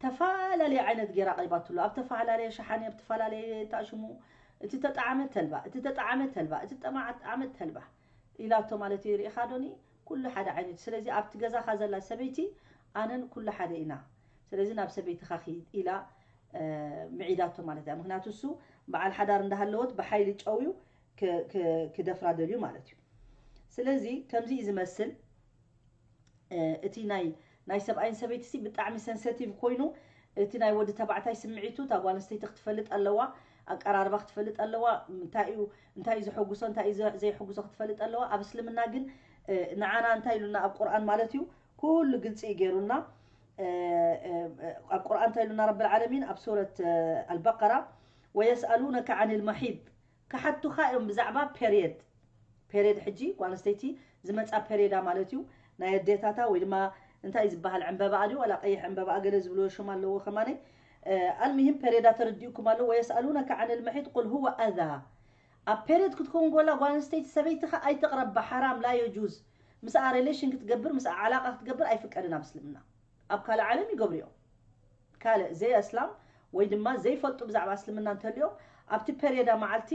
ተፈላለየ ዓይነት ገይራ ቀሪባትሉ ኣብ ተፈላለየ ሸሓኒ ኣብ ተፈላለየ ታሽሙ። እቲ ተጣዓመ ተልባ እቲ ተጣዓመ ተልባ እቲ ጠማዓጣዓመ ተልባ ኢላቶ ማለት እዩ። ርኢኻ ዶኒ ኩሉ ሓደ ዓይነት። ስለዚ ኣብቲ ገዛኻ ዘላ ሰበይቲ ኣነን ኩሉ ሓደ ኢና። ስለዚ ናብ ሰበይትኻ ኺድ ኢላ እ፣ ምዒዳቶ ማለት እያ። ምክንያቱ እሱ በዓል ሓዳር እንዳሃለወት ብሓይሊ ጨውዩ ክ- ክ- ክደፍራ ደልዩ ማለት እዩ። ስለዚ ከምዚ እዩ ዝመስል። እ፣ እቲ ናይ ናይ ሰብኣይን ሰበይቲ ሲ ብጣዕሚ ሰንሰቲቭ ኮይኑ እቲ ናይ ወዲ ተባዕታይ ስምዒቱ እታ ጓል ኣንስተይቲ ክትፈልጥ ኣለዋ። ኣቀራርባ ክትፈልጥ ኣለዋ። እንታይ እዩ እንታይ እዩ ዘሐጉሶ እንታይ እዩ ዘ- ዘይሐጉሶ ክትፈልጥ ኣለዋ። ኣብ እስልምና ግን እ፣ ንዓና እንታይ ኢሉና ኣብ ቁርኣን ማለት እዩ ኩሉ ግልፂ እዩ ገይሩና። እ፣ እ፣ ኣብ ቁርኣን እንታይ ኢሉና ረብል ዓለሚን ኣብ ሱረት እ፣ ኣልበቀራ ወየስኣሉነከ ዓን ልመሒድ ክሓቱኻ እዮም ብዛዕባ ፔሪየድ። ፔሬድ ሕጂ ጓል ኣንስተይቲ ዝመፃ ፔሬዳ ማለት እዩ። ናይ ኣዴታታ ወይ ድማ እንታይ ዝበሃል ዕምበባ ድዩ ዋላ ቀይሕ ዕምበባ ገለ ዝብልዎ ሽም ኣለዎ ከማነይ። ኣልሚሂም ፔሬዳ ተረዲኡኩም ኣሎ። ወየስኣሉነከ ዓን ልመሒድ ቁል ሁወ ኣዛ። ኣብ ፔሬድ ክትከውን ጎላ ጓል ኣንስተይቲ ሰበይትኻ ኣይትቕረባ፣ ሓራም ላ የጁዝ። ምስኣ ሬሌሽን ክትገብር ምስኣ ዓላቃ ክትገብር ኣይፍቀድን ኣብ እስልምና። ኣብ ካልእ ዓለም ይገብርዮ ካልእ ዘይ ኣስላም ወይ ድማ ዘይፈልጡ ብዛዕባ እስልምና እንተልዮም ኣብቲ ፔሬዳ መዓልቲ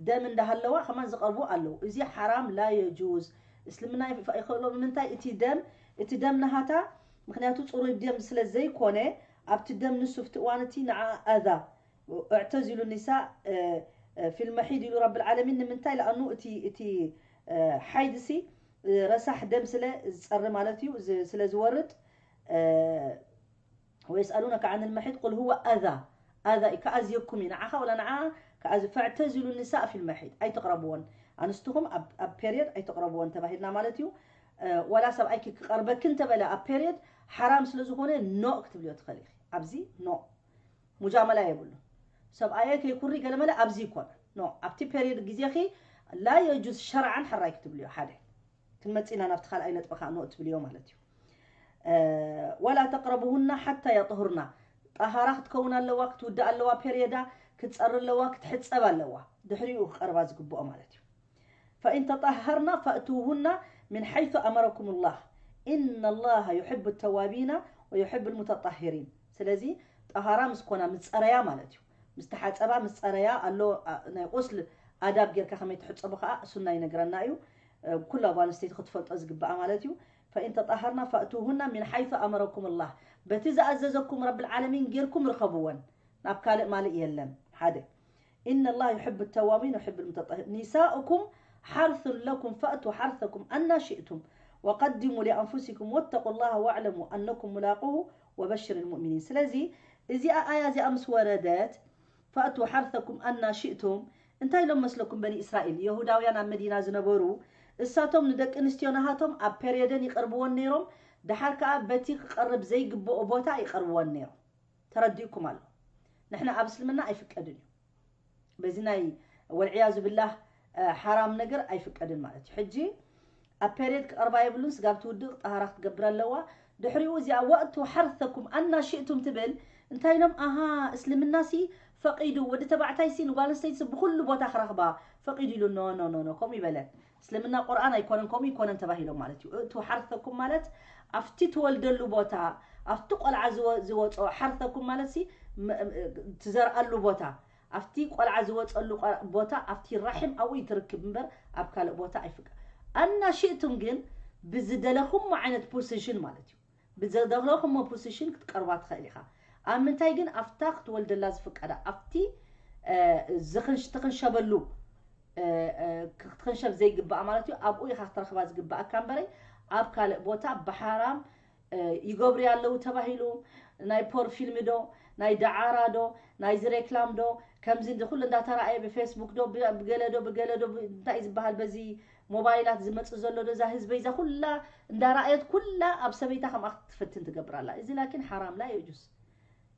ደም እንዳሃለዋ ከማን ዝቐርቡ ኣለዉ። እዚ ሓራም ላ የጁዝ። እስልምና ይፈ- ይኸልኦ። ንምንታይ? እቲ ደም እቲ ደም ናሃታ ምክንያቱ ፅሩይ ደም ስለ ዘይኮነ ኣብቲ ደም ንሱ ፍቲ እዋን እቲ ንዓ ኣዛ እዕተዚሉ ኒሳ ፊልመሒድ ኢሉ ረብል ዓለሚን። ንምንታይ? ለኣኑ እቲ እቲ ሓይድ ሲ ረሳሕ ደም ስለ ዝፀሪ ማለት እዩ። ዝ- ስለ ዝወርድ ወየስኣሉነከ ዓን ልመሒድ ቁል ሁወ ኣዛ። ኣዛ እዩ፣ ክኣዝየኩም እዩ ንዓኻ ወላ ንዓ ክኣዝ ፈዕተዚሉ ንሳእ ፊል መሒድ ኣይትቕረብዎን። ኣንስትኹም ኣብ ኣብ ፔርየድ ኣይትቕረብዎን ተባሂልና ማለት እዩ። ወላ ሰብኣይኪ ክቐርበኪ እንተበለ ኣብ ፔርየድ ሓራም ስለ ዝኾነ ኖእ ክትብልዮ ትኽእል ኢኺ። ኣብዚ ኖእ ሙጃመላ የብሉ። ሰብኣየ ከይኩሪ ገለመለ ኣብዚ ይኮነ ኖ ኣብቲ ፔርየድ ግዜኺ ላ የጁዝ ሸርዓን ሕራይ ክትብልዮ ሓደ ክንመፅእ ኢና ናብቲ ካልኣይ ነጥቢ ከዓ ንኦ ትብልዮ ማለት እዩ። ወላ ተቅረቡሁና ሓታ የጥሁርና፣ ጠሃራ ክትከውን ኣለዋ፣ ክትውዳእ ኣለዋ፣ ፔርየዳ ክትፀሪ ኣለዋ፣ ክትሕፀብ ኣለዋ፣ ድሕሪኡ ክቀርባ ዝግብኦ ማለት እዩ። ፈኢን ተጣሃርና ፈእቱሁና ምን ሓይቱ ኣመረኩም ላህ ኢነ ላሃ ዩሕቡ ተዋቢና ወዩሕቡ ልሙተጣሂሪን። ስለዚ ጠሃራ ምስ ኮና ምስ ፀረያ ማለት እዩ። ምስ ተሓፀባ ምስ ፀረያ ኣሎ ናይ ቁስል ኣዳብ ጌርካ ከመይ ትሕፀቡ ከዓ ሱና ይነግረና እዩ። ኩላ ጓል ኣንስተይቲ ክትፈልጦ ዝግባኣ ማለት እዩ። ፈኢን ተጣሃርና ፈእቱሁና ሚን ሓይቱ ኣመረኩም ላህ፣ በቲ ዝኣዘዘኩም ረብል ዓለሚን ጌርኩም ርከብወን። ናብ ካልእ ማልእ የለን። ሓደ ኢነ ላህ ዩሕቡ ተዋቢን ወዩሕቡ ልሙተጣሂሪን። ኒሳኡኩም ሓርሱን ለኩም ፈእቱ ሓርሰኩም ኣና ሽእቱም ወቀድሙ ሊኣንፉሲኩም ወተቁ ላህ ወዕለሙ ኣነኩም ሙላቁሁ ወበሽር ልሙእሚኒን። ስለዚ እዚኣ ኣያ እዚኣ ምስ ወረደት ፈእቱ ሓርሰኩም ኣና ሽእቱም እንታይ ኢሎም መስለኩም በኒ እስራኤል? የሁዳውያን ኣብ መዲና ዝነበሩ፣ እሳቶም ንደቂ ኣንስትዮ ናሃቶም ኣብ ፔርየደን ይቐርብወን ነይሮም፣ ደሓር ከኣ በቲ ክቐርብ ዘይግብኦ ቦታ ይቐርብወን ነይሮም። ተረዲእኩም ኣሎ። ንሕና ኣብ እስልምና ኣይፍቀድን እዩ። በዚ ናይ ወልዕያዙ ብላህ፣ እ፣ ሓራም ነገር ኣይፍቀድን ማለት እዩ። ሕጂ ኣብ ፔርየድ ክቐርባ የብሉን፣ ስጋብ ትውድቕ ጠሃራ ክትገብር ኣለዋ። ድሕሪኡ እዚኣ ወእቱ ሓርሰኩም ኣና ሽእቱም ትብል፣ እንታይ ኢሎም? ኣሃ፣ እስልምና ሲ ፈቒዱ፣ ወዲ ተባዕታይ ሲ ንጓል ኣንስተይቲ ሲ ብኹሉ ቦታ ክረኽባ ፈቒዱ ኢሉ። ኖ፣ ኖ፣ ኖ፣ ኖ፣ ከምኡ ይበለ። እስልምና ቁርኣን ኣይኮነን፣ ከምኡ ይኮነን ተባሂሎም ማለት እዩ። እቱ ሓርሰኩም ማለት ኣብቲ ትወልደሉ ቦታ፣ ኣብቲ ቆልዓ ዝወ-፣ ዝወፅኦ ሓርሰኩም ማለት ሲ ም-፣ ም-፣ ትዘርኣሉ ቦታ፣ ኣብቲ ቆልዓ ዝወፀሉ ቆ-፣ ቦታ፣ ኣብቲ ራሒም ኣብኡ ይትርክብ እምበር ኣብ ካልእ ቦታ ኣይፍቀ-፣ ኣና ሽእቱም ግን ብዝደለኹሞ ዓይነት ፖዚሽን ማለት እዩ። ብዝደለኹሞ ፖዚሽን ክትቀርባ ትኽእል ኢኻ። ኣብ ምንታይ ግን? ኣብታ ክትወልደላ ዝፍቀዳ፣ ኣብቲ፣ እ፣ ዝኽንሽ-፣ ትኽንሸበሉ፣ እ፣ እ፣ ክትኽንሸብ ዘይግባኣ ማለት እዩ። ኣብኡ ኢኻ ክትረኽባ ዝግባኣካ እምበረይ ኣብ ካልእ ቦታ ብሓራም፣ እ፣ ይገብሩ ኣለዉ ተባሂሉ፣ ናይ ፖር ፊልም ዶ፣ ናይ ደዓራ ዶ፣ ናይዚ ሬክላም ዶ፣ ከምዚ እንዲ ኩሉ እንዳተራእየ ብፌስቡክ ዶ፣ ብ-፣ ብገለ ዶ፣ ብገለ ዶ፣ ብ-፣ እንታይ እዩ ዝበሃል በዚ ሞባይላት ዝመጽእ ዘሎ ዶ፣ እዛ ህዝበይ እዛ ኩላ እንዳረኣየት ኩላ ኣብ ሰበይታ ከምኣ ክትፍትን ትገብር ኣላ። እዚ ላኪን ሓራም ላ የጁስ።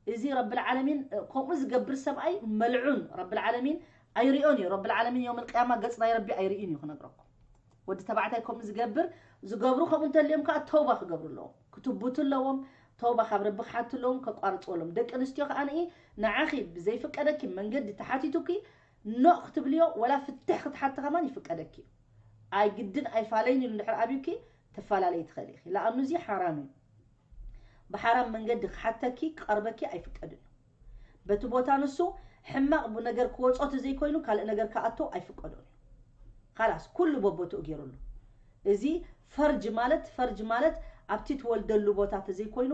እዚ ረብል ዓለሚን፣ እ፣ ከምኡ ዝገብር ሰብኣይ መልዑን፣ ረብል ዓለሚን ኣይርእዮን እዩ። ረብል ዓለሚን የውመል ቅያማ ገጽ ናይ ረቢ ኣይርእዩን እዩ ክነግረኩም። ወዲ ተባዕታይ ከምኡ ዝገብር፣ ዝገብሩ ከምኡ እንተልዮም ከኣ ተውባ ክገብሩ ኣለዎም። ክትቡቱ ኣለዎም፣ ተውባ ካብ ረቢ ክሓቱ ኣለዎም፣ ከቋርጽዎ ኣለዎም። ደቂ ኣንስትዮ ከኣ ንኢ ንዓኺ ብዘይፍቀደኪ መንገዲ ተሓቲቱኪ ኖእ ክትብልዮ ወላ ፍትሕ ክትሓቲ ከማን ይፍቀደኪ እዩ። ኣይግድን ኣይፋለይን ኢሉ እንድሕር ኣብዩኪ ትፈላለይ ትኽእል ኢኺ። ለኣኑ እዚ ሓራም እዩ። ብሓራም መንገዲ ክሓተኪ ክቐርበኪ ኣይፍቀድን እዩ። በቲ ቦታ ንሱ ሕማቕ ነገር ክወጾ ተዘይኮይኑ ካልእ ነገር ክኣቶ ኣይፍቀዶን እዩ። ካላስ ኩሉ በቦትኡ ገይሩሉ። እዚ ፈርጅ ማለት፣ ፈርጅ ማለት ኣብቲ ትወልደሉ ቦታ ተዘይኮይኑ፣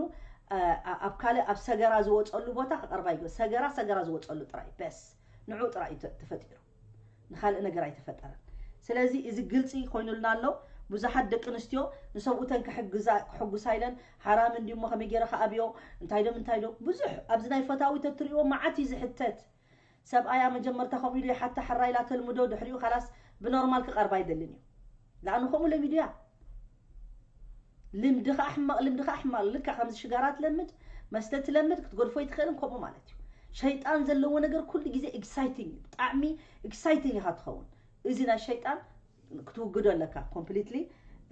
እ፣ ኣ-፣ ኣብ ካልእ ኣብ ሰገራ ዝወጸሉ ቦታ ክቐርባ ይግባእ። ሰገራ፣ ሰገራ ዝወጸሉ ጥራይ በስ። ንዑ ጥራይ እዩ ተ-፣ ተፈጢሩ። ንኻልእ ነገር ኣይተፈጠረን። ስለዚ እዚ ግልጺ ኮይኑልና ኣሎ። ብዙሓት ደቂ ኣንስትዮ ንሰብኡተን ክሕግዛ-፣ ክሕጉሳ ኢለን ሓራም እንድዩ እሞ ከመይ ገይረ ክኣብዮ፣ እንታይ ዶ ምንታይ ዶ፣ ብዙሕ ኣብዚ ናይ ፈታዊ ተትርእይዎ መዓት እዩ ዝሕተት። ሰብኣያ መጀመርታ ከምኡ ኢሉ ይሓታ፣ ሓራ ኢላ ተልምዶ፣ ድሕሪኡ ካላስ ብኖርማል ክቐርባ ኣይደልን እዩ። ለኣኑ ከምኡ ለሚዱ እያ። ልምዲ ኸዓ ሕማቕ፣ ልምዲ ኸዓ ሕማቕ። ልክዕ ከምዚ ሽጋራ ትለምድ፣ መስተ ትለምድ፣ ክትገድፎ ኣይትኽእልን፣ ከምኡ ማለት እዩ። ሸይጣን ዘለዎ ነገር ኩሉ ግዜ ኤክሳይቲንግ እዩ። ብጣዕሚ ኤክሳይቲንግ ኢኻ ትኸውን። እዚ ናይ ሸይጣን ክትውግዶ ኣለካ ኮምፕሊትሊ፣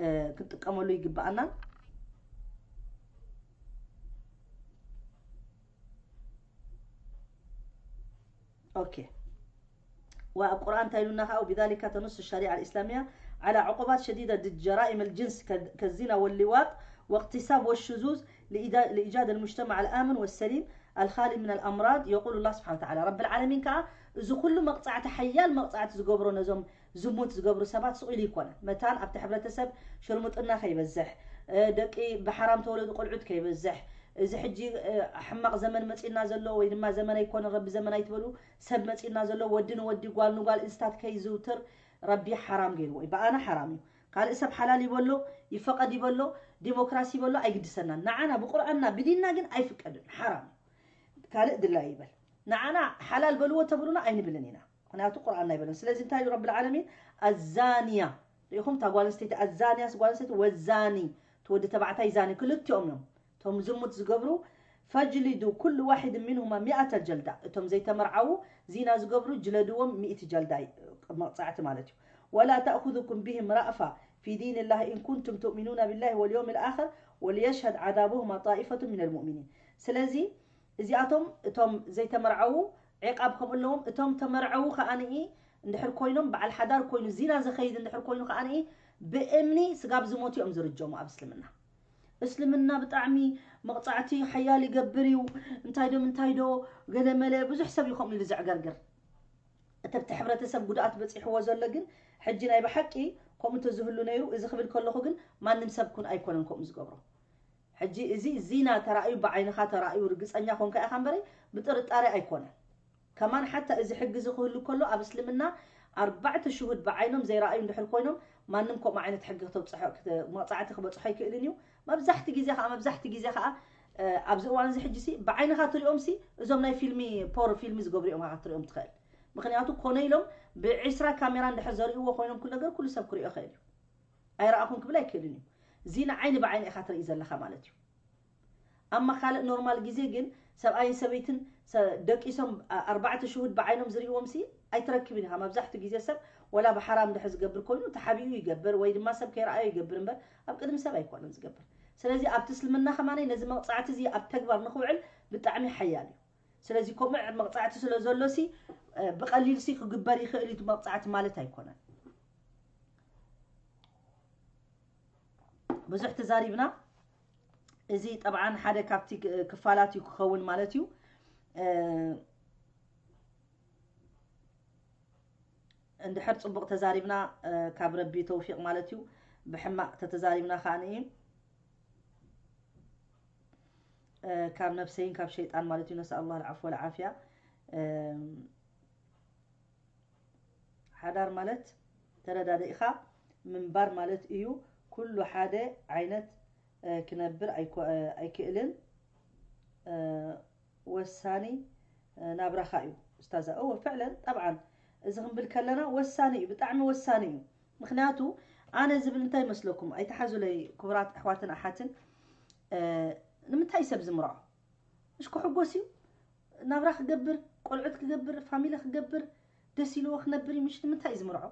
እ፣ ክንጥቀመሉ ይግብኣና። ኦኬ። وأب قرآن تايلونا خاو، بذلك تنص الشريعة الإسلامية على عقوبات شديدة ضد جرائم الجنس كالد-، كالزنا واللواط واغتصاب والشذوذ لإيجاد المجتمع الآمن والسليم الخالي من الأمراض. يقول الله سبحانه وتعالى، رب العالمين كا زخل مقطعة حيال مقطعة زقبرو نزوم ዝሙት ዝገብሩ ሰባት ስቕ ኢሉ ይኮነ። መታን ኣብቲ ሕብረተሰብ ሽርሙጥና ከይበዝሕ፣ እ፣ ደቂ ብሓራም ተወለዱ ቆልዑት ከይበዝሕ፣ እዚ ሕጂ፣ እ፣ ሕማቕ ዘመን መጺና ዘሎ ወይ ድማ ዘመን ኣይኮነ ረቢ ዘመን ኣይትበሉ፣ ሰብ መጺና ዘሎ ወዲ ንወዲ ጓል ንጓል እንስታት ከይዝውትር ረቢ ሓራም ገይርዎ እዩ። ብኣና ሓራም እዩ። ካልእ ሰብ ሓላል ይበሎ፣ ይፈቐድ ይበሎ፣ ዲሞክራሲ ይበሎ ኣይግድሰናን። ንዓና ብቁርኣንና ብዲንና ግን ኣይፍቀድን፣ ሓራም እዩ። ካልእ ድላይ ይበል። ንዓና ሓላል በልዎ ተብሉና ኣይንብልን ኢና። ምኽንያቱ ቁርኣንና ኣይበለን። ስለዚ እንታይ ኢሉ ረብል ዓለሚን? ኣዛንያ። ርኢኹም እታ ጓል ኣንስተይቲ ኣዛንያስ ጓል ኣንስተይቲ ወዛኒ፣ እቲ ወዲ ተባዕታይ ዛኒ፣ ክልቲኦም እዮም። እቶም ዝሙት ዝገብሩ ፈጅሊዱ ኩሉ ዋሒድ ሚንሁማ ሚኣተ ጀልዳ። እቶም ዘይተመርዓዉ ዚና ዝገብሩ ጅለድዎም ሚእቲ ጀልዳ ይ-፣ መቕጻዕቲ ማለት እዩ። ወላ ተእኹዙኩም ቢሂም ራእፋ ፊ ዲንላህ ኢን ኩንቱም ትእሚኑና ቢላህ ወልየውም ልኣኽር ወልየሽሀድ ዓዛበሁማ ጣኢፈቱ ሚነል ሙእሚኒን። ስለዚ እዚኣቶም እቶም ዘይተመርዐዉ ዒቓብ ከምኡ ኣለዎም። እቶም ተመርዐዉ ከኣንኢ እንድሕር ኮይኖም፣ በዓል ሓዳር ኮይኑ ዚና ዘኸይድ እንድሕር ኮይኑ ከኣንኢ ብእምኒ ስጋብ ዝሞቱ እዮም ዝርጀሙ ኣብ እስልምና። እስልምና ብጣዕሚ መቕጻዕቲ ሓያል ይገብር እዩ። እንታይ ዶ ምንታይ ዶ ገለ መለ ብዙሕ ሰብ እዩ ከምኡ ኢሉ ዘዕገርግር። እቲ ኣብቲ ሕብረተሰብ ጉድኣት በጺሕዎ ዘሎ ግን ሕጂ ናይ ብሓቂ ከምኡ እንተዝህሉ ነይሩ፣ እዚ ክብል ከለኹ ግን ማንም ሰብ ኩን ኣይኮነን ከምኡ ዝገብሮ። ሕጂ እዚ ዚና ተራእዩ፣ ብዓይንኻ ተራእዩ፣ ርግጸኛ ኮንካ ኢኻ እምበረይ፣ ብጥርጣሬ ኣይኮነን። ከማን ሓታ እዚ ሕጊ እዚ ክህሉ ከሎ፣ ኣብ እስልምና ኣርባዕተ ሽሁድ ብዓይኖም ዘይረኣዩ እንድሕር ኮይኖም፣ ማንም ከምኡ ዓይነት ሕጊ ክተብጽሖ፣ ክተ-፣ መቕጻዕቲ ክበጽሖ ኣይክእልን እዩ። መብዛሕቲ ግዜ ከኣ፣ መብዛሕቲ ግዜ ከኣ፣ እ፣ ኣብዚ እዋን እዚ ሕጂ ሲ፣ ብዓይንኻ ትሪኦም ሲ፣ እዞም ናይ ፊልሚ፣ ፖር ፊልሚ ዝገብሩ እዮም ኢኻ ክትሪኦም ትኽእል። ምኽንያቱ ኮነ ኢሎም ብዒስራ ካሜራ እንድሕር ዘርእዎ ኮይኖም ኩሉ ነገር ኩሉ ሰብ ክሪኦ ይኽእል እዩ። ኣይረኣኹን ክብል ኣይክእልን እዩ። እዚ ንዓይኒ ብዓይኒ ኢኻ ትርኢ ዘለኻ ማለት እዩ። ኣማ ካልእ ኖርማል ግዜ ግን ሰብኣይን ሰበይትን ሰ- ደቂሶም ኣ- ኣርባዕተ ሽሁድ ብዓይኖም ዝርእዎም ሲ ኣይትረክብን ኢኻ። መብዛሕትኡ ግዜ ሰብ ወላ ብሓራም እንድሕር ዝገብር ኮይኑ ተሓቢኡ ይገብር ወይ ድማ ሰብ ከይረኣዮ ይገብር እምበር ኣብ ቅድሚ ሰብ ኣይኮነን ዝገብር። ስለዚ ኣብቲ እስልምና ከማነይ ነዚ መቕፃዕቲ እዚ ኣብ ተግባር ንክውዕል ብጣዕሚ ሓያል እዩ። ስለዚ ከምኡ መቕፃዕቲ ስለ ዘሎ ሲ እ፣ ብቐሊል ሲ ክግበር ይኽእል እዩ እቲ መቕፃዕቲ ማለት ኣይኮነን። ብዙሕ ተዛሪብና። እዚ ጠብዓን ሓደ ካብቲ ክ- ክፋላት እዩ ክኸውን ማለት እዩ። እ፣ እንድሕር ፅቡቕ ተዛሪብና እ፣ ካብ ረቢ ተውፊቕ ማለት እዩ። ብሕማቕ ተተዛሪብና ከዓ ንኢ እ፣ ካብ ነፍሰይን ካብ ሸይጣን ማለት እዩ። ነስኣል ኣላህ ልዓፍ ወልዓፍያ። እ፣ ሓዳር ማለት ተረዳዲእኻ ምንባር ማለት እዩ። ኩሉ ሓደ ዓይነት እ፣ ክነብር ኣይኮ- እ፣ ኣይክእልን። እ፣ ወሳኒ እ፣ ናብራኻ እዩ። ኡስታዛ እወ ፍዕለን ጠብዓን እዚ ክንብል ከለና ወሳኒ እዩ፣ ብጣዕሚ ወሳኒ እዩ። ምክንያቱ ኣነ ዝብል እንታይ ይመስለኩም? ኣይተሓዙለይ ክቡራት ኣሕዋትን ኣሓትን። እ፣ ንምንታይ ሰብ ዝምርዖ? እሽ ክሕጎስ እዩ፣ ናብራ ክገብር፣ ቆልዑት ክገብር፣ ፋሚሊ ክገብር፣ ደስ ኢልዎ ክነብር እዩ። ምሽ ንምንታይ እዩ ዝምርዖ?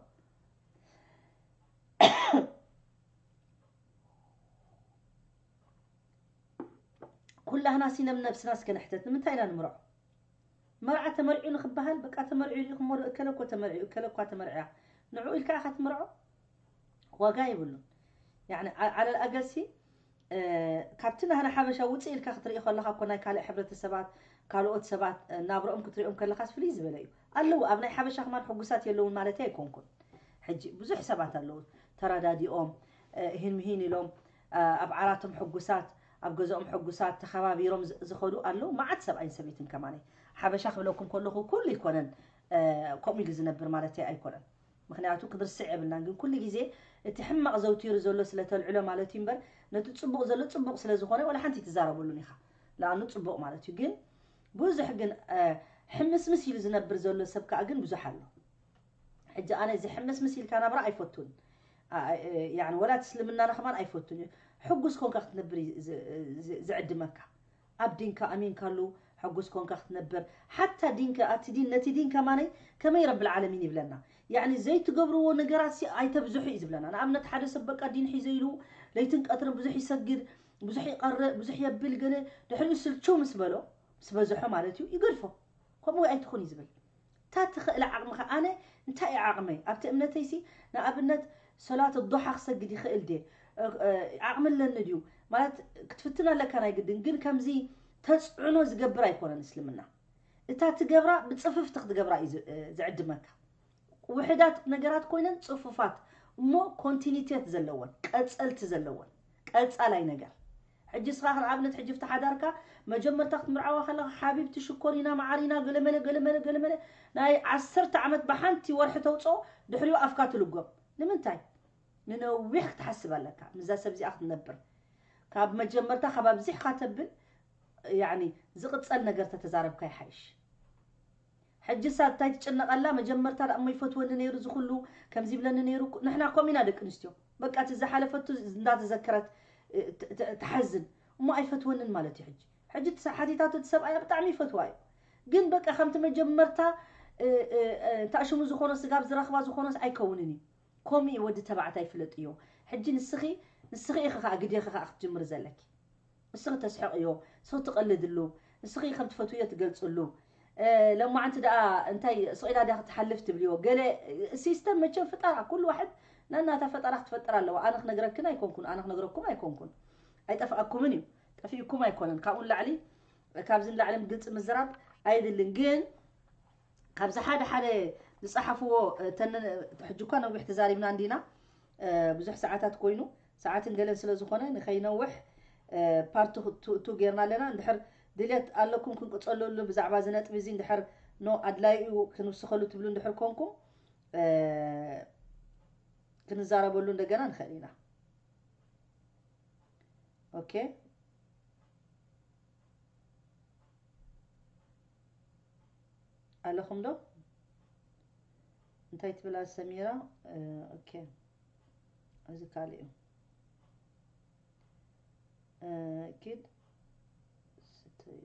ኩላህና ሲነም ነብስና እስከ ንሕተት፣ ንምንታይ ኢና ንምርዖ? መርዓ ተመርዒ ንክበሃል በቃ ተመርዒ ኢኹም፣ ወረ እከለ እኮ ተመርዒ፣ እከለ እኳ ተመርዕያ፣ ንዑ ኢልካ ኢኻ ትምርዖ? ዋጋ የብሉን። ያኒ ዓ- ዓለል ኣገሲ እ፣ ካብቲ ናህና ሓበሻ ውፅእ ኢልካ ክትርኢ ከለኻ እኮ ናይ ካልእ ሕብረተሰባት ካልኦት ሰባት እ፣ ናብረኦም ክትሪኦም ከለኻስ ፍልይ ዝበለ እዩ ኣለዉ። ኣብ ናይ ሓበሻ ከማን ሕጉሳት የለውን ማለት ኣይኮንኩን። ሕጂ ብዙሕ ሰባት ኣለዉ ተረዳዲኦም እ፣ ሂን ምሂን ኢሎም እ፣ ኣብ ዓራቶም ሕጉሳት ኣብ ገዛኦም ሕጉሳት ተኸባቢሮም ዝ- ዝኸዱ ኣለዉ። መዓት ሰብኣይን ሰበይትን ከማነይ ሓበሻ ክብለኩም ከለኹ ኩሉ ይኮነን እ፣ ከምኡ ኢሉ ዝነብር ማለት ኣይኮነን። ምክንያቱ ክንርስዕ የብልናን። ግን ኩሉ ግዜ እቲ ሕማቕ ዘውቲሩ ዘሎ ስለ ተልዕሎ ማለት እዩ እምበር ነቲ ጽቡቕ ዘሎ ጽቡቕ ስለ ዝኾነ ወላ ሓንቲ ትዛረበሉን ኢኻ። ለኣኑ ጽቡቕ ማለት እዩ። ግን ብዙሕ ግን እ፣ ሕምስምስ ኢሉ ዝነብር ዘሎ ሰብ ከኣ ግን ብዙሕ ኣሎ። ሕጂ ኣነ እዚ ሕምስምስ ኢልካ ናብራ ኣይፈቱን። ኣ- እ፣ ያኒ ወላ እቲ እስልምናና ከማን ኣይፈቱን እዩ። ሕጉስ ኮንካ ክትነብር እዩ ዝ- ዝ- ዝዕድመካ። ኣብ ዲንካ ኣሚንካሉ ሕጉስ ኮንካ ክትነብር ሓታ ዲንካ ኣቲ ዲን ነቲ ዲን ከማነይ ከመይ ረብል ዓለሚን ይብለና። ያኒ ዘይትገብርዎ ነገራት ሲ ኣይተብዝሑ እዩ ዝብለና። ንኣብነት ሓደ ሰብ በቃ ዲን ሒዘ ኢሉ ለይትን ቀትርን ብዙሕ ይሰግድ፣ ብዙሕ ይቐርእ፣ ብዙሕ የብል ገለ ድሕሪኡ ስልችው ምስ በሎ ምስ በዝሖ ማለት እዩ ይገድፎ። ከምኡ ኣይትኹን እዩ ዝብል። እታ ትኽእለ ዓቕምኻ ኣነ እንታይ እዩ ዓቕመይ ኣብቲ እምነተይሲ ንኣብነት ሰላት ዱሓ ክሰግድ ይኽእል ድየ ዓቕሚ ኣለኒ ድዩ ማለት ክትፍትን ኣለካ ናይ ግድን ግን ከምዚ ተፅዕኖ ዝገብር ኣይኮነን እስልምና እታ ትገብራ ብፅፍፍቲ ክትገብራ እዩ ዝዕድመካ ውሕዳት ነገራት ኮይነን ፅፉፋት እሞ ኮንቲኒቴት ዘለወን ቀፀልቲ ዘለወን ቀፃላይ ነገር ሕጂ ስኻ ንኣብነት ሕጂ ፍቲ ሓዳርካ መጀመርታ ክትምርዓዋ ከለኻ ሓቢብቲ ሽኮሪና መዓሪና ገለመለ ገለመለ ገለመለ ናይ ዓሰርተ ዓመት ብሓንቲ ወርሒ ተውፅኦ ድሕሪኡ ኣፍካ ትልጎም ንምንታይ ንነዊሕ ክትሓስብ ኣለካ ምዛ ሰብ እዚኣ ክትነብር ካብ መጀመርታ ካብ ኣብዚሕካ ተብል ያኒ ዝቕጸል ነገር ተተዛረብካ ይሓይሽ ሕጂ ሳብ እንታይ ትጭነቐላ መጀመርታ ደኣ እሞ ይፈትወኒ ነይሩ ዝኹሉ ከምዚ ይብለኒ ነይሩ ንሕና ከምኡ ኢና ደቂ ኣንስትዮ በቃ እቲ ዝሓለፈቱ እንዳተዘከረት ትሓዝን እሞ ኣይፈትወንን ማለት እዩ ሕጂ ሕጂ ሓቲታቶ እቲ ሰብኣያ ብጣዕሚ ይፈትዋ እዩ ግን በቃ ከምቲ መጀመርታ ታሽሙ ዝኾኖ ስጋብ ዝረኽባ ዝኾኖስ ኣይከውንን እዩ ከምኡ እዩ ወዲ ተባዕታይ ፍለጥዮ ሕጂ ንስኺ ንስኺ ኢኺ ከዓ ግዴኺ ከዓ ክትጅምር ዘለኪ ንስኺ ተስሕቕዮ ንስኺ ትቐልድሉ ንስኺ ከም ትፈትውዮ ትገልፅሉ ለማዓንቲ ደኣ እንታይ ስቕ ኢላ ድያ ክትሓልፍ ትብልዮ ገለ ሲስተም መቸም ፍጠራ ኩሉ ዋሕድ ነናታ ፈጠራ ክትፈጥር ኣለዋ ኣነ ክነግረክን ኣይኮንኩን ኣነ ክነግረኩም ኣይኮንኩን ኣይጠፍኣኩምን እዩ ጠፊእኩም ኣይኮነን ካብኡ ንላዕሊ ካብዚ ንላዕሊ ግልፂ ምዝራብ ኣይድልን ግን ካብዚ ሓደ ሓደ ዝፀሓፍዎ ሕጂ እኳ ነዊሕ ተዛሪብና እንዲና ብዙሕ ሰዓታት ኮይኑ ሰዓትን ገለን ስለ ዝኾነ ንኸይነውሕ ፓርት ቱ ጌርና ኣለና እንድሕር ድልየት ኣለኩም ክንቅፀለሉ ብዛዕባ እዚ ነጥቢ እዚ እንድሕር ኖ ኣድላዩ እዩ ክንውስኸሉ ትብሉ እንድሕር ኮንኩም ክንዛረበሉ እንደገና ንኽእል ኢና ኦኬ ኣለኹም ዶ እንታይ ትብላ ሰሚራ? ኦኬ፣ እዚ ካልእ እዩ። ኪድ ስትዮ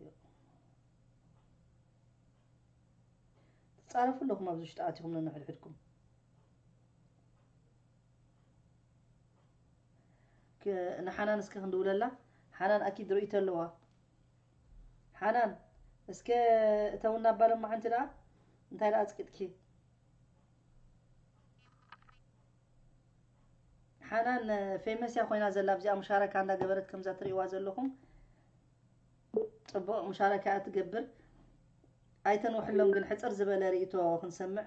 ትጻረፉ ኣለኹም ኣብዚ ውሽጢ ኣቲኹም ነንሕድሕድኩም። ንሓናን እስከ ክንድውለላ። ሓናን ኣኪድ ርእይቶ ኣለዋ። ሓናን እስከ እተውና ባለማ ሓንቲ ደኣ እንታይ ደኣ ኣጽቂጥኪ? ሓናን ፌመስ እያ ኮይና ዘላ ኣብዚኣ ሙሻረካ እንዳገበረት ከምዛ ትርእይዋ ዘለኹም ጽቡቕ ሙሻረካ እያ ትገብር። ኣይተንውሕሎም ግን ሕጽር ዝበለ ርእይቶ ክንሰምዕ፣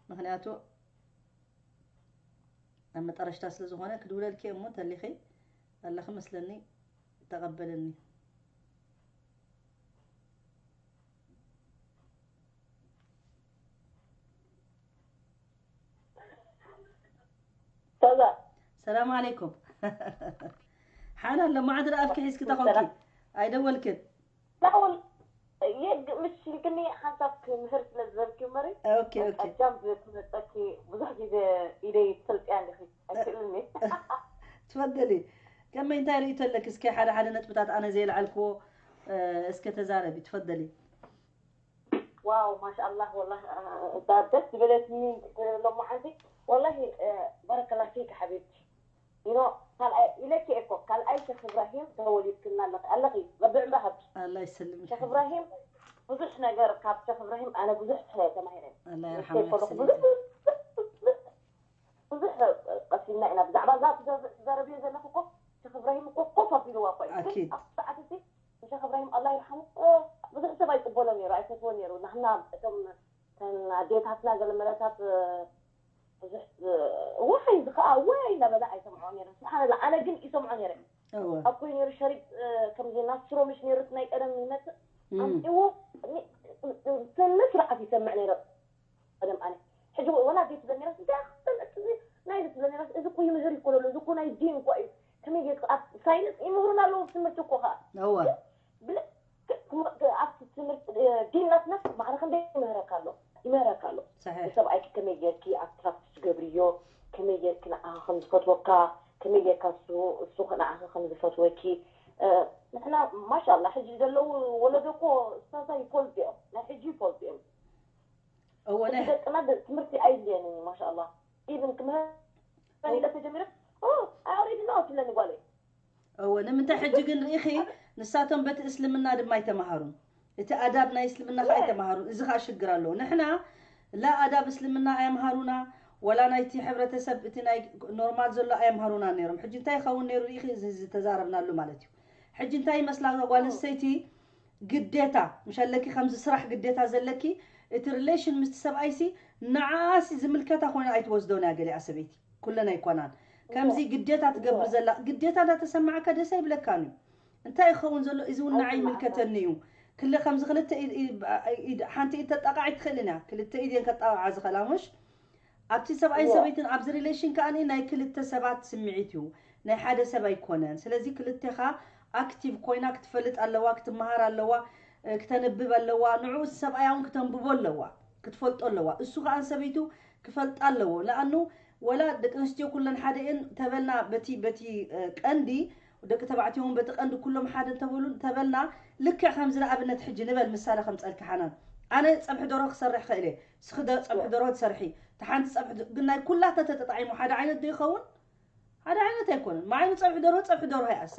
ምኽንያቱ ኣብ መጠረሽታ ስለ ዝኾነ ክድውለልኪ እሞ እንተሊኺ ኣለኺ መስለኒ ተቐበልኒ። ሰላም ሰላም ዓለይኩም። ሓናን ለማዓት ደኣ ኣፍኪ ሒዝኪ ተኾንኪ ኣይደወልክን። ላውን የግ ምሽልክኒ ሓንሳብ ክምህር ስለ ዝበልኪ እምበሪ ኦኬ ኦኬ። ኣጃም ትመፀኪ ብዙሕ ግዜ ኢደይ ትፈልጥያ ኣለኺ ኣይክእልኒ። ትፈደሊ ከመይ እንታይ ርእይቶ ኣለኪ? እስከ ሓደ ሓደ ነጥብታት ኣነ ዘየልዓልክዎ እስከ ተዛረቢ ትፈደሊ። ዋው ማሻኣላህ ወላሂ እዛ ደስ ዝበለትኒ ሎማዓንቲ ወላሂ ባረከላ ፊክ ሓቢብቲ ኢኖ ካልኣይ ኢለኪ እኮ ካልኣይ ሸኽ እብራሂም ተወሊድክና ኣለኺ ኣለኺ ረቢ ዕምሪ ሃብኪ። ኣላ ይሰልምኪ። ሸኽ እብራሂም ብዙሕ ነገር ካብ ሸኽ እብራሂም ኣነ ብዙሕ ተማሂረ። ኣላ ንእሽተይ ይርሓሞ ከለኹ ብዙሕ ያስልምኪ። ብዙሕ ቀሲምና ኢና ብዛዕባ እዛ ትዘ- ትዛረብዮ ዘለኺ እኮ ሸኽ እብራሂም እኮ ኮፍ ኣቢልዋ እኮ እዩ። ግን ኣኪድ። ኣብቲ ሰዓት እዚ ንሸኽ እብራሂም ኣላ ይርሓሙ ብዙሕ ሰብ ኣይቅበሎ ነይሩ ኣይፈትዎ ነይሩ ናህና እቶም ተን ኣዴታትና ገለ መለታት ብዙሕ ዋይ እዚ ከዓ ዋይ እናበላ ኣይሰምዖ ነይረ ስብሓንላ ኣነ ግን ይሰምዖ ነይረ እወ ኣብ ኮይኑ ነይሩ ሸሪጥ ከምዚ ናስትሮ ምሽ ነይሩ እቲ ናይ ቀደም ይመፅእ እም። ኣምፅዎ ስነ ስርዓት ይሰምዕ ነይረ ቀደም ኣነ ሕጂ ወላ ቤት ትብል ነይራስ እንታይ ኣኽተል እቲ ናይዚ ትብል ነይራስ እዚ እኮ ይምህር ይኮነሉ እዚ እኮ ናይ ዲን እኮ እዩ ከመይ ጌርካ ኣብ ሳይንስ ይምህሩና ኣለዉ ትምህርቲ እኮ ከዓ እወ ብልክዕ ክም- ኣብቲ ትምህርቲ ዲን ናትናስ ማዕረ ክንደይ ይምህረካ ኣሎ ይምህረካ ኣሎ ሰሒሕ ንሰብኣይኪ ከመይ ጌርኪ ኣትራክት ትገብርዮ ከመይ ጌርኪ ንዓኻ ከም ዝፈትወካ ከመይ ጌርካ እሱ እሱ ንዓኻ ከም ዝፈትወኪ እ፣ ንሕና ማሻላ ሕጂ ዘለዉ ወለዶ እኮ ስታዛ ይፈልጡ እዮም ናይ ሕጂ ይፈልጡ እዮም እወ እቲ ናይ ደቅና ደ- ትምህርቲ ኣይድልየን እዩ ማሻላ ኢቭን ክምህር ኢለ ተጀሚረ ኣሬዲ ነው ትብለኒ ጓለይ እወ ንምንታይ ሕጂ ግን ርኢኺ ንሳቶም በቲ እስልምና ድማ ኣይተምሃሩን እቲ ኣዳብ ናይ እስልምና ከዓ ኣይተምሃሩን እዚ ከዓ ሽግር ኣለዎ ንሕና ላ ኣዳብ እስልምና ኣየምሃሩና ወላ ናይቲ ሕብረተሰብ እቲ ናይ ኖርማል ዘሎ ኣየምሃሩና ነይሮም ሕጂ እንታይ ይኸውን ነይሩ ርኢኺ እዚ ዝተዛረብናሉ ማለት እዩ ሕጂ እንታይ ይመስላ እዛ ጓል ኣንስተይቲ ግዴታ ምሽ ኣለኪ ከምዚ ስራሕ ግዴታ ዘለኪ እቲ relation ምስቲ ሰብኣይሲ ንዓኣሲ ዝምልከታ ኮይና ኣይትወስዶን እያ ገሊኣ ሰበይቲ ኩለን ኣይኮናን ከምዚ ግዴታ ትገብር ዘላ ግዴታ እንዳተሰማዓካ ደስ ኣይብለካን እዩ እንታይ ይኸውን ዘሎ እዚ እውን ንዓይ ይምልከተኒ እዩ ክለ ከምዚ ክልተ ኢድ- ኢድ- ኢድ- ሓንቲ ኢድ ተጣቃዒ ትኽእልን እያ ክልተ ኢድ እየን ከጣቃዓ ዝኽእላ ምሽ ኣብቲ ሰብኣይን እወ። ሰበይትን ኣብዚ relation ከዓ ናይ ክልተ ሰባት ስምዒት እዩ ናይ ሓደ ሰብ ኣይኮነን ስለዚ ክልቴኻ active ኮይና ክትፈልጥ ኣለዋ ክትመሃር ኣለዋ እ፣ ክተንብብ ኣለዋ ንዕኡ ሰብኣያ እውን ክተንብቦ ኣለዋ ክትፈልጦ ኣለዋ እሱ ከዓ ሰበይቱ ክፈልጣ ኣለዎ ለኣኑ ወላ ደቂ ኣንስትዮ ኩለን ሓደ እየን ተበልና በቲ በቲ እ፣ ቀንዲ ደቂ ተባዕትዮ እውን በቲ ቀንዲ ኩሎም ሓደ እንተበሉ እንተበልና ልክዕ ከምዚ ንኣብነት ሕጂ ንበል ምሳሌ ከምፀልኪ ሓናን ኣነ ፀብሒ ደሮ ክሰርሕ ክእል እየ ስኺ ደ- ፀብሒ ደሮ ትሰርሒ እቲ ሓንቲ ፀብሒ ደ- ግን ናይ ኩላተ ተጠጣዒሙ ሓደ ዓይነት ዶ ይኸውን ሓደ ዓይነት ኣይኮነን ማዓይኑ ፀብሒ ደርሆ ፀብሒ ደርሆ ይኣሳ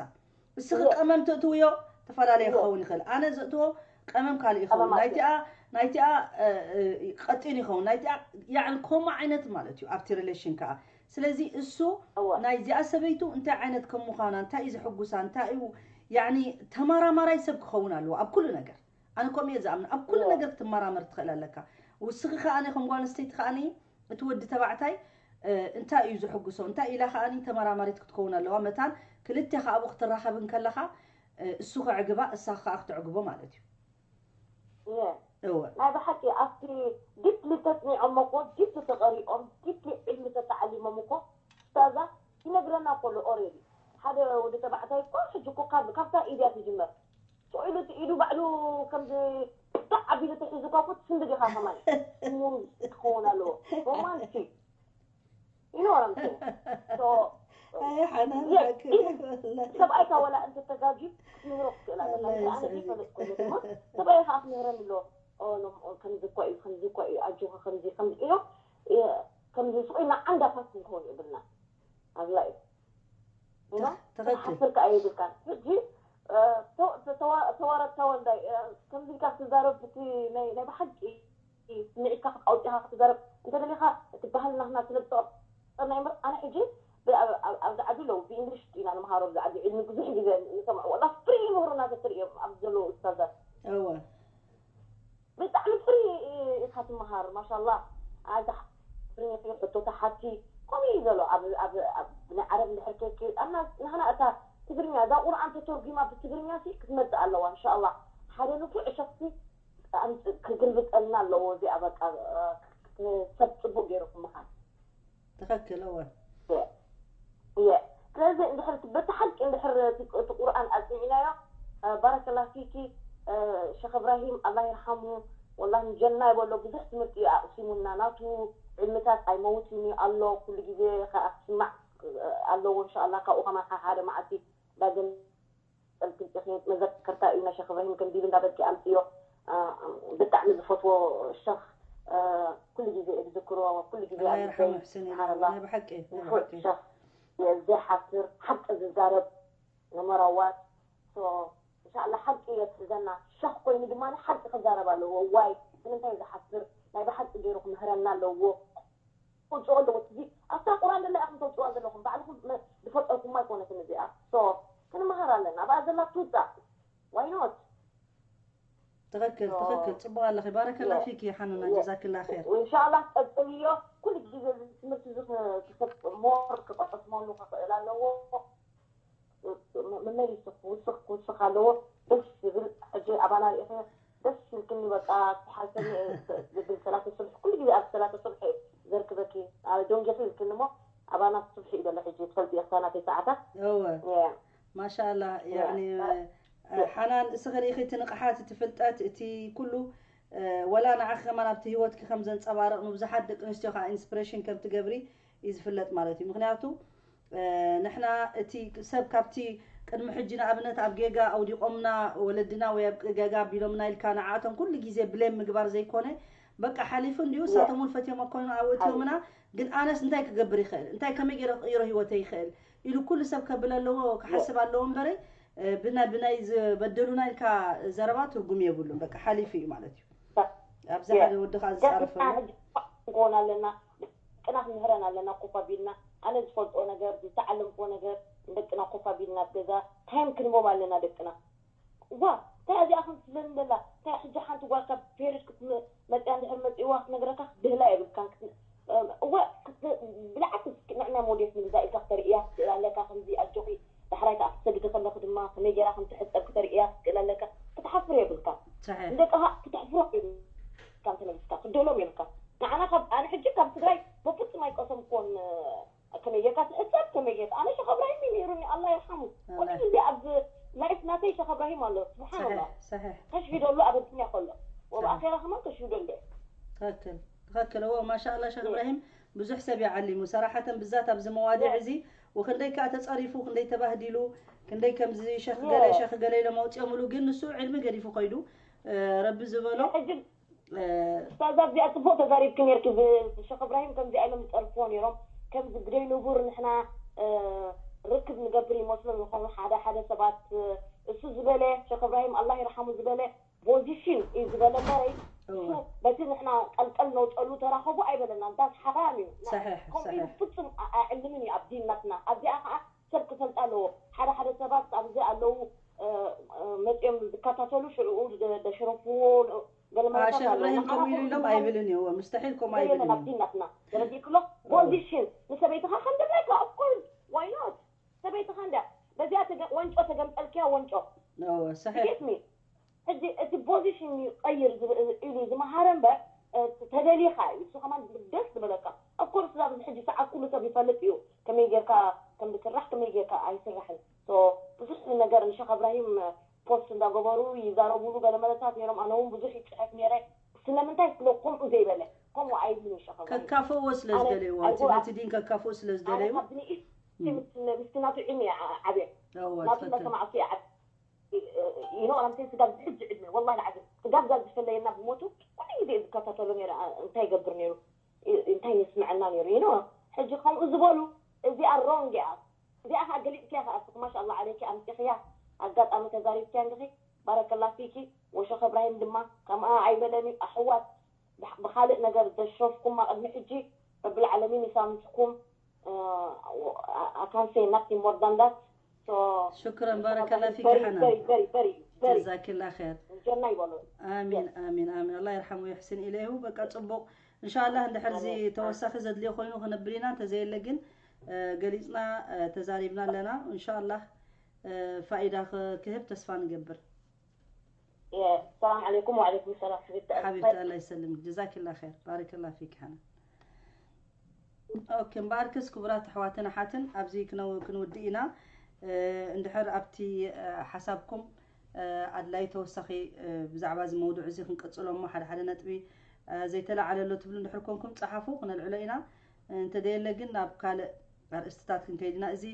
እስኺ ቀመም ተእትውዮ ተፈላለየ ክኸውን ይኽእል ኣነ ዘእትዎ ቀመም ካልእ ይኸውን ናይቲኣ ናይቲኣ ቀጢን ይኸውን ናይቲኣ ያዕን ከምኡ ዓይነት ማለት እዩ ኣብቲ relation ከዓ ስለዚ እሱ ናይዚኣ ሰበይቱ እንታይ ዓይነት ከም ምዃና እንታይ እዩ ዘሐጉሳ እንታይ እዩ ያኒ ተመራማራይ ሰብ ክኸውን ኣለዎ ኣብ ኩሉ ነገር ኣነ ከምኡ እየ ዝኣምን ኣብ ኩሉ ነገር ክትመራመር ትኽእል ኣለካ ውስኺ ከዓኒ ከም ጓል ኣንስተይቲ ከዓኒ እቲ ወዲ ተባዕታይ እንታይ እዩ ዝሕጉሶ እንታይ ኢላ ከዓኒ ተመራማሪት ክትከውን ኣለዋ መታን ክልቴኻ ኣብኡ ክትራኸብ እንከለኻ እሱ ከዕግባ እሳ ከዓ ክትዕግቦ ማለት እዩ እወ ናይ ብሓቂ ኣብቲ ዲፕሊ ተፅኒዖሞ እኮ ዲፕሊ ተቐሪኦም ዲፕሊ ዕልሚ ተተዓሊሞም እኮ ስታዛ ይነግረና ከሎ ኦሬዲ ሓደ ወዲ ተባዕታይ እኮ ሕጂ እኮ ካብ ካብታ ኢድያ ትጅመር ስቕ ኢሉ እቲ ኢዱ ባዕሉ ከምዚ ጣዕ ኣቢሉ ተሒዙካ እኮ ትስንብድ ኢኻ ከማን ክኸውን ኣለዎ። ሮማንቲክ ይኖረም። ኣይ ሓናን ሓቂ ወላሂ። ሰብኣይካ ወላ እንተተጋጊ ክትምህሮ ክትክእል ኣለካ። ወላሂ ኣነ ሰዒድ። ዘይፈለጥኩ ድማ ሰብኣይ ከዓ ክምህረኒ ኣለዎ። ኦ፣ ኖ፣ ከምዚ እኮ እዩ፣ ከምዚ እኮ እዩ፣ ኣጆኻ ከምዚ፣ ከምዚ ኢሎ፣ እ፣ ከምዚ ስቕ ኢልና ዓንዳታት ክንከውን የብልና። ኣብላ እዩ። You know? ትኽክል። ክትሓፍር ከዓ የብልካን። ሕጂ፣ እ፣ ተዋ-፣ ተዋ-፣ ተዋረድ ተወልዳይ፣ እ፣ ከምዚ ኢልካ ክትዛረብ፣ ብቲ ናይ፣ ናይ ብሓቂ ስምዒትካ ኣውፂኻ ክትዛረብ እንተደሊኻ፣ እቲ ባህልና ክና ስለ ዝጠቐጠና እምበር፣ ኣነ ሕጂ ብ-፣ ኣብ፣ ኣብ፣ ኣብዚ ዓዲ ኣለዉ፣ ብእንግሊሽ ኢና ንምሃሮ፣ ኣብዚ ዓዲ ዕድሚ ብዙሕ ግዜ ንሰምዖ፣ ወላ ፍሪ ይምህሩና ተትርእዮም፣ ኣብዚ ዘለዉ ኡስታዛት። እወ። ብጣዕሚ ፍሪ ኢኻ ትመሃር፣ ማሻላ። ኣዛ ፍሪ ሕቶ ተሓቲ፣ ከምኡ እዩ ዘሎ። ኣብ፣ ኣብ፣ ኣብ ናይ ዓረብ እንድሕር ከይከይድ፣ ኣና፣ ንሕና እታ ትግርኛ፣ እዛ ቁርኣን ተተርጒማ ብትግርኛ ሲ ክትመጽእ ኣለዋ፣ እንሻላ። ሓደ ንፉዕ ሸኽሲ ኣምጽ-፣ ክግልብጠልና ኣለዎ፣ እዚኣ በቃ፣ እ፣ ክ-፣ ክ-፣ ሰብ ጽቡቕ ገይሩ ክመሃር። ትኽክል፣ እወ። እየ። ስለዚ እንድሕር በቲ ሓቂ እንድሕር እቲ፣ እቲ ቁርኣን ኣጽኒዕናዮ፣ እ፣ ባረከላ ፊኪ፣ እ፣ ሸኽ እብራሂም ኣላህ ይርሓሙ፣ ወላሂ ንጀና ይበሎ፣ ብዙሕ ትምህርቲ እዩ ኣቕሲሙና፣ ናቱ ዕልምታት ኣይመውትን እዩ ኣሎ፣ ኩሉ ግዜ ከኣ ክስማዕ፣ እ፣ ኣለዎ፣ እንሻኣላህ ካብኡ ከማን ሓደ መዓልቲ ዳግም ጸልቲ ኢኺ መዘከርታ እዩ፣ ናይ ሸኽ እብራሂም ከም ዲብ እንዳበልኪ ኣምጽዮ። እ፣ ብጣዕሚ ዝፈትዎ ሸኽ፣ እ፣ ኩሉ ግዜ እየ ዝዝክሮ፣ ኩሉ ግዜ ኣላህ ኣብ ይርሓሙ ልበይ። ሕሰን ኢሉ ስብሓንላህ። ናይ ብሓቂ ናይ ንፉዕ ብሓቂ። ሸኽ እየ ዘይሓፍር፣ ሓቂ ዝዛረብ፣ ንመራዋት። ሶ፣ እንሻላ ሓቂ እየ ትሕዘና። ሸኽ ኮይኑ ድማ ሓቂ ክዛረብ ኣለዎ። ዋይ፣ ንምንታይ ዝሓፍር? ናይ ብሓቂ ገይሩ ክምህረና ኣለዎ። ተውፅኦ ኣለዎ። እዚ ኣብታ ቁርኣን ዘላ ኢኹም ተውፅዋ ዘለኹም። ባዕልኹም መ-፣ ዝፈጠርኩማ ኣይኮነትን እዚኣ። ሶ፣ ክንመሃር ኣለና። ኣብኣ ዘላ ትውፃእ። Why not? ትኽክል፣ ሶ፣ ትኽክል። ጽቡቕ ኣለኺ። ባረከላ የ-፣ ፊኪ ሓኑና፣ የ-፣ ጀዛክላ ኸይር። እንሻላ ቀፅልዮ። ኩሉ ግዜ እዚ ትምህርቲ እዚ ክ-፣ ክሰብ ሞር ክቐስመሉ ክኽእል ኣለዎ። መመሊሱ ክውስኽ፣ ክውስኽ ኣለዎ። ደስ ዝብል ሕጂ ኣባና ርኢኺ ደስ ኢልክኒ፣ በቃ ትሓልፈኒ እየ ዝብል ሰላተ ሱብሒ፣ ኩሉ ግዜ ኣብ ሰላተ ሱብሒ እየ ዘርክበኪ። ኣነ ደንጊኺ ኢልክኒ እሞ ኣባና ሱብሒ እዩ ዘሎ ሕጂ፣ ትፈልጢ ኢኺ ናተይ ሰዓታት። እወ። የ-፣ ማሻኣላ። የ-፣ ያኒ፣ ባ-፣ እ፣ ሓናን፣ እስኺ ርኢኺ እቲ ንቕሓት፣ እቲ ፍልጠት፣ እቲ ኩሉ፣ እ፣ ወላ ንዓኺ ከማን ኣብቲ ህይወትኪ ከም ዘንጸባርቕ፣ ንብዙሓት ደቂ ኣንስትዮ ከዓ ኢንስፕሬሽን ከም ትገብሪ እዩ ዝፍለጥ ማለት እዩ። ምኽንያቱ፣ እ፣ ንሕና እቲ ሰብ ካብቲ ቅድሚ ሕጂ ንኣብነት ኣብ ጌጋ ኣውዲቖምና ወለድና ወይ ኣብ ጌጋ ኣቢሎምና ኢልካ ንዓኣቶም ኩሉ ግዜ ብሌም ምግባር ዘይኮነ፣ በቃ ሓሊፉ እንድዩ፣ ንሳቶም እውን ፈትዮም ኣኮኑ ኣብኡ እትዮምና፣ ግን ኣነስ እንታይ ክገብር ይኽእል? እንታይ ከመይ ገይረ ክቕይሮ ህይወተይ ይኽእል? ኢሉ ኩሉ ሰብ ከብል ኣለዎ፣ ክሓስብ ኣለዎ እምበረይ፣ እ፣ ብናይ፣ ብናይ ዝበደሉና ኢልካ ዘረባ ትርጉም የብሉን። በቃ ሓሊፉ እዩ ማለት እዩ። ኣብዚ ሓደ ወዲ ከዓ ዝጻረፍ ገና ኣሎ። ሕጂ ክንኮን ኣለና፣ ደቅና ክንምህረን ኣለና ኮፍ ኣቢልና። ኣነ ዝፈልጦ ነገር፣ ዝተዓለምክዎ ነገር ንደቅና ኮፍ ኣቢልና ኣብ ገዛ ታይም ክንቦም ኣለና ደቅና። ዋ፣ እንታይ እዚኣ ከም ትብለኒ ዘላ? እንታይ ሕጂ ሓንቲ ጓል ካብ ፔሪድ ክትመ-፣ መፅያ እንድሕር መፂእዋ ክትነግረካ ክትብህላ የብልካን። ክት-፣ እወ፣ ክት-፣ ብልዓት እስኪ ንዕና ሞዴስ ንግዛ ኢልካ ክተርእያ ክትኽእል ኣለካ። ከምዚ ኣጆኺ፣ ዳሕራይ ከዓ ክትሰግዲ ከለኺ ድማ ከመይ ገይራ ከም ትሕፀብ ክተርእያ ክትክእል ኣለካ። ክትሓፍር የብልካ። ሰሒሕ። ንደቅኻ ክተሕፍሮም የብልካ፣ እንተመሊስካ ክትደሎም የብልካ። ንዓና ካብ፣ ኣነ ሕጂ ካብ ትግራይ በፍጹም ኣይቀሰምኩዎን። ከመይ ጌርካ ትሕጸብ፣ ከመይ ጌርካ፣ ኣነ ሸኽ እብራሂም እዩ ነይሩኒ፣ ኣላህ ይርሓሙ። ኩሉ ኣላህ። ግዜ ኣብ ላይፍ ናተይ ሸኽ እብራሂም ኣሎ። ስብሓንላ። ሰሒሕ፣ ሰሒሕ። ከሽፊ ደሎ ኣብ ኣዱንያ ከሎ፣ ወብኣኼራ ከማን ከሽፊ ደሎ። ትኽክል፣ ትኽክል። እዎ፣ ማሻኣላ ሸኽ እብራሂም ብዙሕ ሰብ ይዓሊሙ። ሰራሓተን ብዛት ኣብዚ መዋዲዕ እዚ ወክንደይ ከኣ ተጸሪፉ፣ ክንደይ ተባህዲሉ፣ ክንደይ ከምዚ ሸኽ ገለ፣ ሸኽ ገለ ኢሎም ኣውጺኦምሉ፣ ግን ንሱ ዕልሚ ገዲፉ ከይዱ፣ እ፣ ረቢ ዝበሎ፣ ሕጂ እ፣ ኡስታዝ ኣብዚኣ ጽቡቕ ተዛሪብኪ ኔርኪ። ብ-፣ ሸኽ እብራሂም ከምዚኣ ኢሎም ዝጸርፍዎ ኔሮም። ከምዚ ብደይ ንቡር ንሕና፣ እ፣ ርክብ ንገብር ይመስሎም ይኾኑ ሓደ ሓደ ሰባት። እ፣ እሱ ዝበለ፣ ሸኽ እብራሂም ኣላህ ይርሓሙ ዝበለ፣ ፖዚሽን እዩ ዝበለ እምበረይ፣ እሱ እወ። በቲ ንሕና ቀልቀል ነውፀሉ ተራኸቡ ኣይበለና። ዳስ ሓራም እዩ። ና-፣ ሰሒሕ፣ ከምኡ ኢሉ ሰሒሕ። ፍጹም ኣ-፣ ኣዕልምን እዩ ኣብ ዲንናትና። ኣብዚኣ ከዓ ሰብ ክፈልጣ ኣለዎ። ሓደ ሓደ ሰባት ኣብዚ ኣለዉ፣ እ፣ እ፣ መፅኦም ዝከታተሉ ሽዕኡ ደ-፣ ደሽረፍዎ፣ ገለ አ፣ መለታት ሸኽ ኣለዉ። እብራሂም ከምኡ ኢሉ ንዓና ኢሎም ከምኡ ኣይብልን እዩ። እወ፣ ሙስተሒል ከምኡ የለን ኣብ ኣይብልን እዩ። ዲንናትና። ተረዲእክሎ? ፖዚሽን ንሰበይትኻ ከም ደላይካ፣ of course, why not? ሰበይትኻ እንዳ በዚኣ ተገ-፣ ወንጮ ተገምጠልክያ ወንጮ። እወ፣ ሰሒሕ። You get me? ሕጂ እቲ ፖዚሽን ይቀይር ዝብ-፣ ኢሉ ዝመሃረ እምበር፣ እ፣ ተደሊኻ እዩ። እሱ ከማን ደስ ዝበለካ። Of course፣ ኣብዚ ሕጂ ሰዓት ኩሉ ሰብ ይፈልጥ እዩ። ከመይ ጌርካ ከም ዝስራሕ፣ ከመይ ጌርካ ኣይስራሕን። So፣ ብዙሕ ነገር ንሸኽ እብራሂም ፖስት እንዳገበሩ ይዛረቡሉ ገለ መለታት ነይሮም። ኣነ እውን ብዙሕ ይፅሕፍ ነይረ። ስለምንታይ? ስለ ከምኡ ዘይበለ። ከምኡ ኣይብሉን። ከካፍዎ ስለ ዝደለይዎ፣ እቲ ነቲ ዲን ከካፍዎ ስለ ዝደለዩ። ምስቲ ናቱ ዕድመ ዓብየ እወ፣ ናቱ ትኽክል። እናሰማዕኩ እየ ዓብ ይኖ ኣምሴ ስጋብ ዝሕጂ ዕድመ ወላ ዓብ ስጋብ ጋር ዝፈለየና ብሞቱ ኩሉ ግዜ ዝከታተሎ ነይረ። እንታይ ይገብር ነይሩ፣ እንታይ የስምዐና ነይሩ ይኖ። ሕጂ ከምኡ ዝበሉ እዚኣ ሮንግ እያ። እዚኣ ከዓ ገሊፅኪያ ከዓ እስኪ ማሻ ኣላ ዓለይኪ ኣምፂኽያ። ኣጋጣሚ ተዛሪብኪያ እንዲኺ። ባረከላ ፊኪ። ወሸኸ እብራሂም ድማ ከምኣ ኣይበለን እዩ። ኣሕዋት ብሕ- ብኻልእ ነገር ዘሸፍኩማ ቅድሚ ሕጂ ረብል ዓለሚን ይሳምስኩም። I can't say nothing more than that. So ሽክረን ባረከላ ፊኪ very ሓና very very very very ጀዛኪላ ኸይር ጀና ይበሉ። ኣሚን ኣሚን ኣሚን ኣላ ይርሓሙ ይሕስን ኢለይሁ በቃ ፅቡቕ እንሻላ እንድሕር እዚ ተወሳኺ ዘድልዮ ኮይኑ ክነብል ኢና እንተዘየለ ግን እ፣ ገሊፅና እ፣ ተዛሪብና ኣለና እንሻላ እ፣ ፋኢዳ ክ- ክህብ ተስፋ ንገብር ሰላም ዓለይኩም። ወዓለይኩም ሰላም። ሓቢብቲ ኣላ ይሰልምክ ጀዛኪላ ኸይር ባረከላ ፊክ ሓና ኦኬ እምበኣርክስ ክቡራት ኣሕዋትን ኣሓትን ኣብዚ ክነው ክንውድእ ኢና እ፣ እንድሕር ኣብቲ እ፣ ሓሳብኩም እ፣ ኣድላይ ተወሳኺ እ፣ ብዛዕባ እዚ መውዱዕ እዚ ክንቅፅሎ እሞ ሓደ ሓደ ነጥቢ እ፣ ዘይተለዓለ ኣሎ ትብሉ እንድሕር ኮንኩም ፀሓፉ ክነልዕሎ ኢና እንተደየለ ግን ናብ ካልእ ኣርእስትታት ክንከይድ ኢና እዚ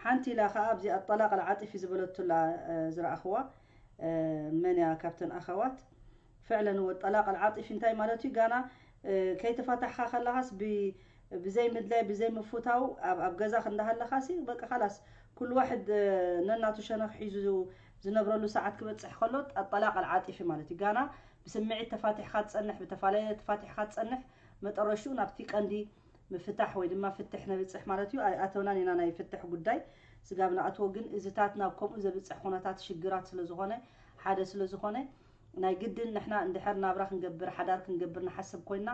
ሓንቲ ኢላ ከዓ ኣብዚ ኣጠላቅ ኣልዓጢፊ ዝበለቱላ እ፣ ዝረኣኽዋ እ፣ መን እያ ካብተን ኣኸዋት ፍዕለን ወጠላቅ ኣልዓጢፊ እንታይ ማለት እዩ ጋና እ፣ ከይተፋታሕካ ከለኻስ ብ- ብዘይ ምድላይ ብዘይ ምፍታው ኣብ ኣብ ገዛኽ እንዳሃለኻሲ በቃ ካላስ ኩሉ ዋሕድ እ፣ ነናቱ ሸነኽ ሒዙ ዝነብረሉ ሰዓት ክበፅሕ ከሎ ጠላቅ ኣልዓጢፊ ማለት እዩ ጋና ብስምዒት ተፋቲሕካ ትፀንሕ ብተፋለየ ተፋቲሕካ ትፀንሕ መጠረሽኡ ናብቲ ቀንዲ ምፍታሕ ወይ ድማ ፍትሕ ነብፅሕ ማለት እዩ ኣይኣተውናን ኢና ናይ ፍትሕ ጉዳይ ስጋብ ንኣትዎ ግን እዝታት ናብ ከምኡ ዘብፅሕ ኩነታት ሽግራት ስለዝኾነ ሓደ ስለዝኾነ ናይ ግድን ንሕና እንድሕር ናብራ ክንገብር ሓዳር ክንገብር ንሓስብ ኮይና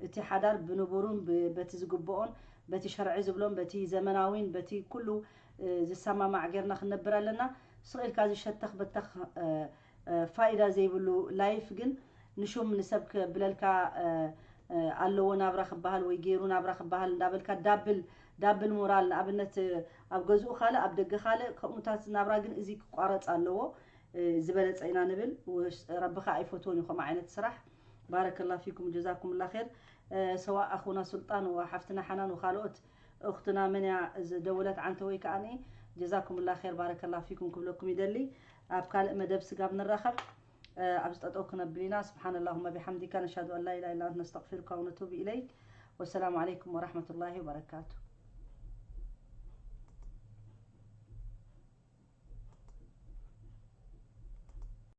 እቲ ሓዳር ብንቡሩን ብ- በቲ ዝግብኦን በቲ ሸርዒ ዝብሎን በቲ ዘመናዊን በቲ ኩሉ እ፣ ዝሰማማዕ ጌርና ክንነብር ኣለና ስቕ ኢልካ እዚ ሸተኽ በተኽ እ፣ እ፣ ፋኢዳ ዘይብሉ ላይፍ ግን ንሹም ንሰብ ከብለልካ እ፣ እ፣ ኣለዎ ናብራ ክበሃል ወይ ገይሩ ናብራ ክበሃል እንዳበልካ ዳብል ዳብል ሞራል ንኣብነት እ፣ ኣብ ገዝኡ ካልእ ኣብ ደገ ካልእ ከምኡታት ናብራ ግን እዚ ክቋረፅ ኣለዎ እ፣ ዝበለፀ ኢና ንብል ውሽ- ረቢ ከዓ ኣይፈትዎን እዩ ከምኡ ዓይነት ስራሕ ባረከላ ፊኩም ጀዛኩም ላ ር ሰዋ ኣኹና ሱልጣን ወሓፍትና ሓናን ወካልኦት እኽትና መን እያ ዝደወለት ዓንተ ወይ ከዓ ጀዛኩም ላ ር ባረከላ ፊኩም ክብለኩም ይደሊ ኣብ ካልእ መደብ ስጋብ ንራኸብ እ፣ ኣብዚ ጠጠው ክነብል ኢና ስብሓን ላሁመ ቢሓምዲካ ነሻዱ ኣን ላ ኢላ ኢላ ኣንት ነስተቕፊሩካ ወነቱብ ኢለይክ ወሰላሙ ዓለይኩም ወራሕመቱላሂ ወበረካቱ